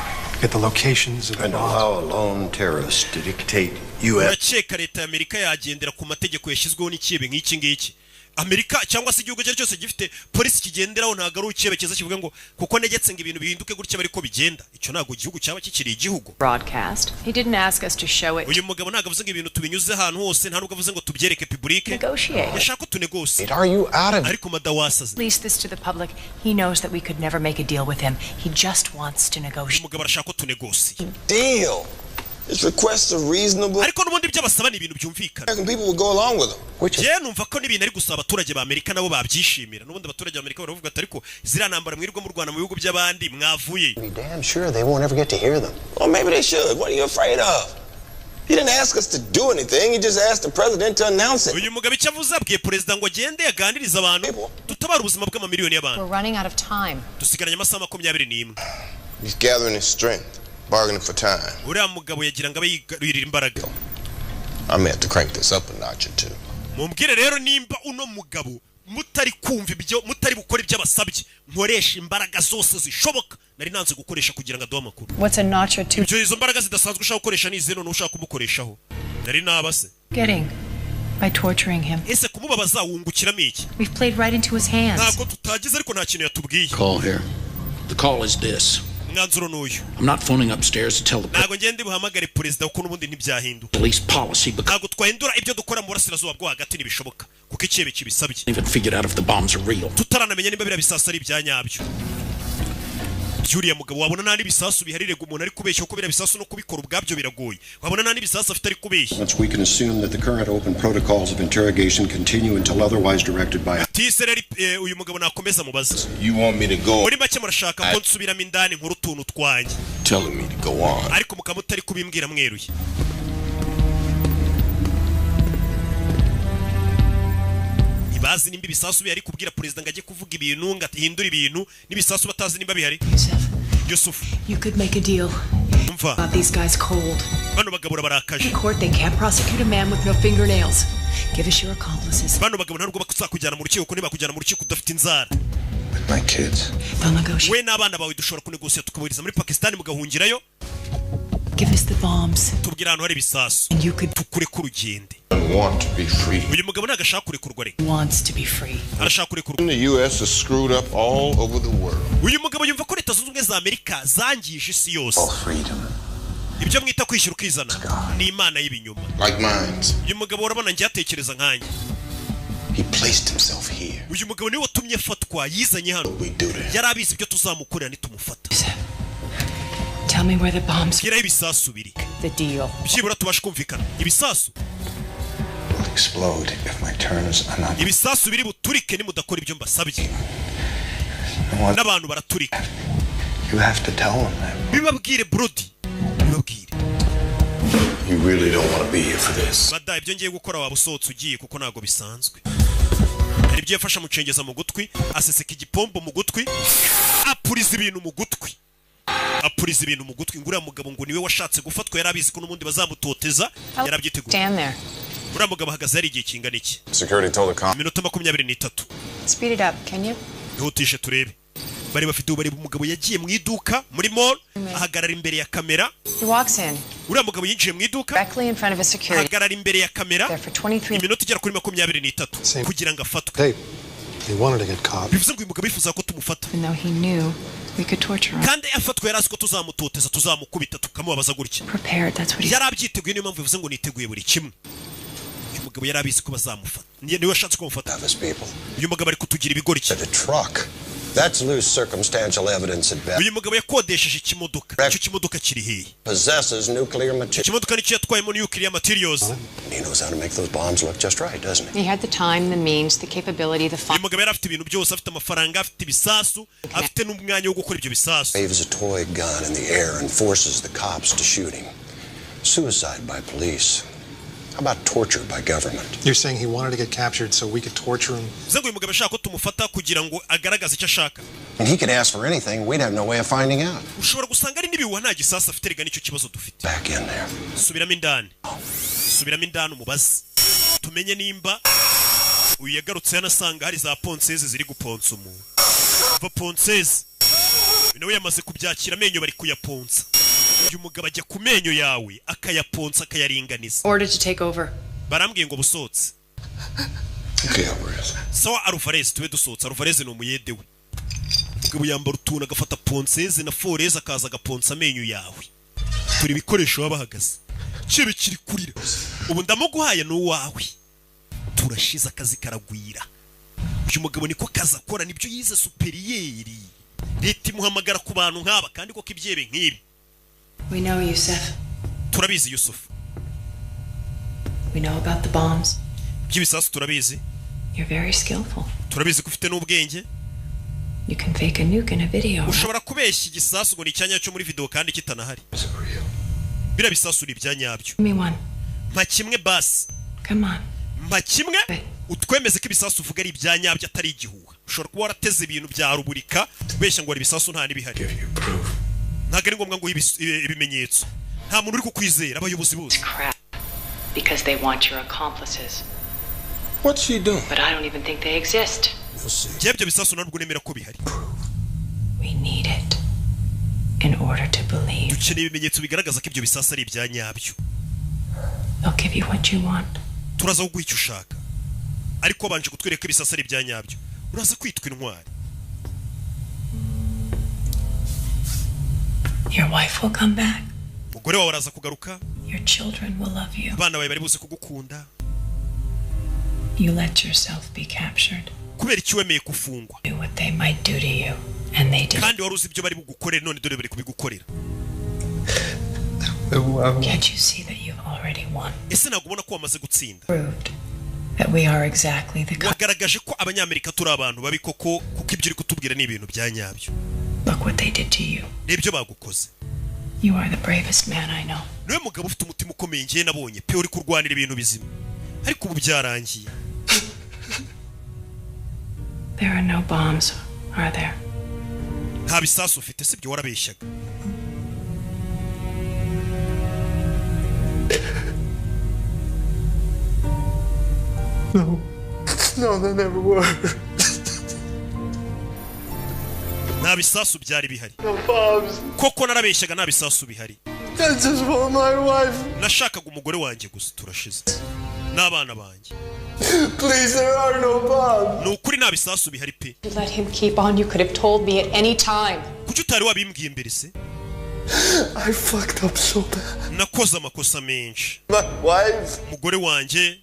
Speaker 15: get the locations of the
Speaker 18: And
Speaker 15: bombs.
Speaker 18: allow a lone terrorist to dictate U.S.
Speaker 1: Urakeka leta ya Amerika yagendera ku mategeko yashyizweho n'ikihebe nk'iki ngiki? Amerika cyangwa se igihugu icyo ari cyo cyose gifite polisi kigenderaho, ntabwo ari ikihebe cyiza kivuga ngo kuko negetse ngo ibintu bihinduke gutya ariko bigenda. Icyo ntabwo igihugu cyaba kikiri igihugu.
Speaker 4: Broadcast. He didn't ask us to show it.
Speaker 1: Uyu mugabo ntabwo avuze ngo ibintu tubinyuze ahantu hose, nta nubwo avuze ngo tubyereke public.
Speaker 4: Negotiate.
Speaker 1: Yashaka ko tunegose.
Speaker 4: Are you out of-
Speaker 1: Ariko madawasaze.
Speaker 4: Release this to the public. He knows that we could never make a deal with him. He just wants to negotiate.
Speaker 1: Uyu mugabo arashaka ko tunegose.
Speaker 2: Deal.
Speaker 6: His requests are reasonable.
Speaker 1: Ariko n'ubundi ibyo basaba ni ibintu byumvikana.
Speaker 6: American people will go along with them.
Speaker 1: Njyewe numva ko n'ibintu ari gusaba abaturage ba Amerika nabo babyishimira. N'ubundi abaturage ba Amerika baravuga ati: "Ariko ziriya ntambara mwirirwa mu Rwanda mu bihugu by'abandi, mwavuye?"
Speaker 2: Be damn sure they won't ever get to hear them.
Speaker 6: Well, maybe they should. What are you afraid of? He didn't ask us to do anything. He just asked the president to announce it.
Speaker 1: Uyu mugabo icyo avuze, abwiye perezida ngo agende aganirize abantu, dutabare ubuzima bw'amamiliyoni y'abantu.
Speaker 4: We're running out of time.
Speaker 1: Dusigaranye amasaha 21.
Speaker 13: He's gathering his strength, bargaining for time.
Speaker 1: Uriya mugabo yagira ngo abe yigarurira imbaraga.
Speaker 13: I may have to crank this up a notch or two.
Speaker 1: Mumbwire rero nimba uno mugabo mutari kumva ibyo, mutari bukora ibyo abasabye, nkoresha imbaraga zose zishoboka nari nanze gukoresha kugira ngo aduhe amakuru.
Speaker 4: What's a notch or two
Speaker 1: Ibyo, izo mbaraga zidasanzwe ushaka gukoresha ni izihe none ushaka kumukoreshaho? Nari nabase.
Speaker 4: getting by torturing him?
Speaker 1: Ese kumubabaza wungukiramo iki?
Speaker 4: We've played right into his hands.
Speaker 1: Ntabwo tutagize, ariko nta kintu yatubwiye.
Speaker 17: Call here. The call is this.
Speaker 1: Umwanzuro ni uyu.
Speaker 17: I'm not phoning upstairs to tell the
Speaker 1: Ntabwo ngende buhamagare perezida, kuko n'ubundi ntibyahinduka.
Speaker 17: police policy because
Speaker 1: Ntabwo twahindura ibyo dukora mu burasirazuba bwo hagati, ntibishoboka kuko icyebe kibisabye.
Speaker 17: we haven't figured out if the bombs are real.
Speaker 1: Tutaranamenya niba biriya bisasu ari ibya nyabyo by'uriya mugabo. Wabona nta n'ibisasu biharirega umuntu ari kubeshya, kuko biriya bisasu no kubikora ubwabyo biragoye. Wabona nta n'ibisasu afite, ari kubeshya.
Speaker 20: Once we can assume that the current open protocols of interrogation continue until otherwise directed by
Speaker 1: Tise rero, uyu mugabo nakomeza mubaze.
Speaker 13: You want me to go?
Speaker 1: Muri make murashaka ko nsubiramo indani nkuru utuntu twanjye.
Speaker 13: Telling me to go on.
Speaker 1: Ariko mukaba mutari kubimbwira mweruye. Ntibazi nimba ibisasu bihari. Kubwira perezida ngo ajye kuvuga ibintu, ngo ahindure ibintu n'ibisasu batazi nimba bihari. Yusufu.
Speaker 4: You could make a deal.
Speaker 1: Umva.
Speaker 4: Got these guys cold.
Speaker 1: Bano bagabo barakaje.
Speaker 4: In court, they can't prosecute a man with no fingernails. Give us your accomplices.
Speaker 1: Bano bagabo ntabwo bazakujyana mu rukiko, kuko ntibakujyana mu rukiko udafite inzara.
Speaker 2: With my kids.
Speaker 4: They'll negotiate.
Speaker 1: We n'abana bawe dushobora kunegosiya tukabohereza muri Pakisitani mugahungirayo.
Speaker 4: Give us the bombs.
Speaker 1: Tubwire ahantu hari ibisasu, tukureke urugende.
Speaker 13: Want to be free.
Speaker 1: Uyu mugabo ntabwo ashaka kurekurwa, reka.
Speaker 4: Wants to be free.
Speaker 1: Arashaka kurekurwa.
Speaker 13: The U.S. is screwed up all over the world.
Speaker 1: Uyu mugabo yumva ko Leta Zunze Ubumwe za Amerika zangije isi yose. Ibyo mwita kwishyura ukizana ni imana y'ibinyoma.
Speaker 13: Like mines.
Speaker 1: Uyu mugabo urabona njye atekereza nkanjye.
Speaker 2: He placed himself here.
Speaker 1: Uyu mugabo niwe watumye afatwa, yizanye hano, yari abizi ibyo tuzamukorera nitumufata.
Speaker 4: Tell me where the bombs.
Speaker 1: Bwiraho ibisasu biri.
Speaker 4: The deal.
Speaker 1: Byibura tubashe kumvikana ibisasu.
Speaker 2: Will explode if my terms are not.
Speaker 1: Ibisasu biri buturike nimudakora ibyo mbasabye, n'abantu baraturika.
Speaker 2: You have to tell him that.
Speaker 1: Bibabwire, Brody, bibabwire.
Speaker 2: You really don't want to be here for this.
Speaker 1: Bada ibyo ngiye gukora waba usohotse ugiye, kuko ntabwo bisanzwe. Hari ibyo yafashe amucengeza mu gutwi, aseseka igipombo mu gutwi, apuriza ibintu mu gutwi, apuriza ibintu mu gutwi. Ngo uriya mugabo ngo niwe washatse gufatwa, yari abizi ko n'ubundi bazamutoteza, yarabyiteguye.
Speaker 4: Stand there.
Speaker 1: Uriya mugabo ahagaze hari igihe kingana iki?
Speaker 5: Security told the
Speaker 1: Iminota 23.
Speaker 4: Speed it up, can you?
Speaker 1: Ihutishe turebe. Bari bafite ubu, bareba umugabo yagiye mu iduka muri mall, ahagarara imbere ya kamera.
Speaker 4: He walks in
Speaker 1: Uriya mugabo yinjiye mu iduka
Speaker 4: directly in front of a security.
Speaker 1: ahagarara imbere ya kamera
Speaker 4: There for 23
Speaker 1: iminota igera kuri 23 kugira ngo afatwe.
Speaker 15: They wanted to get caught.
Speaker 1: Bivuze ngo uyu mugabo yifuza ko tumufata.
Speaker 7: Even though he knew we could torture him.
Speaker 1: Kandi afatwa yari azi ko tuzamutoteza, tuzamukubita, tukamubabaza gutya.
Speaker 7: Prepared, that's what he
Speaker 1: Yari abyiteguye, niyo mpamvu bivuze ngo niteguye buri kimwe. Uyu mugabo yari abizi ko bazamufata. Niwe washatse ko bamufata. Uyu mugabo ari kutugira ibigoryi.
Speaker 2: The truck. That's loose circumstantial evidence at best.
Speaker 1: Uyu mugabo yakodesheje ikimodoka, icyo kimodoka kiri hehe?
Speaker 2: Possesses nuclear material.
Speaker 1: Ikimodoka nicyo yatwayemo nuclear materials.
Speaker 2: He knows how to make those bombs look just right, doesn't he?
Speaker 4: He had the time, the means, the capability, the
Speaker 1: Uyu
Speaker 4: fun.
Speaker 1: mugabo yari afite ibintu byose, afite amafaranga, afite ibisasu, afite n'umwanya wo gukora ibyo bisasu.
Speaker 2: Waves a toy gun in the air and forces the cops to shoot him. Suicide by police. How about torture by government?
Speaker 15: You're saying he wanted to get captured so we could torture him?
Speaker 1: Bivuze ngo uyu mugabo ashaka ko tumufata kugira ngo agaragaze icyo ashaka.
Speaker 2: And he could ask for anything, we'd have no way of finding out.
Speaker 1: Ushobora gusanga ari n'ibihuha, nta gisasu afite. Rega nicyo kibazo dufite.
Speaker 2: Back in there.
Speaker 1: Subiramo indani, subiramo indani umubaze, tumenye nimba uyu yagarutse hano asanga hari za ponceuse ziri guponsa umuntu. Va ponceuse, uyu nawe yamaze kubyakira, amenyo bari kuyaponsa. Uyu mugabo ajya ku menyo yawe akayaponsa, akayaringaniza.
Speaker 4: Ordered to take over.
Speaker 1: Barambwiye ngo busohotse.
Speaker 2: Okay, Alvarez.
Speaker 1: Sawa Alvarez, tube dusohotse. Alvarez ni umuyede we. Umugabo yambara utuntu, agafata ponceuse na foreuse, akaza agaponsa amenyo yawe. Turi ibikoresho baba bahagaze kibe kiri kurira. Ubu ndamuguhaye, ni uwawe, turashize, akazi karagwira. Uyu mugabo niko kazi akora, nibyo yize supérieur. Leta imuhamagara ku bantu nk'aba kandi koko ibyebe nk'ibi.
Speaker 7: We know, Yusuf.
Speaker 1: Turabizi, Yusufu.
Speaker 7: We know about the bombs.
Speaker 1: By'ibisasu turabizi.
Speaker 7: You're very skillful.
Speaker 1: Turabizi ko ufite n'ubwenge.
Speaker 7: You can fake a nuke in a video, right?
Speaker 1: Ushobora kubeshya igisasu ngo ni icyanya cyo muri video kandi kitanahari. Biriya bisasu ni ibya nyabyo.
Speaker 7: Give me one.
Speaker 1: Mpa kimwe basi.
Speaker 7: Come on.
Speaker 1: Mpa kimwe utwemeze ko ibisasu uvuga ari ibya nyabyo, atari igihuha. Ushobora kuba warateze ibintu bya ruburika ubeshya ngo hari ibisasu nta n'ibihari. Ntabwo ari ngombwa ngo uhe ibimenyetso. Nta muntu uri kukwizera, abayobozi bose.
Speaker 4: Crap. Because they want your accomplices.
Speaker 6: What's she doing?
Speaker 4: But I don't even think they exist.
Speaker 1: Njyewe ibyo bisasu ntabwo nemera ko bihari.
Speaker 7: We need it in order to believe.
Speaker 1: Dukeneye ibimenyetso bigaragaza ko ibyo bisasu ari ibya nyabyo.
Speaker 7: They'll give you what you want.
Speaker 1: Turaza kuguha icyo ushaka, ariko wabanje kutwereka ko ibisasu ari ibya nyabyo, uraza kwitwa intwari.
Speaker 7: Your wife will come back.
Speaker 1: Umugore wawe araza kugaruka.
Speaker 7: Your children will love you.
Speaker 1: Abana bawe bari buze kugukunda.
Speaker 7: You let yourself be captured.
Speaker 1: Kubera iki wemeye gufungwa?
Speaker 7: Do what they might do to you, and they did.
Speaker 1: Kandi wari uzi ibyo bari bugukorere, none dore bari kubigukorera.
Speaker 7: Can't you see that you've already won?
Speaker 1: Ese ntabwo ubona ko wamaze gutsinda?
Speaker 7: Proved that we are exactly the kind.
Speaker 1: Wagaragaje ko Abanyamerika turi abantu babi koko, kuko ibyo uri kutubwira ni ibintu bya nyabyo.
Speaker 7: Look what they did to you.
Speaker 1: Nibyo bagukoze.
Speaker 7: You are the bravest man I know.
Speaker 1: Niwe mugabo ufite umutima ukomeye ngiye nabonye pe, uri kurwanira ibintu bizima, ariko ubu byarangiye.
Speaker 7: There are no bombs, are there?
Speaker 1: Nta bisasu ufite, sibyo? Warabeshyaga.
Speaker 9: No. No, there never were.
Speaker 1: Nta bisasu byari bihari.
Speaker 9: No bombs.
Speaker 1: Koko narabeshyaga, nta bisasu bihari.
Speaker 9: I just want my wife.
Speaker 1: Nashakaga umugore wanjye gusa, turashize, n'abana banjye.
Speaker 9: Please, there are no bombs.
Speaker 1: Ni ukuri nta bisasu bihari pe.
Speaker 12: You let him keep on. You could have told me at any time.
Speaker 1: Kuki utari wabimbwiye mbere se?
Speaker 9: I fucked up so bad.
Speaker 1: Nakoze amakosa menshi.
Speaker 9: My wife,
Speaker 1: Umugore wanjye,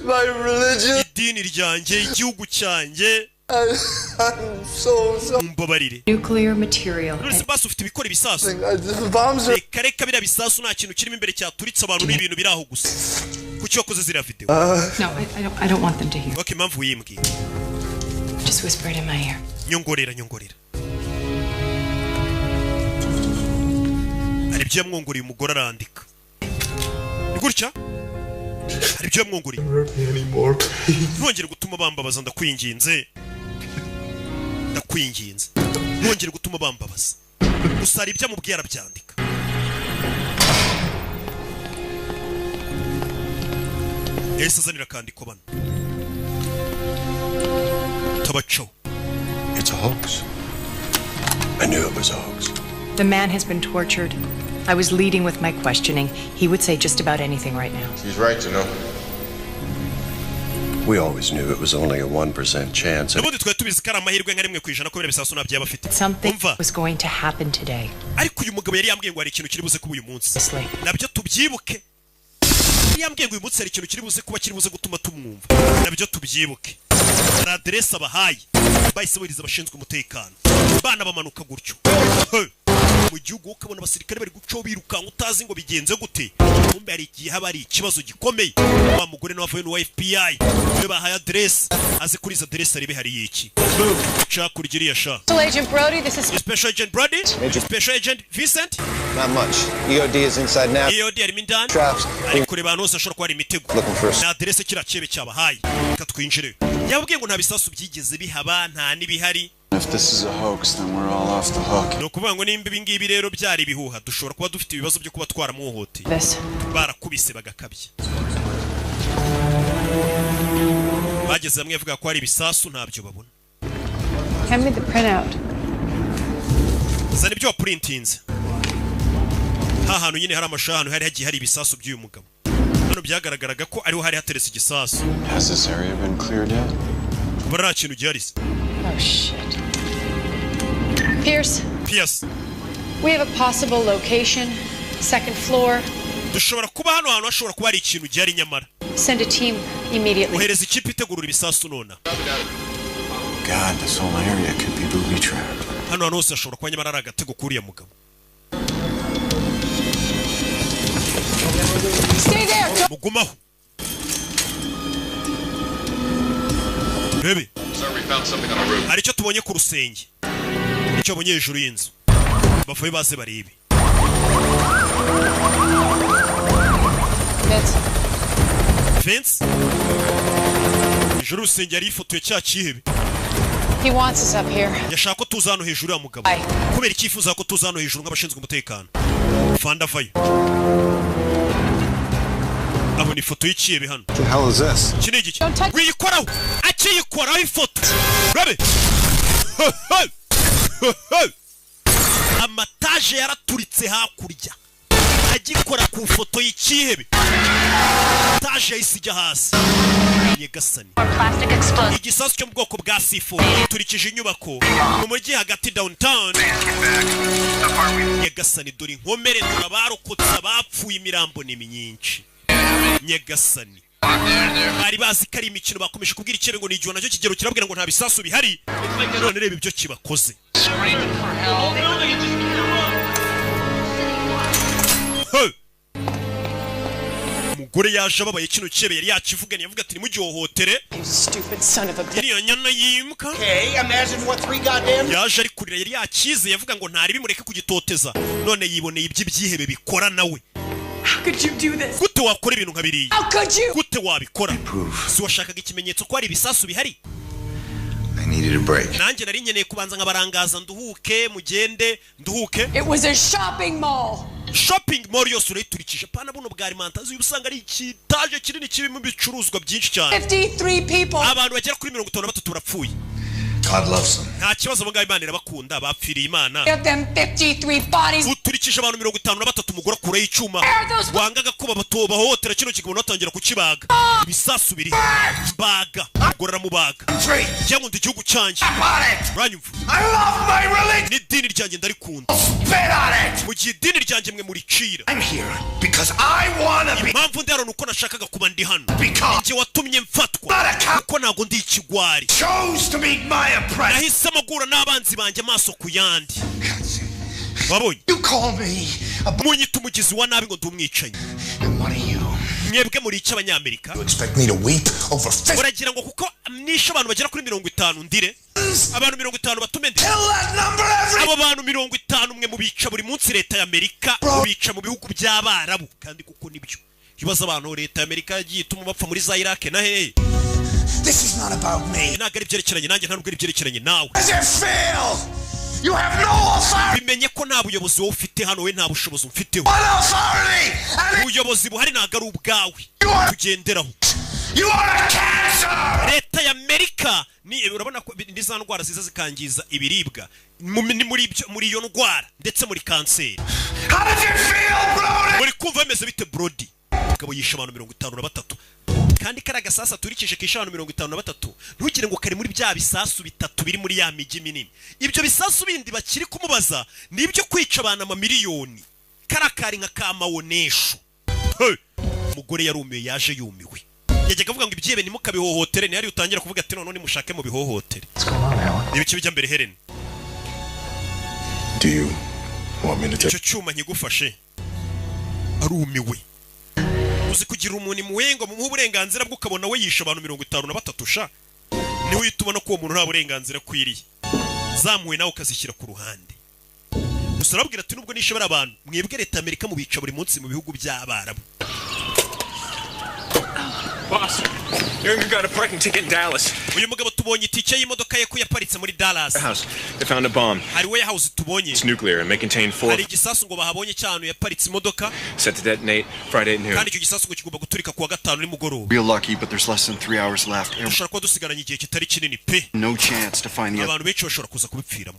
Speaker 9: my religion.
Speaker 1: idini ryanjye, igihugu cyanjye.
Speaker 9: I'm so sorry.
Speaker 1: Mumbabarire.
Speaker 4: Nuclear material.
Speaker 1: None se basi ufite ibikora ibisasu?
Speaker 9: The bombs are.
Speaker 1: Reka reka, biriya bisasu nta kintu kirimo imbere cyaturitse, abantu ni ibintu biri aho gusa. Kuki wakoze ziriya video?
Speaker 4: No, I don't want them to hear.
Speaker 1: Ok, impamvu wiyimbwiye?
Speaker 7: Just whisper it in my ear.
Speaker 1: Nyongorera, nyongorera. Hari ibyo yamwongoreye, umugore arandika. Ni gutya, hari ibyo yamwongoreye.
Speaker 9: Hurt me anymore, please.
Speaker 1: Ntongere gutuma bambabaza, ndakwinginze, ndakwinginze, ntongere gutuma bambabaza. Gusa hari ibyo amubwiye arabyandika. Yahise azanira akandiko bano tabacaho.
Speaker 2: It's a hoax. I knew it was a hoax.
Speaker 4: The man has been tortured. I was leading with my questioning. He would say just about anything right now.
Speaker 13: She's right.
Speaker 2: We always knew it was only a 1% chance.
Speaker 1: N'ubundi twari tubizi ko ari amahirwe nka 1% ko biriya bisasu ntabyo yaba afite.
Speaker 4: Something
Speaker 1: Umva.
Speaker 4: was going to happen today.
Speaker 1: Ariko uyu mugabo yari yambwiye ngo hari ikintu kiri buze kuba uyu munsi, nabyo tubyibuke. Yari yambwiye ngo uyu munsi hari ikintu kiri buze kuba, kiri buze gutuma tumwumva, nabyo tubyibuke. Hari aderesi abahaye, bahise bohereza abashinzwe umutekano, bana bamanuka gutyo. He! Mu gihugu ukabona abasirikare bari gucaho birukanka, utazi ngo bigenze gute. Kumbe hari igihe haba hari ikibazo gikomeye. Wa mugore nawe avuye n'uwa FBI niwe bahaye aderesi, aze kuri izo aderesi arebe hari iki cakurya iriya sha.
Speaker 12: Special Agent Brody, this is
Speaker 1: Special Agent Brody, Special Agent Vincent.
Speaker 18: Not much. EOD is inside now.
Speaker 1: EOD harimo indani.
Speaker 18: Traps.
Speaker 1: Ari kureba ahantu hose hashobora kuba hari imitego.
Speaker 18: Looking for
Speaker 1: Ni aderese kiriya cyebe cyabahaye. Reka twinjire. Yababwiye ngo nta bisasu byigeze bihaba, nta n'ibihari.
Speaker 3: If this is a hoax, then we're all off the hook.
Speaker 1: Ni ukuvuga ngo nimba ibi ngibi rero byari ibihuha, dushobora kuba dufite ibibazo byo kuba twaramuhohoteye.
Speaker 4: This.
Speaker 1: Barakubise bagakabya. Bageze hamwe bavuga ko hari ibisasu, ntabyo babona.
Speaker 12: Hand me the printout.
Speaker 1: Zana ibyo wapurintinze. Ha hantu nyine hari amashusho, ahantu hari hagiye hari ibisasu by'uyu mugabo. Hano byagaragaraga ko ariho hari hateretse igisasu.
Speaker 3: Has this area been cleared yet?
Speaker 1: Mbona nta kintu gihari se.
Speaker 12: Oh, shit. Pierce,
Speaker 1: Pierce,
Speaker 12: we have a possible location. Second floor.
Speaker 1: Dushobora kuba hano hantu hashobora kuba hari ikintu gihari nyamara.
Speaker 12: Send a team immediately.
Speaker 1: Ohereza ikipe itegurura ibisasu nona.
Speaker 3: God, this whole area could be booby trapped.
Speaker 1: Hano hantu hose hashobora kuba nyamara ari agatego k'uriya mugabo.
Speaker 4: Stay there.
Speaker 1: Mugumaho bebe.
Speaker 5: Sir, we found something on the roof.
Speaker 1: Hari icyo tubonye ku rusenge, icyo babonye hejuru y'inzu. Bavuye baze barebe.
Speaker 4: Vince.
Speaker 1: Vince, hejuru y'urusenge hari ifoto ya cya cyihebe.
Speaker 4: He wants us up here.
Speaker 1: Yashaka ko tuza hano hejuru ya mugabo. Kubera icyifuza ko tuza hano hejuru nk'abashinzwe umutekano. Fanda vayo, abona ifoto y'ikihebe hano.
Speaker 13: What the hell is this?
Speaker 1: Iki ni igiki? Wiyikoraho! Akiyikoraho ifoto rabe, amataje yaraturitse hakurya. Agikora ku foto y'ikihebe, taje yahise ijya hasi. Nyagasani! Igisasu cyo mu bwoko bwa C4 giturikije inyubako mu mujyi hagati, downtown. Nyagasani, dore inkomere, dore abarokotse, abapfuye, imirambo ni myinshi. Nyagasani, bari bazi ko ari imikino. Bakomeje kubwira ikirere ngo ni igihe nacyo kigero kirabwira ngo nta bisasu bihari. None reba ibyo kibakoze. Hey! Umugore yaje ababaye. Kino cyebe yari yakivuganiye, avuga ati nimugihohotere.
Speaker 4: Stupid son of a bitch.
Speaker 1: Iriya nyana yimuka.
Speaker 21: Okay, imagine what three goddamn
Speaker 1: Yaje ari kurira. Yari yakize, yavuga ngo ntari bimureke kugitoteza, none yiboneye iby'ibyihebe bikora nawe.
Speaker 4: How could you do this?
Speaker 1: Gute wakora ibintu nka biriya?
Speaker 4: How could you?
Speaker 1: Gute wabikora? Si washakaga ikimenyetso ko hari ibisasu bihari?
Speaker 13: I needed a break.
Speaker 1: Nanjye nari nkeneye kubanza nkabarangaza, nduhuke, mugende nduhuke.
Speaker 4: It was a shopping mall.
Speaker 1: Shopping mall yose urayiturikije, pana buno bwa alimentation, usanga ari ikitaje kinini kirimo ibicuruzwa byinshi cyane.
Speaker 4: 53 people.
Speaker 1: Abantu bagera kuri 53 barapfuye.
Speaker 13: God loves them.
Speaker 1: Nta kibazo, abo ngabo Imana irabakunda, bapfiriye Imana.
Speaker 4: Give them 53 bodies.
Speaker 1: Uturikije abantu 53. Umugore akuraho icyuma wangaga ko bahohotera kino kigabo, batangira kukibaga. Ibisasu biri mbaga, umugore aramubaga. Njya nkunda igihugu cyanjye, uranyumva? N'idini ryanjye ndarikunda. Mu gihe idini ryanjye mwe muricira. Impamvu ndi hano ni uko nashakaga kuba ndi hano. Njye watumye mfatwa, kuko ntabwo ndi ikigwari. Nahisemo guhura n'abanzi banjye amaso ku yandi. Wabonye munyita umugizi wa nabi, ngo ndi umwicanyi. Mwebwe muri iki Abanyamerika?
Speaker 13: Expect me to weep over 50?
Speaker 1: Uragira ngo kuko nishe abantu bagera kuri 50 ndire? Abantu 50 batume ndire? Abo bantu 50 mwe mubica buri munsi. Leta ya Amerika mubica mu bihugu by'Abarabu, kandi kuko nibyo ibibazo abantu leta ya Amerika yagiye ituma bapfa muri za Iraq na hehe.
Speaker 13: This is not about me.
Speaker 1: Ntabwo ari ibyerekeranye nanjye, ntabwo ari ibyerekeranye nawe.
Speaker 13: Does it feel? You have no authority.
Speaker 1: Bimenye ko nta buyobozi wowe ufite hano, we nta bushobozi umfiteho.
Speaker 13: What authority?
Speaker 1: Ubuyobozi buhari ntabwo ari ubwawe tugenderaho.
Speaker 13: You are a cancer.
Speaker 1: Leta ya Amerika ni, urabona ko ni za ndwara ziza zikangiza ibiribwa. Ni muri ibyo, muri iyo ndwara ndetse muri kanseri.
Speaker 13: How does it feel, Brody?
Speaker 1: Muri kumva bimeze bite, Brody? Mugabo yishe abantu 53, kandi kariya gasasu aturikije kishe abantu 53, ntugire ngo kari muri bya bisasu bitatu biri muri ya mijyi minini. Ibyo bisasu bindi bakiri kumubaza ni ibyo kwica abantu amamiliyoni. Kariya kari nka kamawonesho. Hey! Umugore yarumiwe, yaje yumiwe. Yajyaga avuga ngo ibyihebe ntimukabihohotere, ntihari utangira kuvuga ati none nimushake mu bihohotere. Ibice bijya mbere, Helen.
Speaker 5: Do you want me to take
Speaker 1: Icyo cyuma nkigufashe? Arumiwe. Uzi kugira umuntu impuhwe ngo mumuhe uburenganzira bwe, ukabona we yishe abantu 53 sha, niwe uhita ubona ko uwo muntu nta burenganzira akwiriye. Zamuwe nawe ukazishyira ku ruhande. Gusa arababwira ati nubwo nishe bari abantu, mwebwe leta ya Amerika mubica buri munsi mu bihugu by'Abarabu.
Speaker 19: Boss, Younger got a parking ticket in Dallas.
Speaker 1: Uyu mugabo tubonye itike y'imodoka ye ko yaparitse muri Dallas.
Speaker 19: House. They found a bomb.
Speaker 1: Hari warehouse tubonye.
Speaker 19: It's nuclear and may contain four
Speaker 1: Hari igisasu ngo bahabonye cy'ahantu yaparitse imodoka.
Speaker 19: set to detonate Friday at noon.
Speaker 1: Kandi icyo gisasu ngo kigomba guturika kuwa gatanu nimugoroba.
Speaker 9: Real lucky, but there's less than 3 hours left. And
Speaker 1: Dushobora kuba dusigaranye igihe kitari kinini pe.
Speaker 9: no chance to find the other.
Speaker 1: Abantu benshi bashobora kuza kubipfiramo.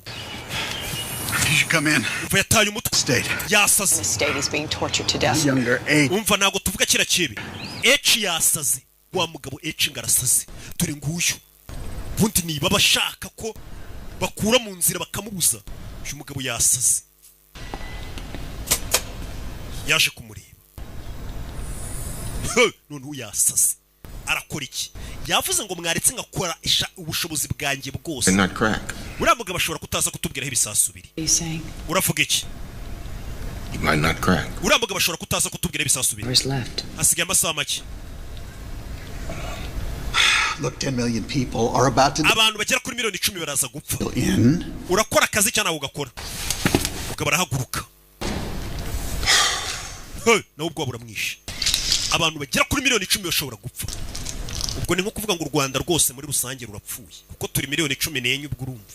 Speaker 8: You should come in.
Speaker 1: Umva, yataye umutwe.
Speaker 8: State.
Speaker 1: Yasaze.
Speaker 4: The state is being tortured to death.
Speaker 8: Younger eight.
Speaker 1: Umva, ntabwo tuvuga kiriya kibi. H yasaze, wa mugabo H ngo arasaze. Dore nguyu. Ubundi niba bashaka ko bakura mu nzira bakamubuza, uyu mugabo yasaze. Yaje kumureba. Noneho yasaze, arakora iki? Yavuze ngo mwaretse ngakora ubushobozi bwanjye bwose.
Speaker 13: And not crack.
Speaker 1: Uriya mugabo ashobora kutaza kutubwira aho ibisasu biri.
Speaker 4: What are you saying?
Speaker 1: Uravuga iki?
Speaker 13: He might not crack.
Speaker 1: Uriya mugabo ashobora kutaza kutubwira ibisasu biri.
Speaker 4: Hours left.
Speaker 1: Hasigaye amasaha make.
Speaker 18: Look, 10 million people are about to
Speaker 1: Abantu bagera kuri miliyoni 10 baraza gupfa.
Speaker 18: in.
Speaker 1: Urakora akazi cyangwa ntabwo ugakora? Mugabo arahaguruka. Hey, nawe ubwoba buramwishe. Abantu bagera kuri miliyoni 10 bashobora gupfa. Ubwo ni nko kuvuga ngo u Rwanda rwose muri rusange rurapfuye, kuko turi miliyoni 14. Ubwo urumva.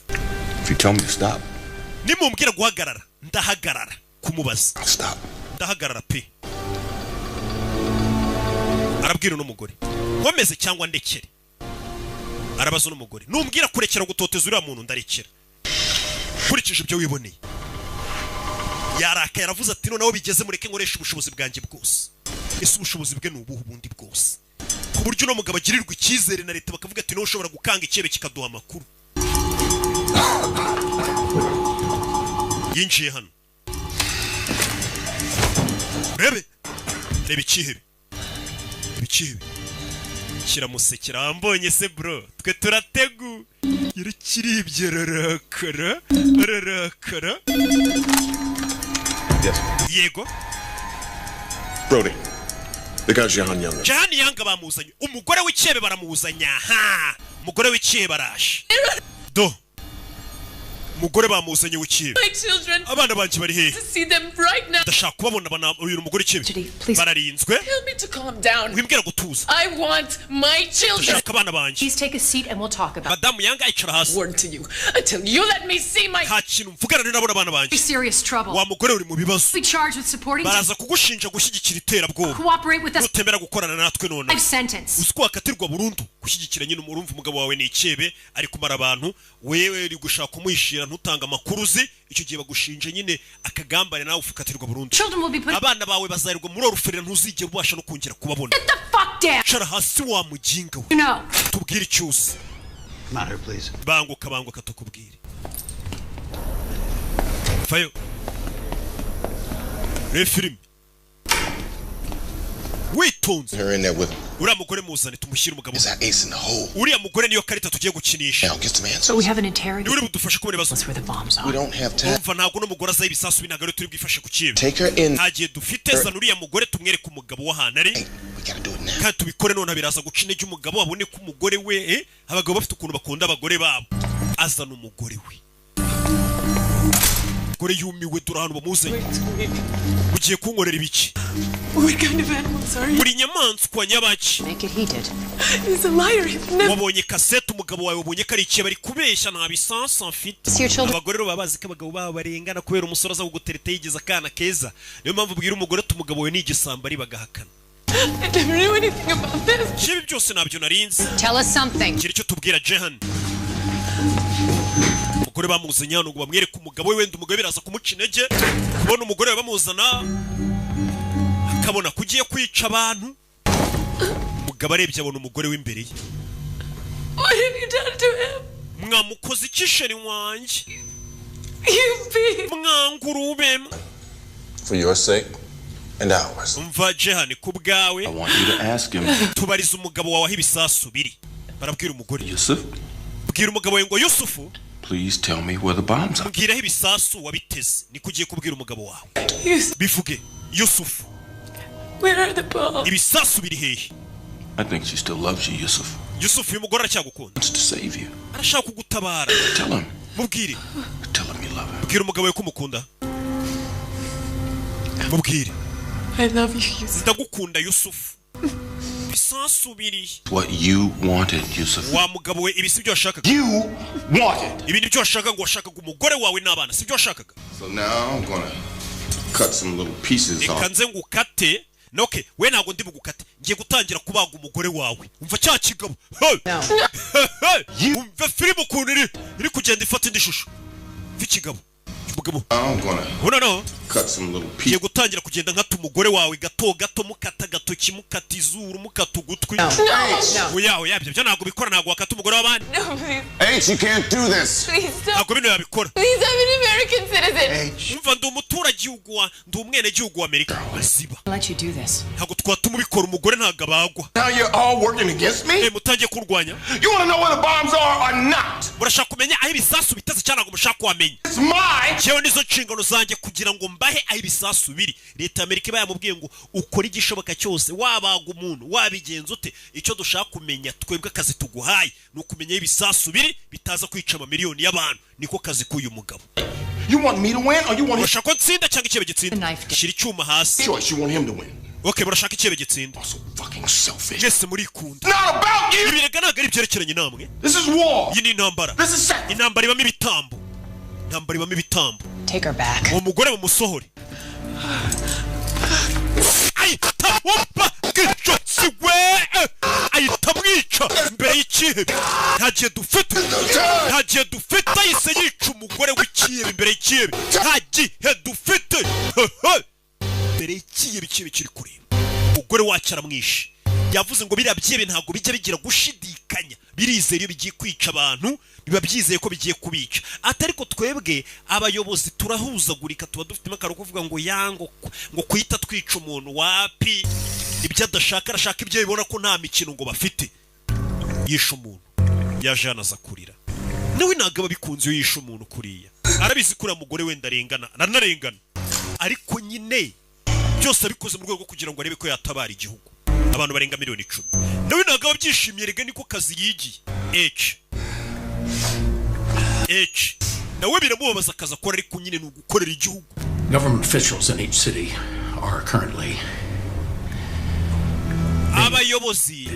Speaker 13: If you tell me to stop,
Speaker 1: Nimumbwira guhagarara, ndahagarara kumubaza.
Speaker 13: Stop.
Speaker 1: Ndahagarara pe. Arabwira uno mugore, nkomeze cyangwa ndekere? Arabaza uno mugore. Numbwira kurekera gutoteza uriya muntu, ndarekera, nkurikije ibyo wiboneye. Yarakaye, aravuze ati: "Noneho bigeze, mureke nkoresha ubushobozi bwanjye bwose." Ese ubushobozi bwe ni ubuhe ubundi bwose, ku buryo uno mugabo agirirwa icyizere na leta, bakavuga ati: "Niwe ushobora gukanga icyebe kikaduha amakuru"? Yinjiye hano, urebe, reba ikihebe, reba ikihebe kiramusekera. Wambonye se bro? Twe turategu yarakiribye, ararakara, ararakara.
Speaker 5: Yes.
Speaker 1: Yego.
Speaker 5: Brody. They got Jehan Younger.
Speaker 1: Jahani Yanga bamuzanye. Umugore w'icyebe baramuzanye. Aha, umugore w'icyebe araje. Do umugore bamuzanye w'icyebe.
Speaker 10: My children.
Speaker 1: Abana banjye bari hehe?
Speaker 10: To see them right now.
Speaker 1: Ndashaka kubabona. Bana, uyu mugore w'icyebe bararinzwe.
Speaker 10: Tell me to calm down.
Speaker 1: Wimbwira gutuza.
Speaker 10: I want my children.
Speaker 1: Ndashaka abana banjye.
Speaker 4: Please take a seat and we'll talk about
Speaker 1: Madamu Yanga, icara hasi.
Speaker 10: Word to you until you let me see my.
Speaker 1: Nta kintu mvugana nabona abana banjye.
Speaker 4: Serious trouble.
Speaker 1: Wa mugore, uri mu bibazo.
Speaker 4: Be charged with supporting.
Speaker 1: Baraza kugushinja gushyigikira iterabwoba.
Speaker 4: Cooperate with us.
Speaker 1: Nutemera gukorana natwe none,
Speaker 4: Life sentence.
Speaker 1: uzi ko wakatirwa burundu? Gushyigikira nyine, urumva umugabo wawe ni icyebe, ari kumara abantu, wewe uri gushaka kumuhishira, ntutanga amakuru uzi. Icyo gihe bagushinja nyine akagambane, nawe ukatirwa burundu.
Speaker 4: Children will be put.
Speaker 1: Abana bawe bazarirwa muri orphelinat, ntuzigera ubasha no kongera kubabona.
Speaker 4: Get the fuck down.
Speaker 1: Cara hasi wa muginga we.
Speaker 4: You know.
Speaker 1: Tubwire icyo uzi.
Speaker 18: Come out here, please.
Speaker 1: Banguka, banguka tukubwire. Fayo reba filime witonze.
Speaker 13: Her in there with him.
Speaker 1: Uriya mugore muzane, tumushyire umugabo.
Speaker 13: Is that ace in the hole?
Speaker 1: Uriya mugore niyo karita tugiye gukinisha.
Speaker 13: Now get some answers.
Speaker 4: So we have an interrogator.
Speaker 1: Niwe uri budufashe kubona ibibazo.
Speaker 4: Where the bombs
Speaker 13: We
Speaker 4: are.
Speaker 13: don't have time.
Speaker 1: Umva, ntabwo uno mugore azaho ibisasu, ntabwo ariyo turi bwifashe ku kibe.
Speaker 13: Take her in.
Speaker 1: Nta gihe dufite. Zana uriya mugore tumwereke umugabo w'ahantu ari.
Speaker 13: We gotta do it now.
Speaker 1: Kandi tubikore none, biraza guca intege umugabo, abone ko umugore we, abagabo bafite ukuntu bakunda abagore babo. Azana umugore we. Umugore yumiwe. Dore ahantu bamuzanye. Ugiye kunkorera ibiki?
Speaker 10: What kind of animals are you?
Speaker 1: Buri nyamaswa nyabaki?
Speaker 4: Make it heated.
Speaker 10: He's a liar. He's never.
Speaker 1: Wabonye kasete, umugabo wawe wabonye ko ari ikihe, bari kubeshya, nta bisansi mfite.
Speaker 4: See your children.
Speaker 1: Abagore rero baba bazi ko abagabo babo barengana, kubera umusore aza kugutereta yigize akana keza. Niyo mpamvu ubwira umugore ati: "Umugabo wawe ni igisambo," ari bagahakana.
Speaker 10: I never knew anything about this.
Speaker 1: Ibi byose ntabyo narinzi.
Speaker 4: Tell us something.
Speaker 1: Gira icyo tubwira, Jehan. Umugore bamuzanye hano ngo bamwereke umugabo we. Wenda umugabo biraza kumuca intege kubona umugore we bamuzana, akabona ko ugiye kwica abantu. Umugabo arebye abona umugore w'imbere ye.
Speaker 10: What have you done to him?
Speaker 1: Mwamukoze iki chéri wanjye?
Speaker 10: You beast.
Speaker 1: Mwangurube.
Speaker 6: For your sake and ours.
Speaker 1: Umva Jehan, ku bwawe.
Speaker 6: I want you to ask him.
Speaker 1: Tubariza umugabo wawe aho ibisasu biri. Barabwira umugore.
Speaker 6: Yusuf,
Speaker 1: Bwira umugabo wawe ngo: "Yusufu,
Speaker 6: please tell me where the bombs are.
Speaker 1: mbwira aho ibisasu wabiteze." Niko ugiye kubwira umugabo wawe. Bivuge: "Yusufu,
Speaker 10: Where are the bombs?
Speaker 1: ibisasu biri hehe?"
Speaker 6: I think she still loves you, Yusuf.
Speaker 1: Yusufu, uyu mugore aracyagukunda.
Speaker 6: Wants to save you.
Speaker 1: Arashaka kugutabara.
Speaker 6: Tell him.
Speaker 1: Mubwire.
Speaker 6: Tell him you love him.
Speaker 1: Bwira umugabo wawe ko umukunda, mubwire.
Speaker 10: I love you, Yusuf.
Speaker 1: Ndagukunda, Yusufu. Ibisasu biri
Speaker 6: What you wanted, Yusuf.
Speaker 1: Wa mugabo we, ibi si byo washakaga?
Speaker 6: You wanted.
Speaker 1: Ibi ni byo washakaga, ngo washakaga umugore wawe n'abana, si byo washakaga?
Speaker 13: So now I'm gonna cut some little pieces
Speaker 1: Reka
Speaker 13: off.
Speaker 1: nze ngukate. Okay, we ntabwo ndi bugukate, ngiye gutangira kubaga umugore wawe. Umva cya kigabo. Hey! Hey! Umva filime ukuntu iri kugenda ifata indi shusho. Umva ikigabo, umugabo.
Speaker 13: I'm gonna
Speaker 1: Ubona no
Speaker 13: cut some little
Speaker 1: ngiye
Speaker 13: pieces.
Speaker 1: gutangira kugenda nkata umugore wawe gato gato, mukata agatoki, mukata izuru, mukata ugutwi.
Speaker 10: No. No.
Speaker 1: Oya, oya, ibyo byo ntabwo bikora, ntabwo wakata umugore w'abandi.
Speaker 10: No, please.
Speaker 13: H, you can't do this.
Speaker 10: Please stop.
Speaker 1: Ntabwo bino yabikora.
Speaker 10: Please, I'm an American citizen.
Speaker 1: Umva, ndi umuturage. Umuturage wa, ndi umwenegihugu wa Amerika. Ziba.
Speaker 4: Let you do this.
Speaker 1: Ntabwo twatuma ubikora, umugore ntabwo abagwa.
Speaker 13: Now you're all working against me?
Speaker 1: Eh, mutangiye kurwanya.
Speaker 13: You want to know where the bombs are or not?
Speaker 1: Murashaka kumenya aho ibisasu biteze cyangwa ntabwo mushaka kuhamenya?
Speaker 13: It's my
Speaker 1: Njyewe nizo nshingano zanjye kugira ngo mbahe aho ibisasu biri. Leta ya Amerika iba yamubwiye ngo ukore igishoboka cyose, wabaga umuntu, wabigenza ute, icyo dushaka kumenya twebwe, akazi tuguhaye ni ukumenya aho ibisasu biri bitaza kwica amamiliyoni y'abantu. Niko kazi k'uyu mugabo.
Speaker 13: You want me to win or you want
Speaker 1: Urashaka ko nsinda cyangwa ikihebe gitsinda? Shyira icyuma hasi.
Speaker 13: Choice, you want him to win.
Speaker 1: Okay, murashaka ikihebe gitsinda.
Speaker 13: Fucking selfish.
Speaker 1: Mwese murikunda.
Speaker 13: Not about you.
Speaker 1: Ibi rega ntabwo ari ibyerekeranye namwe.
Speaker 13: This is war.
Speaker 1: Iyi ni intambara.
Speaker 13: This is sacrifice.
Speaker 1: Intambara ibamo ibitambo, intambara ibamo ibitambo.
Speaker 7: Take her back.
Speaker 1: Uwo mugore mumusohore. Ahita wumva bw'ijosi we, ahita amwica imbere y'ikihebe. Nta gihe dufite, nta gihe dufite. Ahise yica umugore w'ikihebe imbere y'ikihebe. Nta gihe dufite imbere y'ikihebe. Ikihebe kiri kureba umugore wacu aramwishe. Yavuze ngo biriya byihebe ntabwo bijya bigira gushidikanya, birizera. Iyo bigiye kwica abantu biba byizeye ko bigiye kubica. Ati ariko twebwe abayobozi turahuzagurika, tuba dufitemo akantu ko kuvuga ngo ya ngo kuhita twica umuntu wapi. Ibyo adashaka, arashaka ibyo bibona ko nta mikino ngo bafite. Yishe umuntu, yaje hano aza kurira. Nawe ntabwo aba abikunze iyo yishe umuntu kuriya. Arabizi ko uriya mugore wenda arengana, aranarengana, ariko nyine byose abikoze mu rwego rwo kugira ngo arebe ko yatabara igihugu, abantu barenga miliyoni 10. Nawe ntabwo aba abyishimiye rega, niko kazi yigiye. H H nawe biramubabaza akazi akora, ariko nyine ni ugukorera igihugu.
Speaker 17: Government officials in each city are currently
Speaker 1: Abayobozi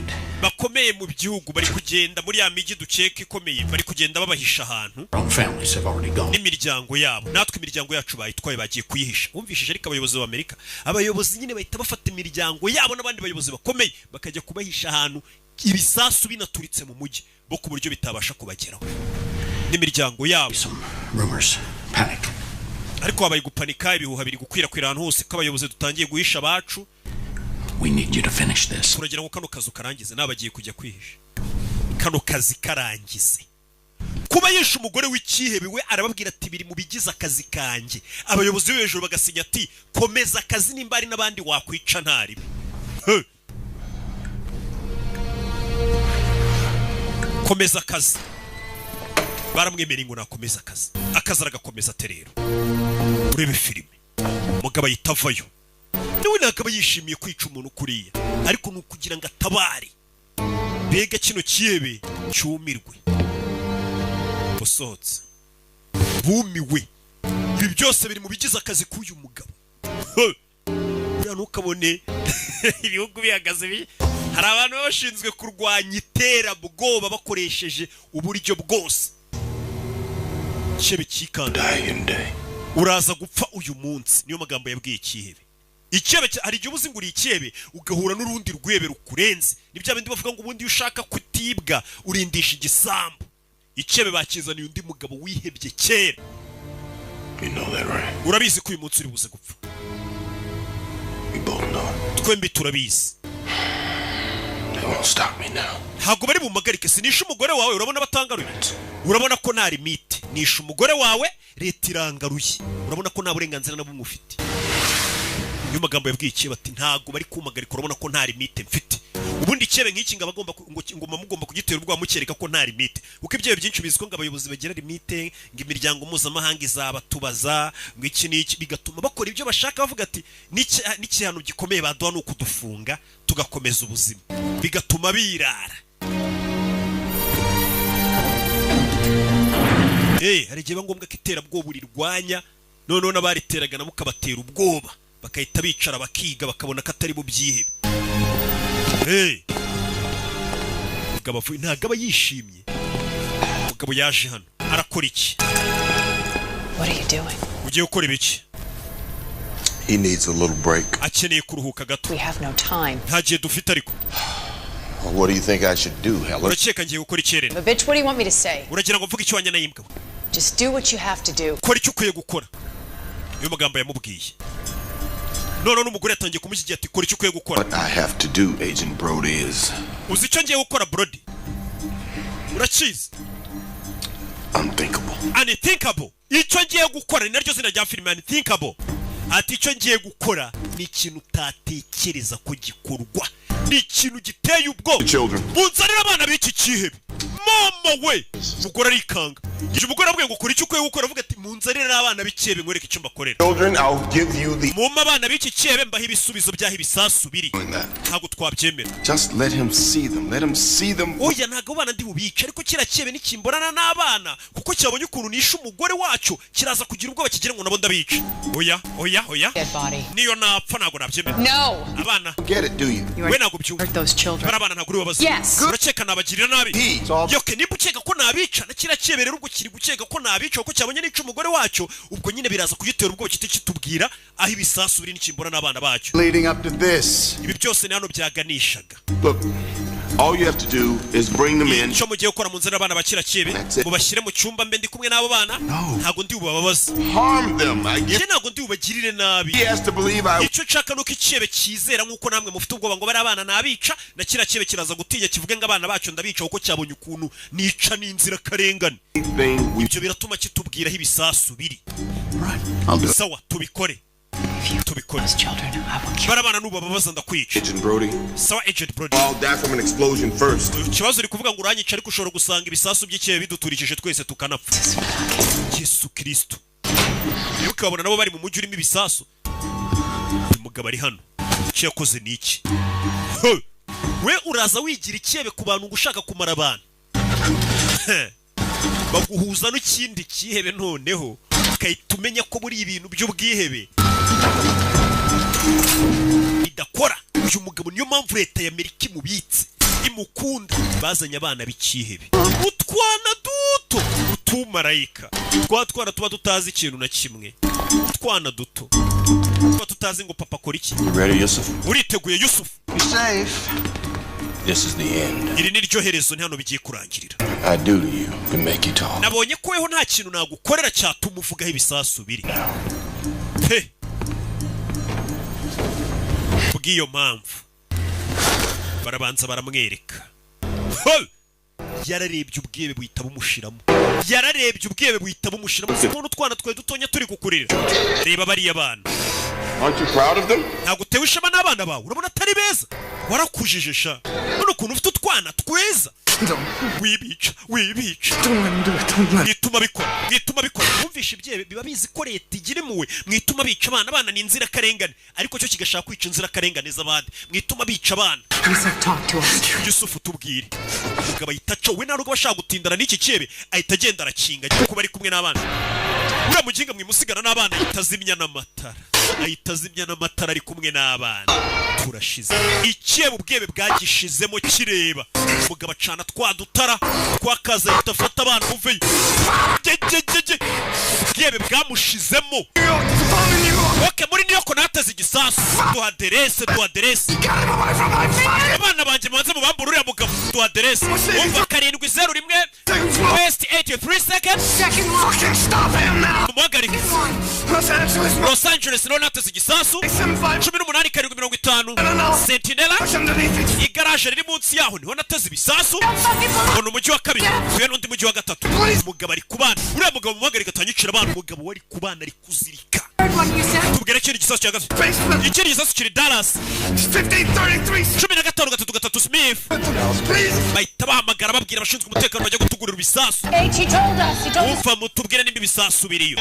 Speaker 1: bakomeye mu gihugu bari kugenda muri ya mijyi dukeka ikomeye, bari kugenda babahisha ahantu.
Speaker 17: Our own families have already gone.
Speaker 1: N'imiryango yabo, natwe imiryango yacu bayitwaye, bagiye kuyihisha. Wumvishije? Ariko abayobozi b'Amerika, abayobozi nyine bahita bafata imiryango yabo n'abandi bayobozi bakomeye bakajya kubahisha ahantu, ibisasu binaturitse mu mujyi bo, ku buryo bitabasha kubageraho n'imiryango yabo.
Speaker 17: Rumors, panic.
Speaker 1: Ariko habaye gupanika, ibihuha biri gukwirakwira ahantu hose ko abayobozi dutangiye guhisha abacu.
Speaker 17: We need you to finish this.
Speaker 1: Turagira ngo kano kazi ukarangize. Nawe bagiye kujya kwihisha, kano kazi karangize. Kuba yishe umugore w'icyihebe, we arababwira ati biri mu bigize akazi kanjye. Abayobozi bo hejuru bagasinya ati komeza akazi, nimba hari n'abandi wakwica ntaribe. He! Komeza akazi. Baramwemereye ngo nakomeza akazi, akazi aragakomeza ate rero? Urebe filime, umugabo ahita avayo. Nawe ntabwo aba yishimiye kwica umuntu kuriya, ariko ni ukugira ngo atabare mbega kino kihebe cyumirwe. Usohotse bumiwe. Ibi byose biri mu bigize akazi k'uyu mugabo. He! Buriya ntukabone ibihugu bihagaze hari abantu baba bashinzwe kurwanya iterabwoba bakoresheje uburyo bwose. Ikihebe cyikanda. Uraza gupfa uyu munsi, niyo magambo yabwiye ikihebe. Ikihebe hari igihe uba uzi ngo uri ikihebe, ugahura n'urundi rwebe rukurenze. Ni bya bindi bavuga ngo ubundi iyo ushaka kutibwa urindisha igisambu. Ikihebe bakizaniye undi mugabo wihebye kera.
Speaker 6: You know that, right?
Speaker 1: Urabizi ko uyu munsi uri buze gupfa.
Speaker 6: We both know.
Speaker 1: Twembi turabizi.
Speaker 6: They won't stop me now.
Speaker 1: Ntabwo bari bumpagarike. Sinishe umugore wawe, urabona batangaruye? Urabona ko nta limite. Nishe umugore wawe, leta irangaruye, urabona ko nta burenganzira na bumwe ufite. Niyo magambo yabwiye ikihebe, ati ntabwo bari kumpagarika, urabona ko nta limite mfite. Ubundi ikihebe nk'iki ngo abagomba ngo muba mugomba kugitera ubwoba, mukereka ko nta limite, kuko ibyo byinshi bizwi ko ngo abayobozi bagira limite, ngo imiryango mpuzamahanga izabatubaza, ngo iki n'iki, bigatuma bakora ibyo bashaka, bavuga ati n'igihano gikomeye baduha ni ukudufunga tugakomeza ubuzima, bigatuma birara. Hari igihe biba ngombwa ko iterabwoba urirwanya, noneho n'abariteraga nabo ukabatera ubwoba, bakahita bicara bakiga, bakabona ko atari bubyihebe. Umugabo avuye, ntabwo aba yishimye. Umugabo yaje hano arakora iki?
Speaker 7: What are you doing?
Speaker 1: Ugiye gukora ibiki?
Speaker 5: He needs a little break.
Speaker 1: Akeneye kuruhuka gato.
Speaker 7: We have no time.
Speaker 1: Nta gihe dufite ariko.
Speaker 5: Well, what do you think I should do, Helen?
Speaker 1: Urakeka ngiye gukora iki, Helen?
Speaker 7: But bitch, what do you want me to say?
Speaker 1: Uragira ngo mvuge icyo wanya n'imbwa?
Speaker 7: Just do what you have to do.
Speaker 1: Kora icyo ukwiye gukora, niyo magambo yamubwiye. Noneho n'umugore yatangiye kumushyigikira, ati kora icyo ukwiye gukora.
Speaker 5: What I have to do, Agent Brody, is
Speaker 1: Uzi icyo ngiye gukora, Brody? Urakizi?
Speaker 5: unthinkable.
Speaker 1: Unthinkable. Icyo ngiye gukora, ni naryo zina rya filime, Unthinkable. Ati icyo ngiye gukora ni ikintu utatekereza ko gikorwa, ni ikintu giteye ubwoba.
Speaker 5: Children.
Speaker 1: Munzanire abana b'iki kihebe. Mama we, umugore arikanga. Igihe umugore avuga ngo kora icyo ukwiye gukora, avuga ati munzanire abana b'ikihebe nkwereke icyo mbakorera.
Speaker 5: Children, I'll give you the.
Speaker 1: Mumpe abana b'iki kihebe mbahe ibisubizo by'aho ibisasu biri. Ntabwo twabyemera.
Speaker 5: Just let him see them. Let him see them.
Speaker 1: Oya, ntabwo abana ndi bubice, ariko kiriya kihebe nikimborana n'abana, kuko cyabonye ukuntu nishe umugore wacyo, kiraza kugira ubwoba kigira ngo nabo ndabica. Oya, oya, oya.
Speaker 4: Dead body.
Speaker 1: Niyo napfa ntabwo nabyemera.
Speaker 4: No.
Speaker 1: Abana.
Speaker 5: Get it, do you?
Speaker 1: We ntabwo byumva.
Speaker 4: Those children.
Speaker 1: Bari abana, ntabwo uri bubabaze.
Speaker 4: Yes.
Speaker 1: Urakeka nabagirira nabi? Yoke, nimba ukeka ko nabica na kiriya kihebe rero, ubwo kiri gukeka ko nabica kuko cyabonye nica umugore wacyo, ubwo nyine biraza kugitera ubwoba kiti kitubwira aho ibisasu biri nikimbona n'abana bacyo.
Speaker 18: Leading up to this.
Speaker 1: Ibi byose ni hano byaganishaga.
Speaker 5: Look, all you have to do is bring them in.
Speaker 1: Icyo mugiye gukora, munzanire abana ba kiriya kihebe, mubashyire mu cyumba mbe ndi kumwe n'abo bana. Ntabwo ndi bubababaze.
Speaker 5: Harm them. I
Speaker 1: Njye ntabwo ndi bubagirire nabi.
Speaker 5: He has to believe I.
Speaker 1: Icyo nshaka nuko ikihebe cyizera, nk'uko namwe mufite ubwoba ngo bari abana nabica, na kiriya kihebe kiraza gutinya kivuge ngo abana bacu ndabica kuko cyabonye ukuntu nica n'inzirakarengane. Ibyo biratuma kitubwira aho ibisasu biri.
Speaker 18: I'll do it.
Speaker 1: Sawa, tubikore, tubikore. Bari abana, nubababaza ndakwica.
Speaker 5: Agent Brody.
Speaker 1: Sawa, Agent Brody.
Speaker 5: I'll die from an explosion first.
Speaker 1: Ikibazo uri kuvuga ngo uranyica, ariko ushobora gusanga ibisasu by'ikihebe biduturikije twese tukanapfa. Yesu Kristo! Wibuke babona nabo bari mu mujyi urimo ibisasu. Uyu mugabo ari hano, icyo yakoze ni iki? He! We uraza wigira ikihebe ku bantu ngo ushaka kumara abantu, baguhuza n'ikindi kihebe, noneho ugahita umenya ko muri ibintu by'ubwihebe bidakora. Uyu mugabo niyo mpamvu leta ya Amerika imubitse, imukunda. Bazanye abana b'ikihebe, utwana duto, utumarayika, twa twana tuba tutazi ikintu na kimwe, utwana duto tuba tutazi ngo papa akora iki.
Speaker 6: You ready, Yusuf?
Speaker 1: Uriteguye, Yusuf?
Speaker 18: Safe.
Speaker 6: This is the end.
Speaker 1: Iri ni ryo herezo, ni hano bigiye kurangirira.
Speaker 6: I do to you to make you talk.
Speaker 1: Nabonye ko weho nta kintu nagukorera cyatuma uvugaho ibisasu biri pe. Bw'iyo mpamvu barabanza baramwereka. Ho! Yararebye ubwebe buhita bumushiramo, yararebye ubwebe buhita bumushiramo. Si kubona utwana twawe dutonya turi kukurira? Reba bariya bana.
Speaker 5: Aren't you proud of them?
Speaker 1: Ntabwo utewe ishema n'abana bawe? Urabona atari beza? Warakujije sha, none ukuntu ufite utwana twiza. Wibica, wibica, mwituma bikora, mwituma bikora. Mwumvishe, ibyewe biba bizi ko leta igira impuhwe. Mwituma bica abana, abana ni inzirakarengane, ariko cyo kigashaka kwica inzirakarengane z'abandi. Mwituma bica abana.
Speaker 4: Yusuf, talk to us.
Speaker 1: Yusufu, tubwire. Umugabo ahita aca, we ntabwo aba ashaka gutindana n'iki cyebe, ahita agenda arakinga agiye kuba ari kumwe n'abana. Uriya muginga mwimusigana n'abana, ahita azimya n'amatara, ahita azimya n'amatara ari kumwe n'abana. Turashize. Ikebe ubwebe bwagishizemo kireba. Umugabo acana twa dutara twakaza, ahita afata abana, uveyo gegegege. Ubwebe bwamushizemo. Ok, muri New York nateze igisasu. Duha aderese, duha aderese. Abana banjye mubanze mubambure uriya mugabo. Duha aderese. Umva, 701 West 83 Second. Mumuhagarike. Los Angeles niho nateze igisasu. 18750 Sentinela, igaraje riri munsi yaho niho nateze ibisasu. Mbona umujyi wa kabiri uyu n'undi mujyi wa gatatu. Umugabo ari kubana, uriya mugabo muhagarika atanyicira abana. Umugabo wari kubana ari kuzirika. Tubwire ikindi gisasu cya gatatu. Ikindi gisasu kiri Dallas, 1533 Smith. Bahita bahamagara babwira abashinzwe umutekano bajya gutugurira ibisasu.
Speaker 12: H, he told us. He told us.
Speaker 1: Umva, mutubwire nimba ibisasu biriyo.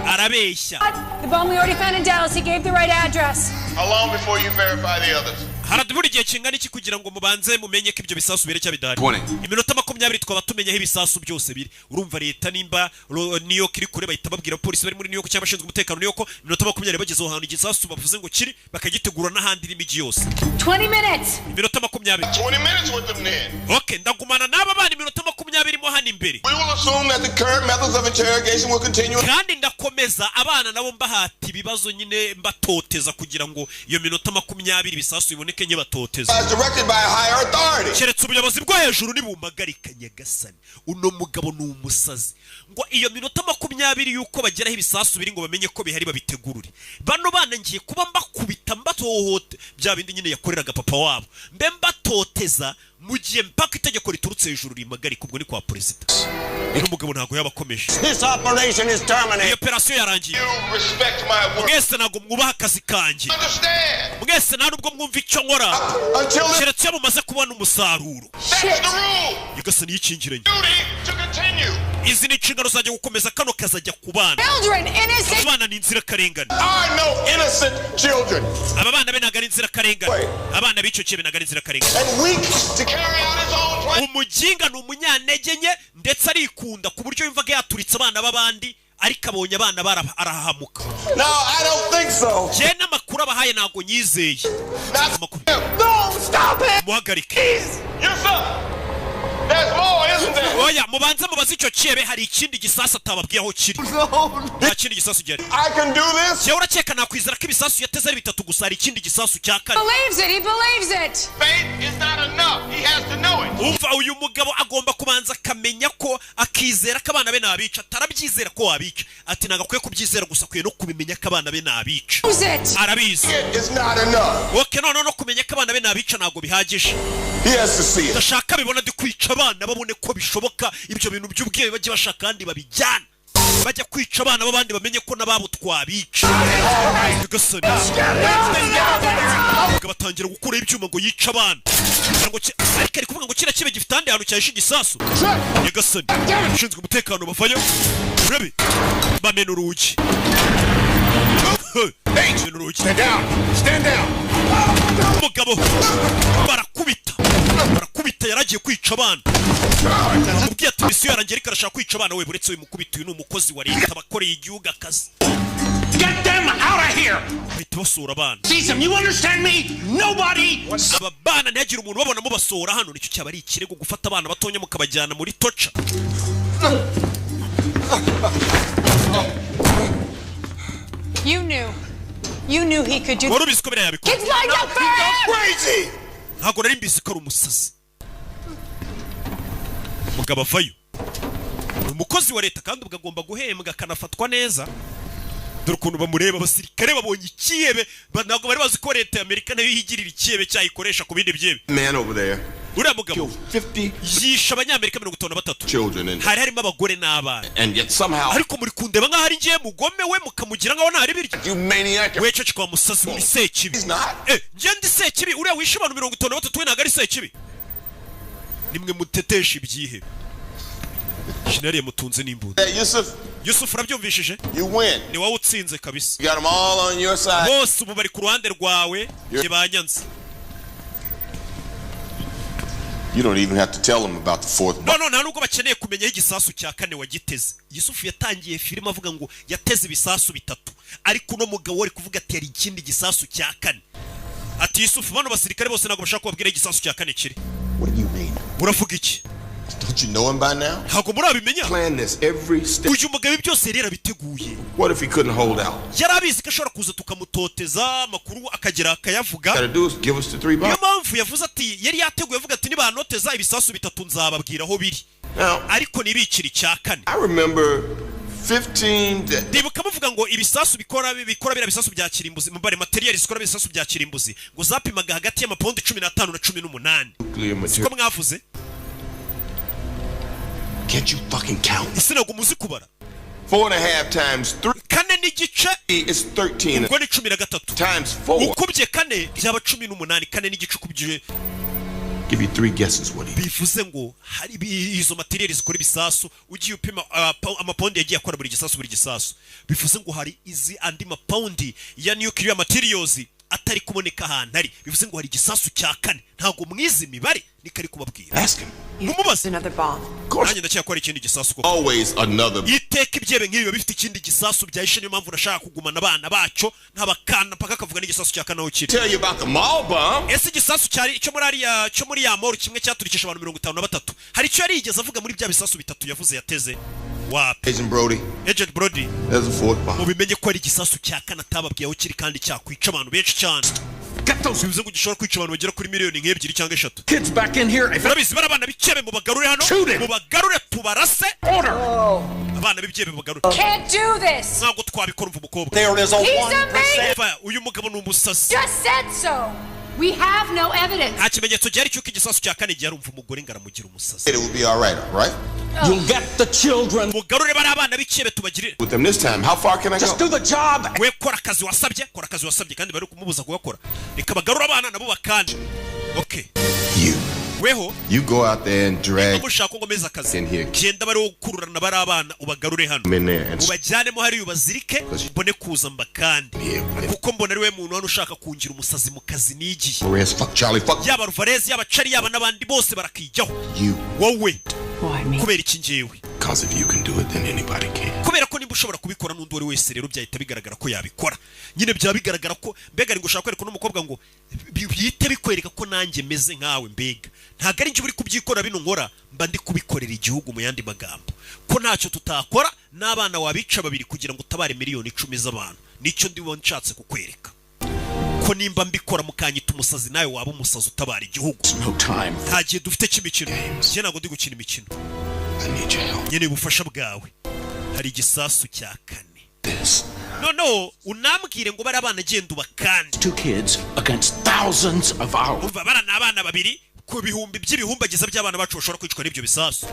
Speaker 1: Arabeshya.
Speaker 12: The bomb we already found in Dallas. He gave the right address.
Speaker 3: How long before you verify the others?
Speaker 1: Haradubura igihe kingana iki kugira ngo mubanze mumenye ko ibyo bisasu biri cyangwa bidahari?
Speaker 5: 20.
Speaker 1: Iminota 20 twaba tumenya aho ibisasu byose biri. Urumva leta nimba New York iri kure, bahita babwira polisi bari muri New York cyangwa abashinzwe umutekano New York, iminota 20 bageze aho hantu igisasu bavuze ngo kiri, bakagitegura n'ahandi n'imijyi yose.
Speaker 12: 20 minutes.
Speaker 1: Iminota 20.
Speaker 3: 20 minutes with them then.
Speaker 1: Okay, ndagumana n'aba bana iminota 20 mo hano imbere.
Speaker 5: We will assume that the current methods of interrogation will continue.
Speaker 1: Kandi ndakomeza abana nabo mbahata ibibazo nyine, mbatoteza kugira ngo iyo minota 20 ibisasu biboneke. iteke nyibatoteza,
Speaker 13: As directed by a higher authority.
Speaker 1: keretse ubuyobozi bwo hejuru nibumpagarika. Nyagasani, uno mugabo ni umusazi. Ngo iyo minota 20 y'uko bageraho ibisasu biri, ngo bamenye ko bihari, babitegurure. Bano bana ngiye kuba mbakubita, mbatohote, bya bindi nyine yakoreraga papa wabo, mbe mbatoteza mu gihe mpaka itegeko riturutse hejuru rimpagarika. Ubwo ni kwa perezida. Uno mugabo ntabwo yaba akomeje.
Speaker 2: This operation is terminated.
Speaker 1: Iyo operasiyo yarangiye.
Speaker 5: You respect my work.
Speaker 1: Mwese ntabwo mwubaha akazi kanjye.
Speaker 5: Understand?
Speaker 1: Mwese nta nubwo mwumva icyo nkora, keretse iyo mumaze kubona umusaruro.
Speaker 5: That's the rule.
Speaker 1: Nyagasani, yikingiranye.
Speaker 5: Duty to continue.
Speaker 1: Izi ni inshingano zanjye gukomeza kano kazajya ku bana.
Speaker 4: Children, innocent.
Speaker 1: Abana ni inzirakarengane.
Speaker 13: Are no innocent children.
Speaker 1: Aba bana be ntabwo ari inzirakarengane, abana b'icyo kibe ntabwo ari inzirakarengane.
Speaker 13: And weak
Speaker 5: To carry out his own plan.
Speaker 1: Umuginga ni umunyantege nke, ndetse arikunda ku buryo yumvaga yaturitse abana b'abandi, ariko abonye abana arahahamuka.
Speaker 13: No, I don't think so.
Speaker 1: Njye n'amakuru abahaye ntabwo nyizeye.
Speaker 5: Not him.
Speaker 13: No, stop it.
Speaker 1: Muhagarike.
Speaker 5: Yusuf! There's more, isn't there?
Speaker 1: Oya, mubanze mubaze icyo kiebe, hari ikindi gisasu atababwiye aho kiri. Nta kindi gisasu gihari.
Speaker 13: I can do this.
Speaker 1: Njyewe urakeka nakwizera ko ibisasu yateze ari bitatu gusa? Hari ikindi gisasu cya kane.
Speaker 4: Believes it. He believes it.
Speaker 5: Faith is not enough. He has to know it.
Speaker 1: Umva, uyu mugabo agomba kubanza akamenya ko akizera ko abana be nabica. Atarabyizera ko wabica, ati ntabwo akwiye kubyizera gusa, akwiye no kubimenya ko abana be nabica.
Speaker 4: Knows it.
Speaker 1: Arabizi.
Speaker 13: It is not enough.
Speaker 1: Okay, none no kumenya ko abana be nabica ntabwo bihagije.
Speaker 13: He has to see it.
Speaker 1: Ndashaka bibona ndi kwica abana, babone ko bishoboka. Ibyo bintu by'ubwenge bajye bashaka kandi babijyana, bajya kwica abana b'abandi, bamenye ko n'ababo twabica. Nyagasani, umugabo atangira gukuraho ibyuma ngo yice abana. Kugira ngo ariko ari kuvuga ngo kiriya kibe gifite ahandi hantu cyahishe igisasu. Nyagasani, ushinzwe umutekano bavayo, urabe bamena urugi. Bamena urugi.
Speaker 13: Stand down. Stand down.
Speaker 1: Umugabo barakubita, barakubita, yaragiye kwica abana. Ubwiye ati misiyo yarangiye, ariko arashaka kwica abana. We buretse uyu mukubita, uyu ni umukozi wa leta, abakoreye igihugu akazi.
Speaker 17: Get them out of here!
Speaker 1: Bahita basura abana.
Speaker 17: Seize them, you understand me? Nobody!
Speaker 1: Aba bana ntihagire umuntu ubabona mubasohora hano. Nicyo cyaba ari ikirego, gufata abana batonya mukabajyana muri torture.
Speaker 4: You knew. You knew he could do.
Speaker 1: Wari ubizi ko biriya yabikora.
Speaker 4: Kids lined up for him.
Speaker 13: Crazy.
Speaker 1: Ntabwo nari mbizi ko ari umusazi. Mugabo avayo, ni umukozi wa leta kandi ubwo agomba guhembwa akanafatwa neza. Dore ukuntu bamureba abasirikare babonye ikihebe. Ntabwo bari bazi ko leta ya Amerika nayo yigirira ikihebe cyayikoresha ku bindi byebe.
Speaker 13: Man over there
Speaker 1: Uriya mugabo
Speaker 13: killed 50
Speaker 1: yishe Abanyamerika 53
Speaker 13: children and,
Speaker 1: hari harimo abagore n'abana.
Speaker 13: and yet somehow
Speaker 1: Ariko muri kundeba nk'aho ari ngiye mugome, we mukamugira nk'aho ntari biryo.
Speaker 13: you maniac.
Speaker 1: We cece kwa musazi, uri sekibi.
Speaker 13: He's not.
Speaker 1: Eh, njye ndi sekibi? Uriya wishe abantu 53 we ntabwo ari sekibi? Nimwe mutetesha ibyihebe. Shinariye mutunze n'imbunda.
Speaker 13: Hey, Yusuf,
Speaker 1: Yusuf, urabyumvishije?
Speaker 13: you win.
Speaker 1: Ni wowe utsinze kabisa.
Speaker 13: You got them all on your side.
Speaker 1: Bose ubu bari ku ruhande rwawe, njye banyanze.
Speaker 13: You don't even have to tell them about the fourth
Speaker 1: No, no, nta nubwo bakeneye kumenya aho igisasu cya kane wagiteze. Yusufu yatangiye filime avuga ngo yateze ibisasu bitatu, ariko uno mugabo wari kuvuga ati hari ikindi gisasu cya kane. Ati Yusufu, bano basirikare bose ntabwo bashaka kubabwira aho igisasu cya kane kiri.
Speaker 13: What do you mean?
Speaker 1: Uravuga iki?
Speaker 13: Don't you know him by now?
Speaker 1: Ntabwo murabimenya?
Speaker 13: Plan this every step.
Speaker 1: Uyu mugabo ibi byose yari yarabiteguye.
Speaker 13: What if he couldn't hold out?
Speaker 1: Yari abizi ko ashobora kuza tukamutoteza, amakuru akagera akayavuga.
Speaker 13: Gotta do is give us the three
Speaker 1: Niyo
Speaker 13: bombs.
Speaker 1: mpamvu yavuze ati yari yateguye avuga ati nibanoteza ibisasu bitatu nzababwira aho biri,
Speaker 13: Now,
Speaker 1: ariko nibikira icya kane.
Speaker 13: I remember 15 to
Speaker 1: Ndibuka muvuga ngo ibisasu bikora biriya bisasu bya kirimbuzi, mubare material zikora ibisasu bya kirimbuzi, ngo zapimaga hagati y'amapawundi 15 na 18.
Speaker 13: nuclear
Speaker 1: Siko
Speaker 13: material.
Speaker 1: mwavuze?
Speaker 13: Can't you fucking count?
Speaker 1: Ese ntabwo muzi kubara?
Speaker 13: 4.5 times three
Speaker 1: 4.5
Speaker 13: is 13.
Speaker 1: Ubwo ni 13.
Speaker 13: Times four.
Speaker 1: Ukubye kane byaba 18, 4.5 ukubye.
Speaker 13: Give you three guesses what he
Speaker 1: Bivuze ngo hari izo material zikora ibisasu, ugiye upima amapawundi yagiye akora buri gisasu, buri gisasu, bivuze ngo hari izi andi mapawundi ya nuclear materials atari kuboneka ahantu ari. Bivuze ngo hari igisasu cya kane. Ntabwo mwize imibare? Niko ari kubabwira.
Speaker 13: Ask him.
Speaker 1: Mumubaze.
Speaker 7: Another bomb.
Speaker 1: Nanjye ndakeka ko hari ikindi gisasu koko.
Speaker 13: Always another.
Speaker 1: Iteka ibyebe nk'ibi biba bifite ikindi gisasu byahishe. Niyo mpamvu nashaka kugumana abana bacyo ntabakana mpaka akavuga n'igisasu cya kane aho kiri.
Speaker 13: Tell you about the mall bomb.
Speaker 1: Ese igisasu cyari icyo muri ariya, cyo muri ya mall, kimwe cyaturikisha abantu 53, hari icyo yari yigeze avuga muri bya bisasu bitatu yavuze yateze? Wapi.
Speaker 13: Agent Brody,
Speaker 1: Agent Brody,
Speaker 13: there's a fourth bomb.
Speaker 1: Mubimenye ko ari igisasu cya kane atababwiye aho kiri kandi cyakwica abantu benshi cyane. Bivuze ngo gishobora kwica abantu bagera kuri miliyoni 2 cyangwa 3.
Speaker 17: Kids back in here. If
Speaker 1: Urabizi, bari abana b'icyebe, mubagarure hano.
Speaker 17: Shoot him.
Speaker 1: Mubagarure tubarase.
Speaker 17: Order.
Speaker 1: Abana b'ibyebe mubagarure.
Speaker 4: Can't do this.
Speaker 1: Ntabwo twabikora. Umva umukobwa.
Speaker 21: There is a
Speaker 4: He's
Speaker 21: 1%.
Speaker 4: amazing.
Speaker 1: Umva, uyu mugabo ni umusazi.
Speaker 4: Just said so. We have no evidence.
Speaker 1: Nta kimenyetso gihari cy'uko igisasu cya kane gihari. Umva umugore ngo aramugira umusazi.
Speaker 13: It will be all right, all right?
Speaker 17: You'll get the children.
Speaker 1: Mugarure bari abana b'icyebe tubagirire.
Speaker 13: With them this time, how far can I
Speaker 17: Just
Speaker 13: go?
Speaker 17: do the job.
Speaker 1: We kora akazi wasabye, kora akazi wasabye. Kandi bari kumubuza kugakora. Reka bagarure abana nabo bakande. Okay.
Speaker 13: You.
Speaker 1: Weho.
Speaker 13: You go out there and drag
Speaker 1: Mushaka ko ngomeza akazi,
Speaker 13: in here.
Speaker 1: genda bari gukururana bari abana, ubagarure hano,
Speaker 13: Them in there and
Speaker 1: ubajyanemo hariya, ubazirike, mbone kuza mbakande, kuko mbona ari we muntu hano ushaka kungira umusazi mu kazi nigiye.
Speaker 13: Perez, fuck Charlie, fuck
Speaker 1: Yaba Alvarez, yaba Charlie, yaba n'abandi bose barakijyaho.
Speaker 13: you.
Speaker 1: Wowe. Kubera iki njyewe?
Speaker 13: Because if you can do it, then anybody can.
Speaker 1: Kubera ko nimba ushobora kubikora, n'undi uwo ari wese rero byahita bigaragara ko yabikora nyine. Byaba bigaragara ko mbega ari gushaka kwereka uno mukobwa ngo bihite bikwereka ko nanjye meze nkawe. Mbega ntabwo ari njye uri kubyikora bino nkora, mba ndi kubikorera igihugu. Mu yandi magambo, ko ntacyo tutakora, n'abana wabica babiri kugira ngo utabare miliyoni 10 z'abantu. Nicyo ndibo nshatse kukwereka, ko nimba mbikora mukanyita umusazi, nawe waba umusazi utabara igihugu.
Speaker 17: No time.
Speaker 1: Nta gihe dufite cy'imikino. Njye ntabwo ndi gukina imikino.
Speaker 13: I need your help.
Speaker 1: Nkeneye ubufasha bwawe. Hari igisasu cya kane.
Speaker 17: This.
Speaker 1: Noneho unambwire ngo bari abana, genda ubakande.
Speaker 17: Two kids against thousands of ours.
Speaker 1: Umva, bara ni abana babiri ku bihumbi by'ibihumbagiza by'abana bacu bashobora kwicwa n'ibyo bisasu.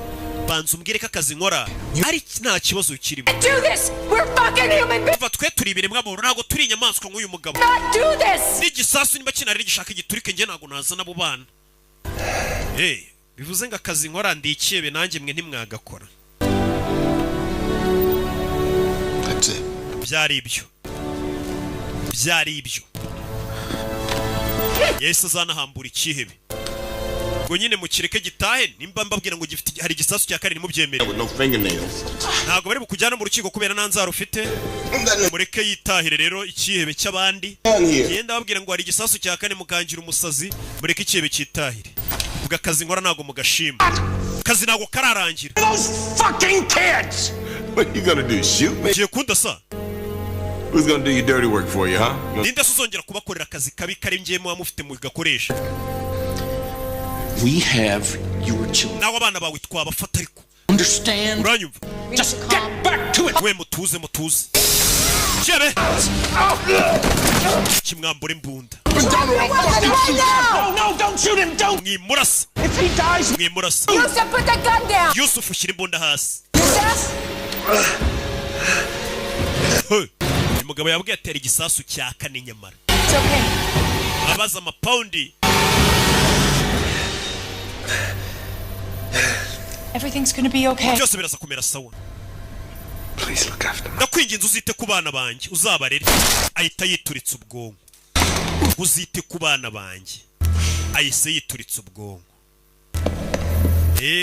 Speaker 1: Banza umbwire ko akazi nkora ari nta kibazo kirimo.
Speaker 4: Do this. We're fucking human beings.
Speaker 1: Umva, twe turi ibiremwa muntu, ntabwo turi inyamaswa nk'uyu mugabo.
Speaker 4: Not do this.
Speaker 1: N'igisasu niba kinari gishaka igiturike, njye ntabwo nazana abo bana. Hey, bivuze ngo akazi nkora ndi ikebe, nanjye mwe ntimwagakora.
Speaker 13: That's it.
Speaker 1: Byari ibyo, byari ibyo. Yahise azanahambura ikihebe ngo nyine mukireke gitahe. Nimba mbabwira ngo gifite, hari igisasu cya kane, ntimubyemere.
Speaker 13: With no fingernails.
Speaker 1: Ntabwo bari bukujyana mu rukiko kubera nta nzara ufite. Mureke yitahire rero ikihebe cy'abandi. Genda babwira ngo hari igisasu cya kane, mukangira umusazi. Mureke ikihebe cyitahire. Ubwo akazi nkora ntabwo mugashima, akazi ntabwo kararangira.
Speaker 17: Those fucking kids!
Speaker 13: What you gonna do? Shoot me?
Speaker 1: Ugiye kundasa?
Speaker 13: Who's gonna do your dirty work for you, huh?
Speaker 1: Ninde se uzongera kubakorera akazi kabi kari ngiye muba mufite mugakoresha?
Speaker 17: We have your children.
Speaker 1: Nawe abana bawe twabafata ariko.
Speaker 17: Understand?
Speaker 1: Uranyumva?
Speaker 17: Just get back to it!
Speaker 1: We mutuze, mutuze. Jebe kimwambura imbunda.
Speaker 17: No, no, don't shoot him! Don't!
Speaker 1: Mwimurasa.
Speaker 17: If he dies,
Speaker 1: Mwimurasa.
Speaker 4: Yusuf, put the gun down.
Speaker 1: Yusuf, ushyira imbunda hasi.
Speaker 4: Yusuf.
Speaker 1: Hey, uyu mugabo yabwiye atera igisasu cya kane nyamara.
Speaker 4: It's okay.
Speaker 1: Abaza amapawundi.
Speaker 4: Everything's gonna be okay.
Speaker 1: Byose biraza kumera sawa.
Speaker 13: Please look after me.
Speaker 1: Ndakwinginze uzite ku bana banjye, uzabarere. Ahita yituritsa ubwonko. Uzite ku bana banjye, ahise yituritsa ubwonko.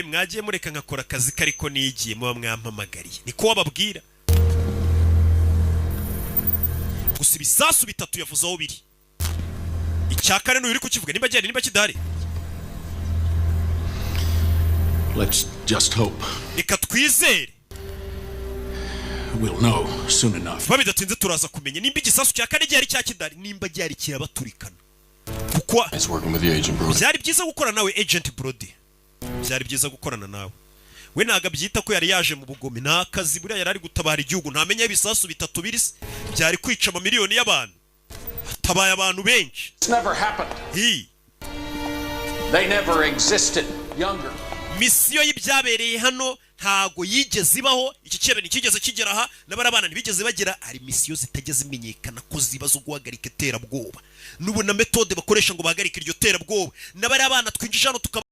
Speaker 1: Mwagiye mureka nkakora akazi kariko nigiye muba mwampamagariye. Niko wababwira. Gusa ibisasu bitatu yavuze aho biri, icya kane n'uyu uri kukivuga, nimba gihari, nimba kidahari.
Speaker 17: Let's just hope
Speaker 1: Reka twizere.
Speaker 17: we'll know soon enough.
Speaker 1: Vuba bidatinze turaza kumenya nimba igisasu cya kane gihari cya kidahari, nimba gihari kirabaturikana kuko.
Speaker 5: Nice working with you, Agent Brody.
Speaker 1: Byari byiza gukorana nawe, Agent Brody. Byari byiza gukorana nawe. We ntabwo abyita ko yari yaje mu bugome, nta kazi buriya yari ari gutabara igihugu. Ntamenya ibisasu bitatu biri se byari kwica amamiliyoni y'abantu, hatabaye abantu benshi.
Speaker 17: It's never happened.
Speaker 1: Hi.
Speaker 17: They never existed. Younger.
Speaker 1: Misiyo y'ibyabereye hano ntago yigeze ibaho. Iki cyebe ntikigeze kigera aha, n'abari ntibigeze bagera. Hari misiyo zitajya zimenyekana ko ziba zo guhagarika iterabwoba, n'ubu na méthode bakoresha ngo bahagarike iryo terabwoba, n'abari abana twinjije hano tukaba.